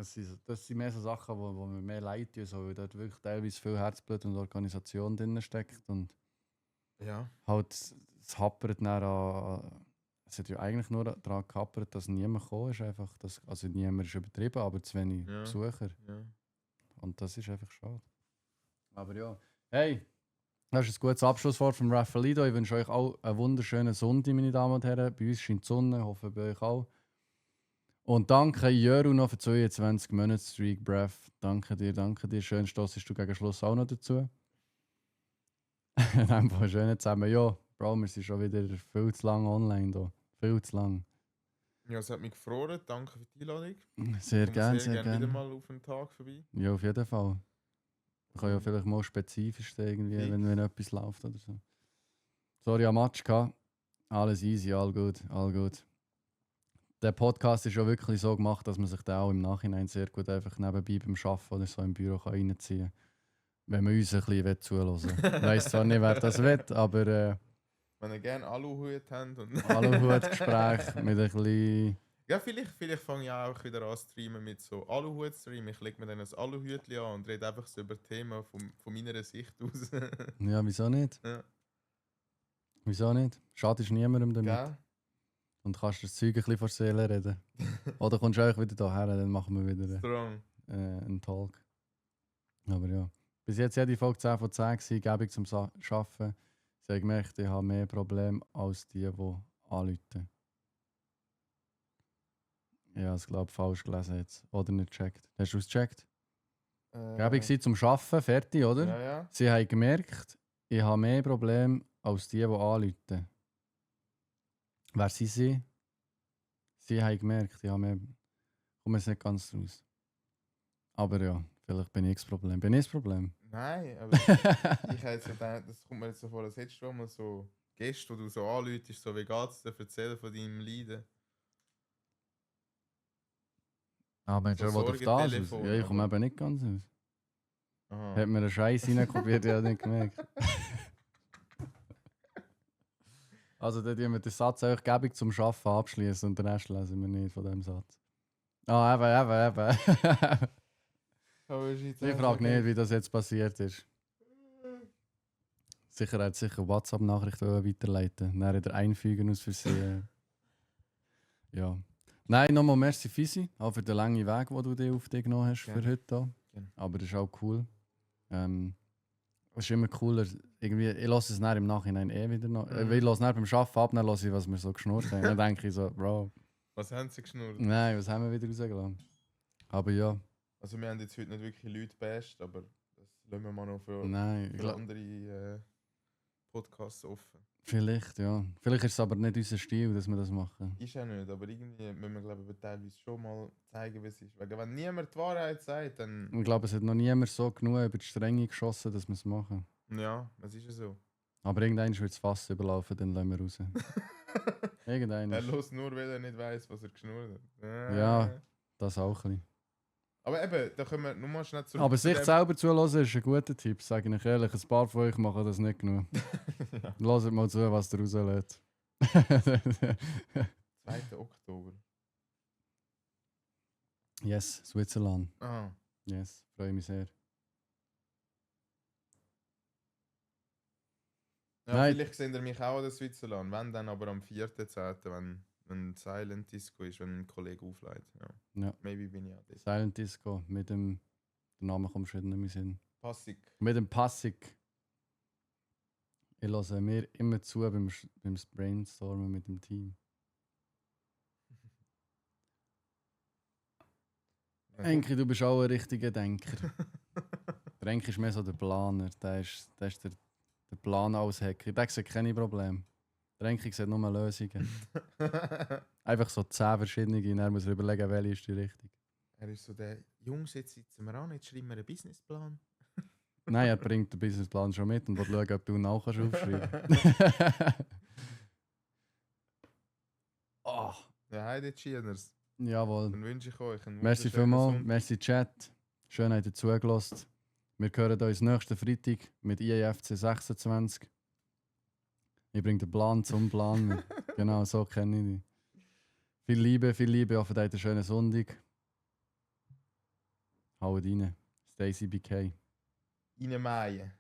das sind mehr so Sachen, wo mir mehr leid tun, so, weil dort wirklich teilweise viel Herzblut und Organisation drin steckt und Ja. halt es happert dann an. Es hat ja eigentlich nur daran gehappert, dass niemand gekommen ist. Einfach, also niemand ist übertrieben, aber zu wenig Ja. Besucher. Ja. Und das ist einfach schade. Aber ja. Hey, das ist ein gutes Abschlusswort vom Raffaelito. Ich wünsche euch auch einen wunderschönen Sonntag, meine Damen und Herren. Bei uns scheint die Sonne, ich hoffe bei euch auch. Und danke Jöru noch für 22 Monate Streak Breath. Danke dir. Schön stossest du gegen Schluss auch noch dazu. Einfach schön zusammen. Ja, Bro, wir sind schon wieder viel zu lang online da. Viel zu lang. Ja, es hat mich gefreut. Danke für die Einladung. Sehr Komme gerne, sehr sehr gerne wieder gerne. mal auf einen Tag vorbei. Ja, auf jeden Fall. Ich kann ja vielleicht mal spezifisch sein, irgendwie, Fix. wenn etwas läuft oder so. Sorry, am Match gehabt. Alles easy, all gut, all gut. Der Podcast ist ja wirklich so gemacht, dass man sich da auch im Nachhinein sehr gut einfach nebenbei beim Arbeiten oder so im Büro kann reinziehen kann. Wenn man uns ein bisschen zuhören will. Ich weiss zwar nicht, wer das will, aber Wenn ihr gerne Aluhut habt. Und Aluhut-Gespräch mit ein bisschen... ja, vielleicht fange ich auch wieder an zu streamen mit so Aluhut-Stream. Ich lege mir dann ein Aluhütli an und rede einfach so über Themen von meiner Sicht aus. Ja, wieso nicht? Ja. Wieso nicht? Schadest niemandem damit. Gell? Und kannst das Zeug ein bisschen vor der Seele reden. Oder kommst du einfach wieder hierher, dann machen wir wieder Strong. einen Talk. Aber ja. Bis jetzt war die Folge 10 von 10 gewesen, gäbig zum Arbeiten. Ich habe gemerkt, ich habe mehr Probleme als die anrufen. Ja, ich glaube falsch gelesen jetzt. Oder nicht gecheckt. Hast du es gecheckt? Gäbig war zum Arbeiten, fertig, oder? Ja, ja. Sie haben gemerkt, ich habe mehr Probleme als die anrufen. Wer sind sie? Sie haben gemerkt, ich habe mehr. Ich komme jetzt nicht ganz raus. Aber ja, vielleicht bin ich das Problem. Bin ich das Problem? Nein, aber ich habe jetzt gedacht, das kommt mir jetzt so vor, als hättest du mal so Gäste, wo du so anläutest, so wie geht's dir, erzählen von deinem Leiden. Ah, Mensch, So er will auf das aus. Sorgentelefon, Ja, ich komme aber- eben nicht ganz aus. Aha. Hat mir einen Scheiß reinkopiert, ich habe nicht gemerkt. Also, dann tun wir den Satz eigentlich gäbig zum Arbeiten abschließen und den Rest lesen wir nicht von diesem Satz. Ah, eben. Ich frage nicht, wie das jetzt passiert ist. Sicher hat sicher WhatsApp-Nachricht weiterleiten. Dann wieder einfügen aus Versehen. Ja. Nein, nochmal merci Fisi, auch für den langen Weg, den du dir auf dich genommen hast für Gerne. heute. Hier. Gerne. Aber das ist auch cool. Es ist immer cooler. Irgendwie, ich lasse es dann im Nachhinein wieder noch. Ich lasse dann beim Arbeiten ab, dann lasse ich, was wir so geschnurrt haben. Dann denke ich so, Bro, Was haben sie geschnurrt? nein, was haben wir wieder rausgelassen? Aber ja, Also wir haben jetzt heute nicht wirklich Leute basht, aber das lassen wir mal noch für, nein, ich für glaub, andere Podcasts offen. vielleicht, ja. Vielleicht ist es aber nicht unser Stil, dass wir das machen. Ist ja nicht, aber irgendwie müssen wir glaube ich teilweise schon mal zeigen, wie es ist. Weil wenn niemand die Wahrheit sagt, dann... Ich glaube, es hat noch niemand so genug über die Stränge geschossen, dass wir es machen. Ja, es ist ja so. Aber irgendwann wird das Fass überlaufen, dann lassen wir raus. Irgendwann. Er los nur, weil er nicht weiß, was er geschnurrt hat. Ja. Das auch ein bisschen. Aber eben, da können wir nur mal schnell zurück. Aber zu sich dem- selber zuhören ist ein guter Tipp, sage ich euch ehrlich. Ein paar von euch machen das nicht genug. Ja. Hört mal zu, was der rauslässt. 2. Oktober. Yes, Switzerland. Ah. Yes, freue mich sehr. Ja, Nein. vielleicht sehen ihr mich auch an der Switzerland. Wenn dann aber am 4.10., wenn Silent Disco ist, wenn ein Kollege aufleitet. Ja. Ja. Maybe bin ich auch das. Silent Disco mit dem. Der Name kommt schon nicht mehr Sinn. Passig. Mit dem Passig. Ich höre mir immer zu beim Brainstormen mit dem Team. Enki, du bist auch ein richtiger Denker. Der Enki ist mehr so der Planer. Der ist der Plan als Hacker. Der sieht keine Probleme. Der Enki sieht nur Lösungen. Einfach so 10 verschiedene und er muss er überlegen, welche ist die richtige. Er ist so der, Jungs, jetzt sitzen wir an, jetzt schreiben wir einen Businessplan. Nein, er bringt den Businessplan schon mit und will schauen, ob du ihn auch aufschreiben kannst. Oh, Ja, heide Chieners. jawohl. Dann wünsche ich euch einen Merci wunderschönen vielmals, Sonntag. merci Chat. Schön, habt ihr zugelassen. Wir hören uns nächsten Freitag mit IEFC 26. Ich bringe den Plan zum Plan mit. Genau, so kenne ich dich. Viel Liebe, hoffe, ihr habt einen schönen Sonntag. Haut rein. Stacey BK. Ine Maie.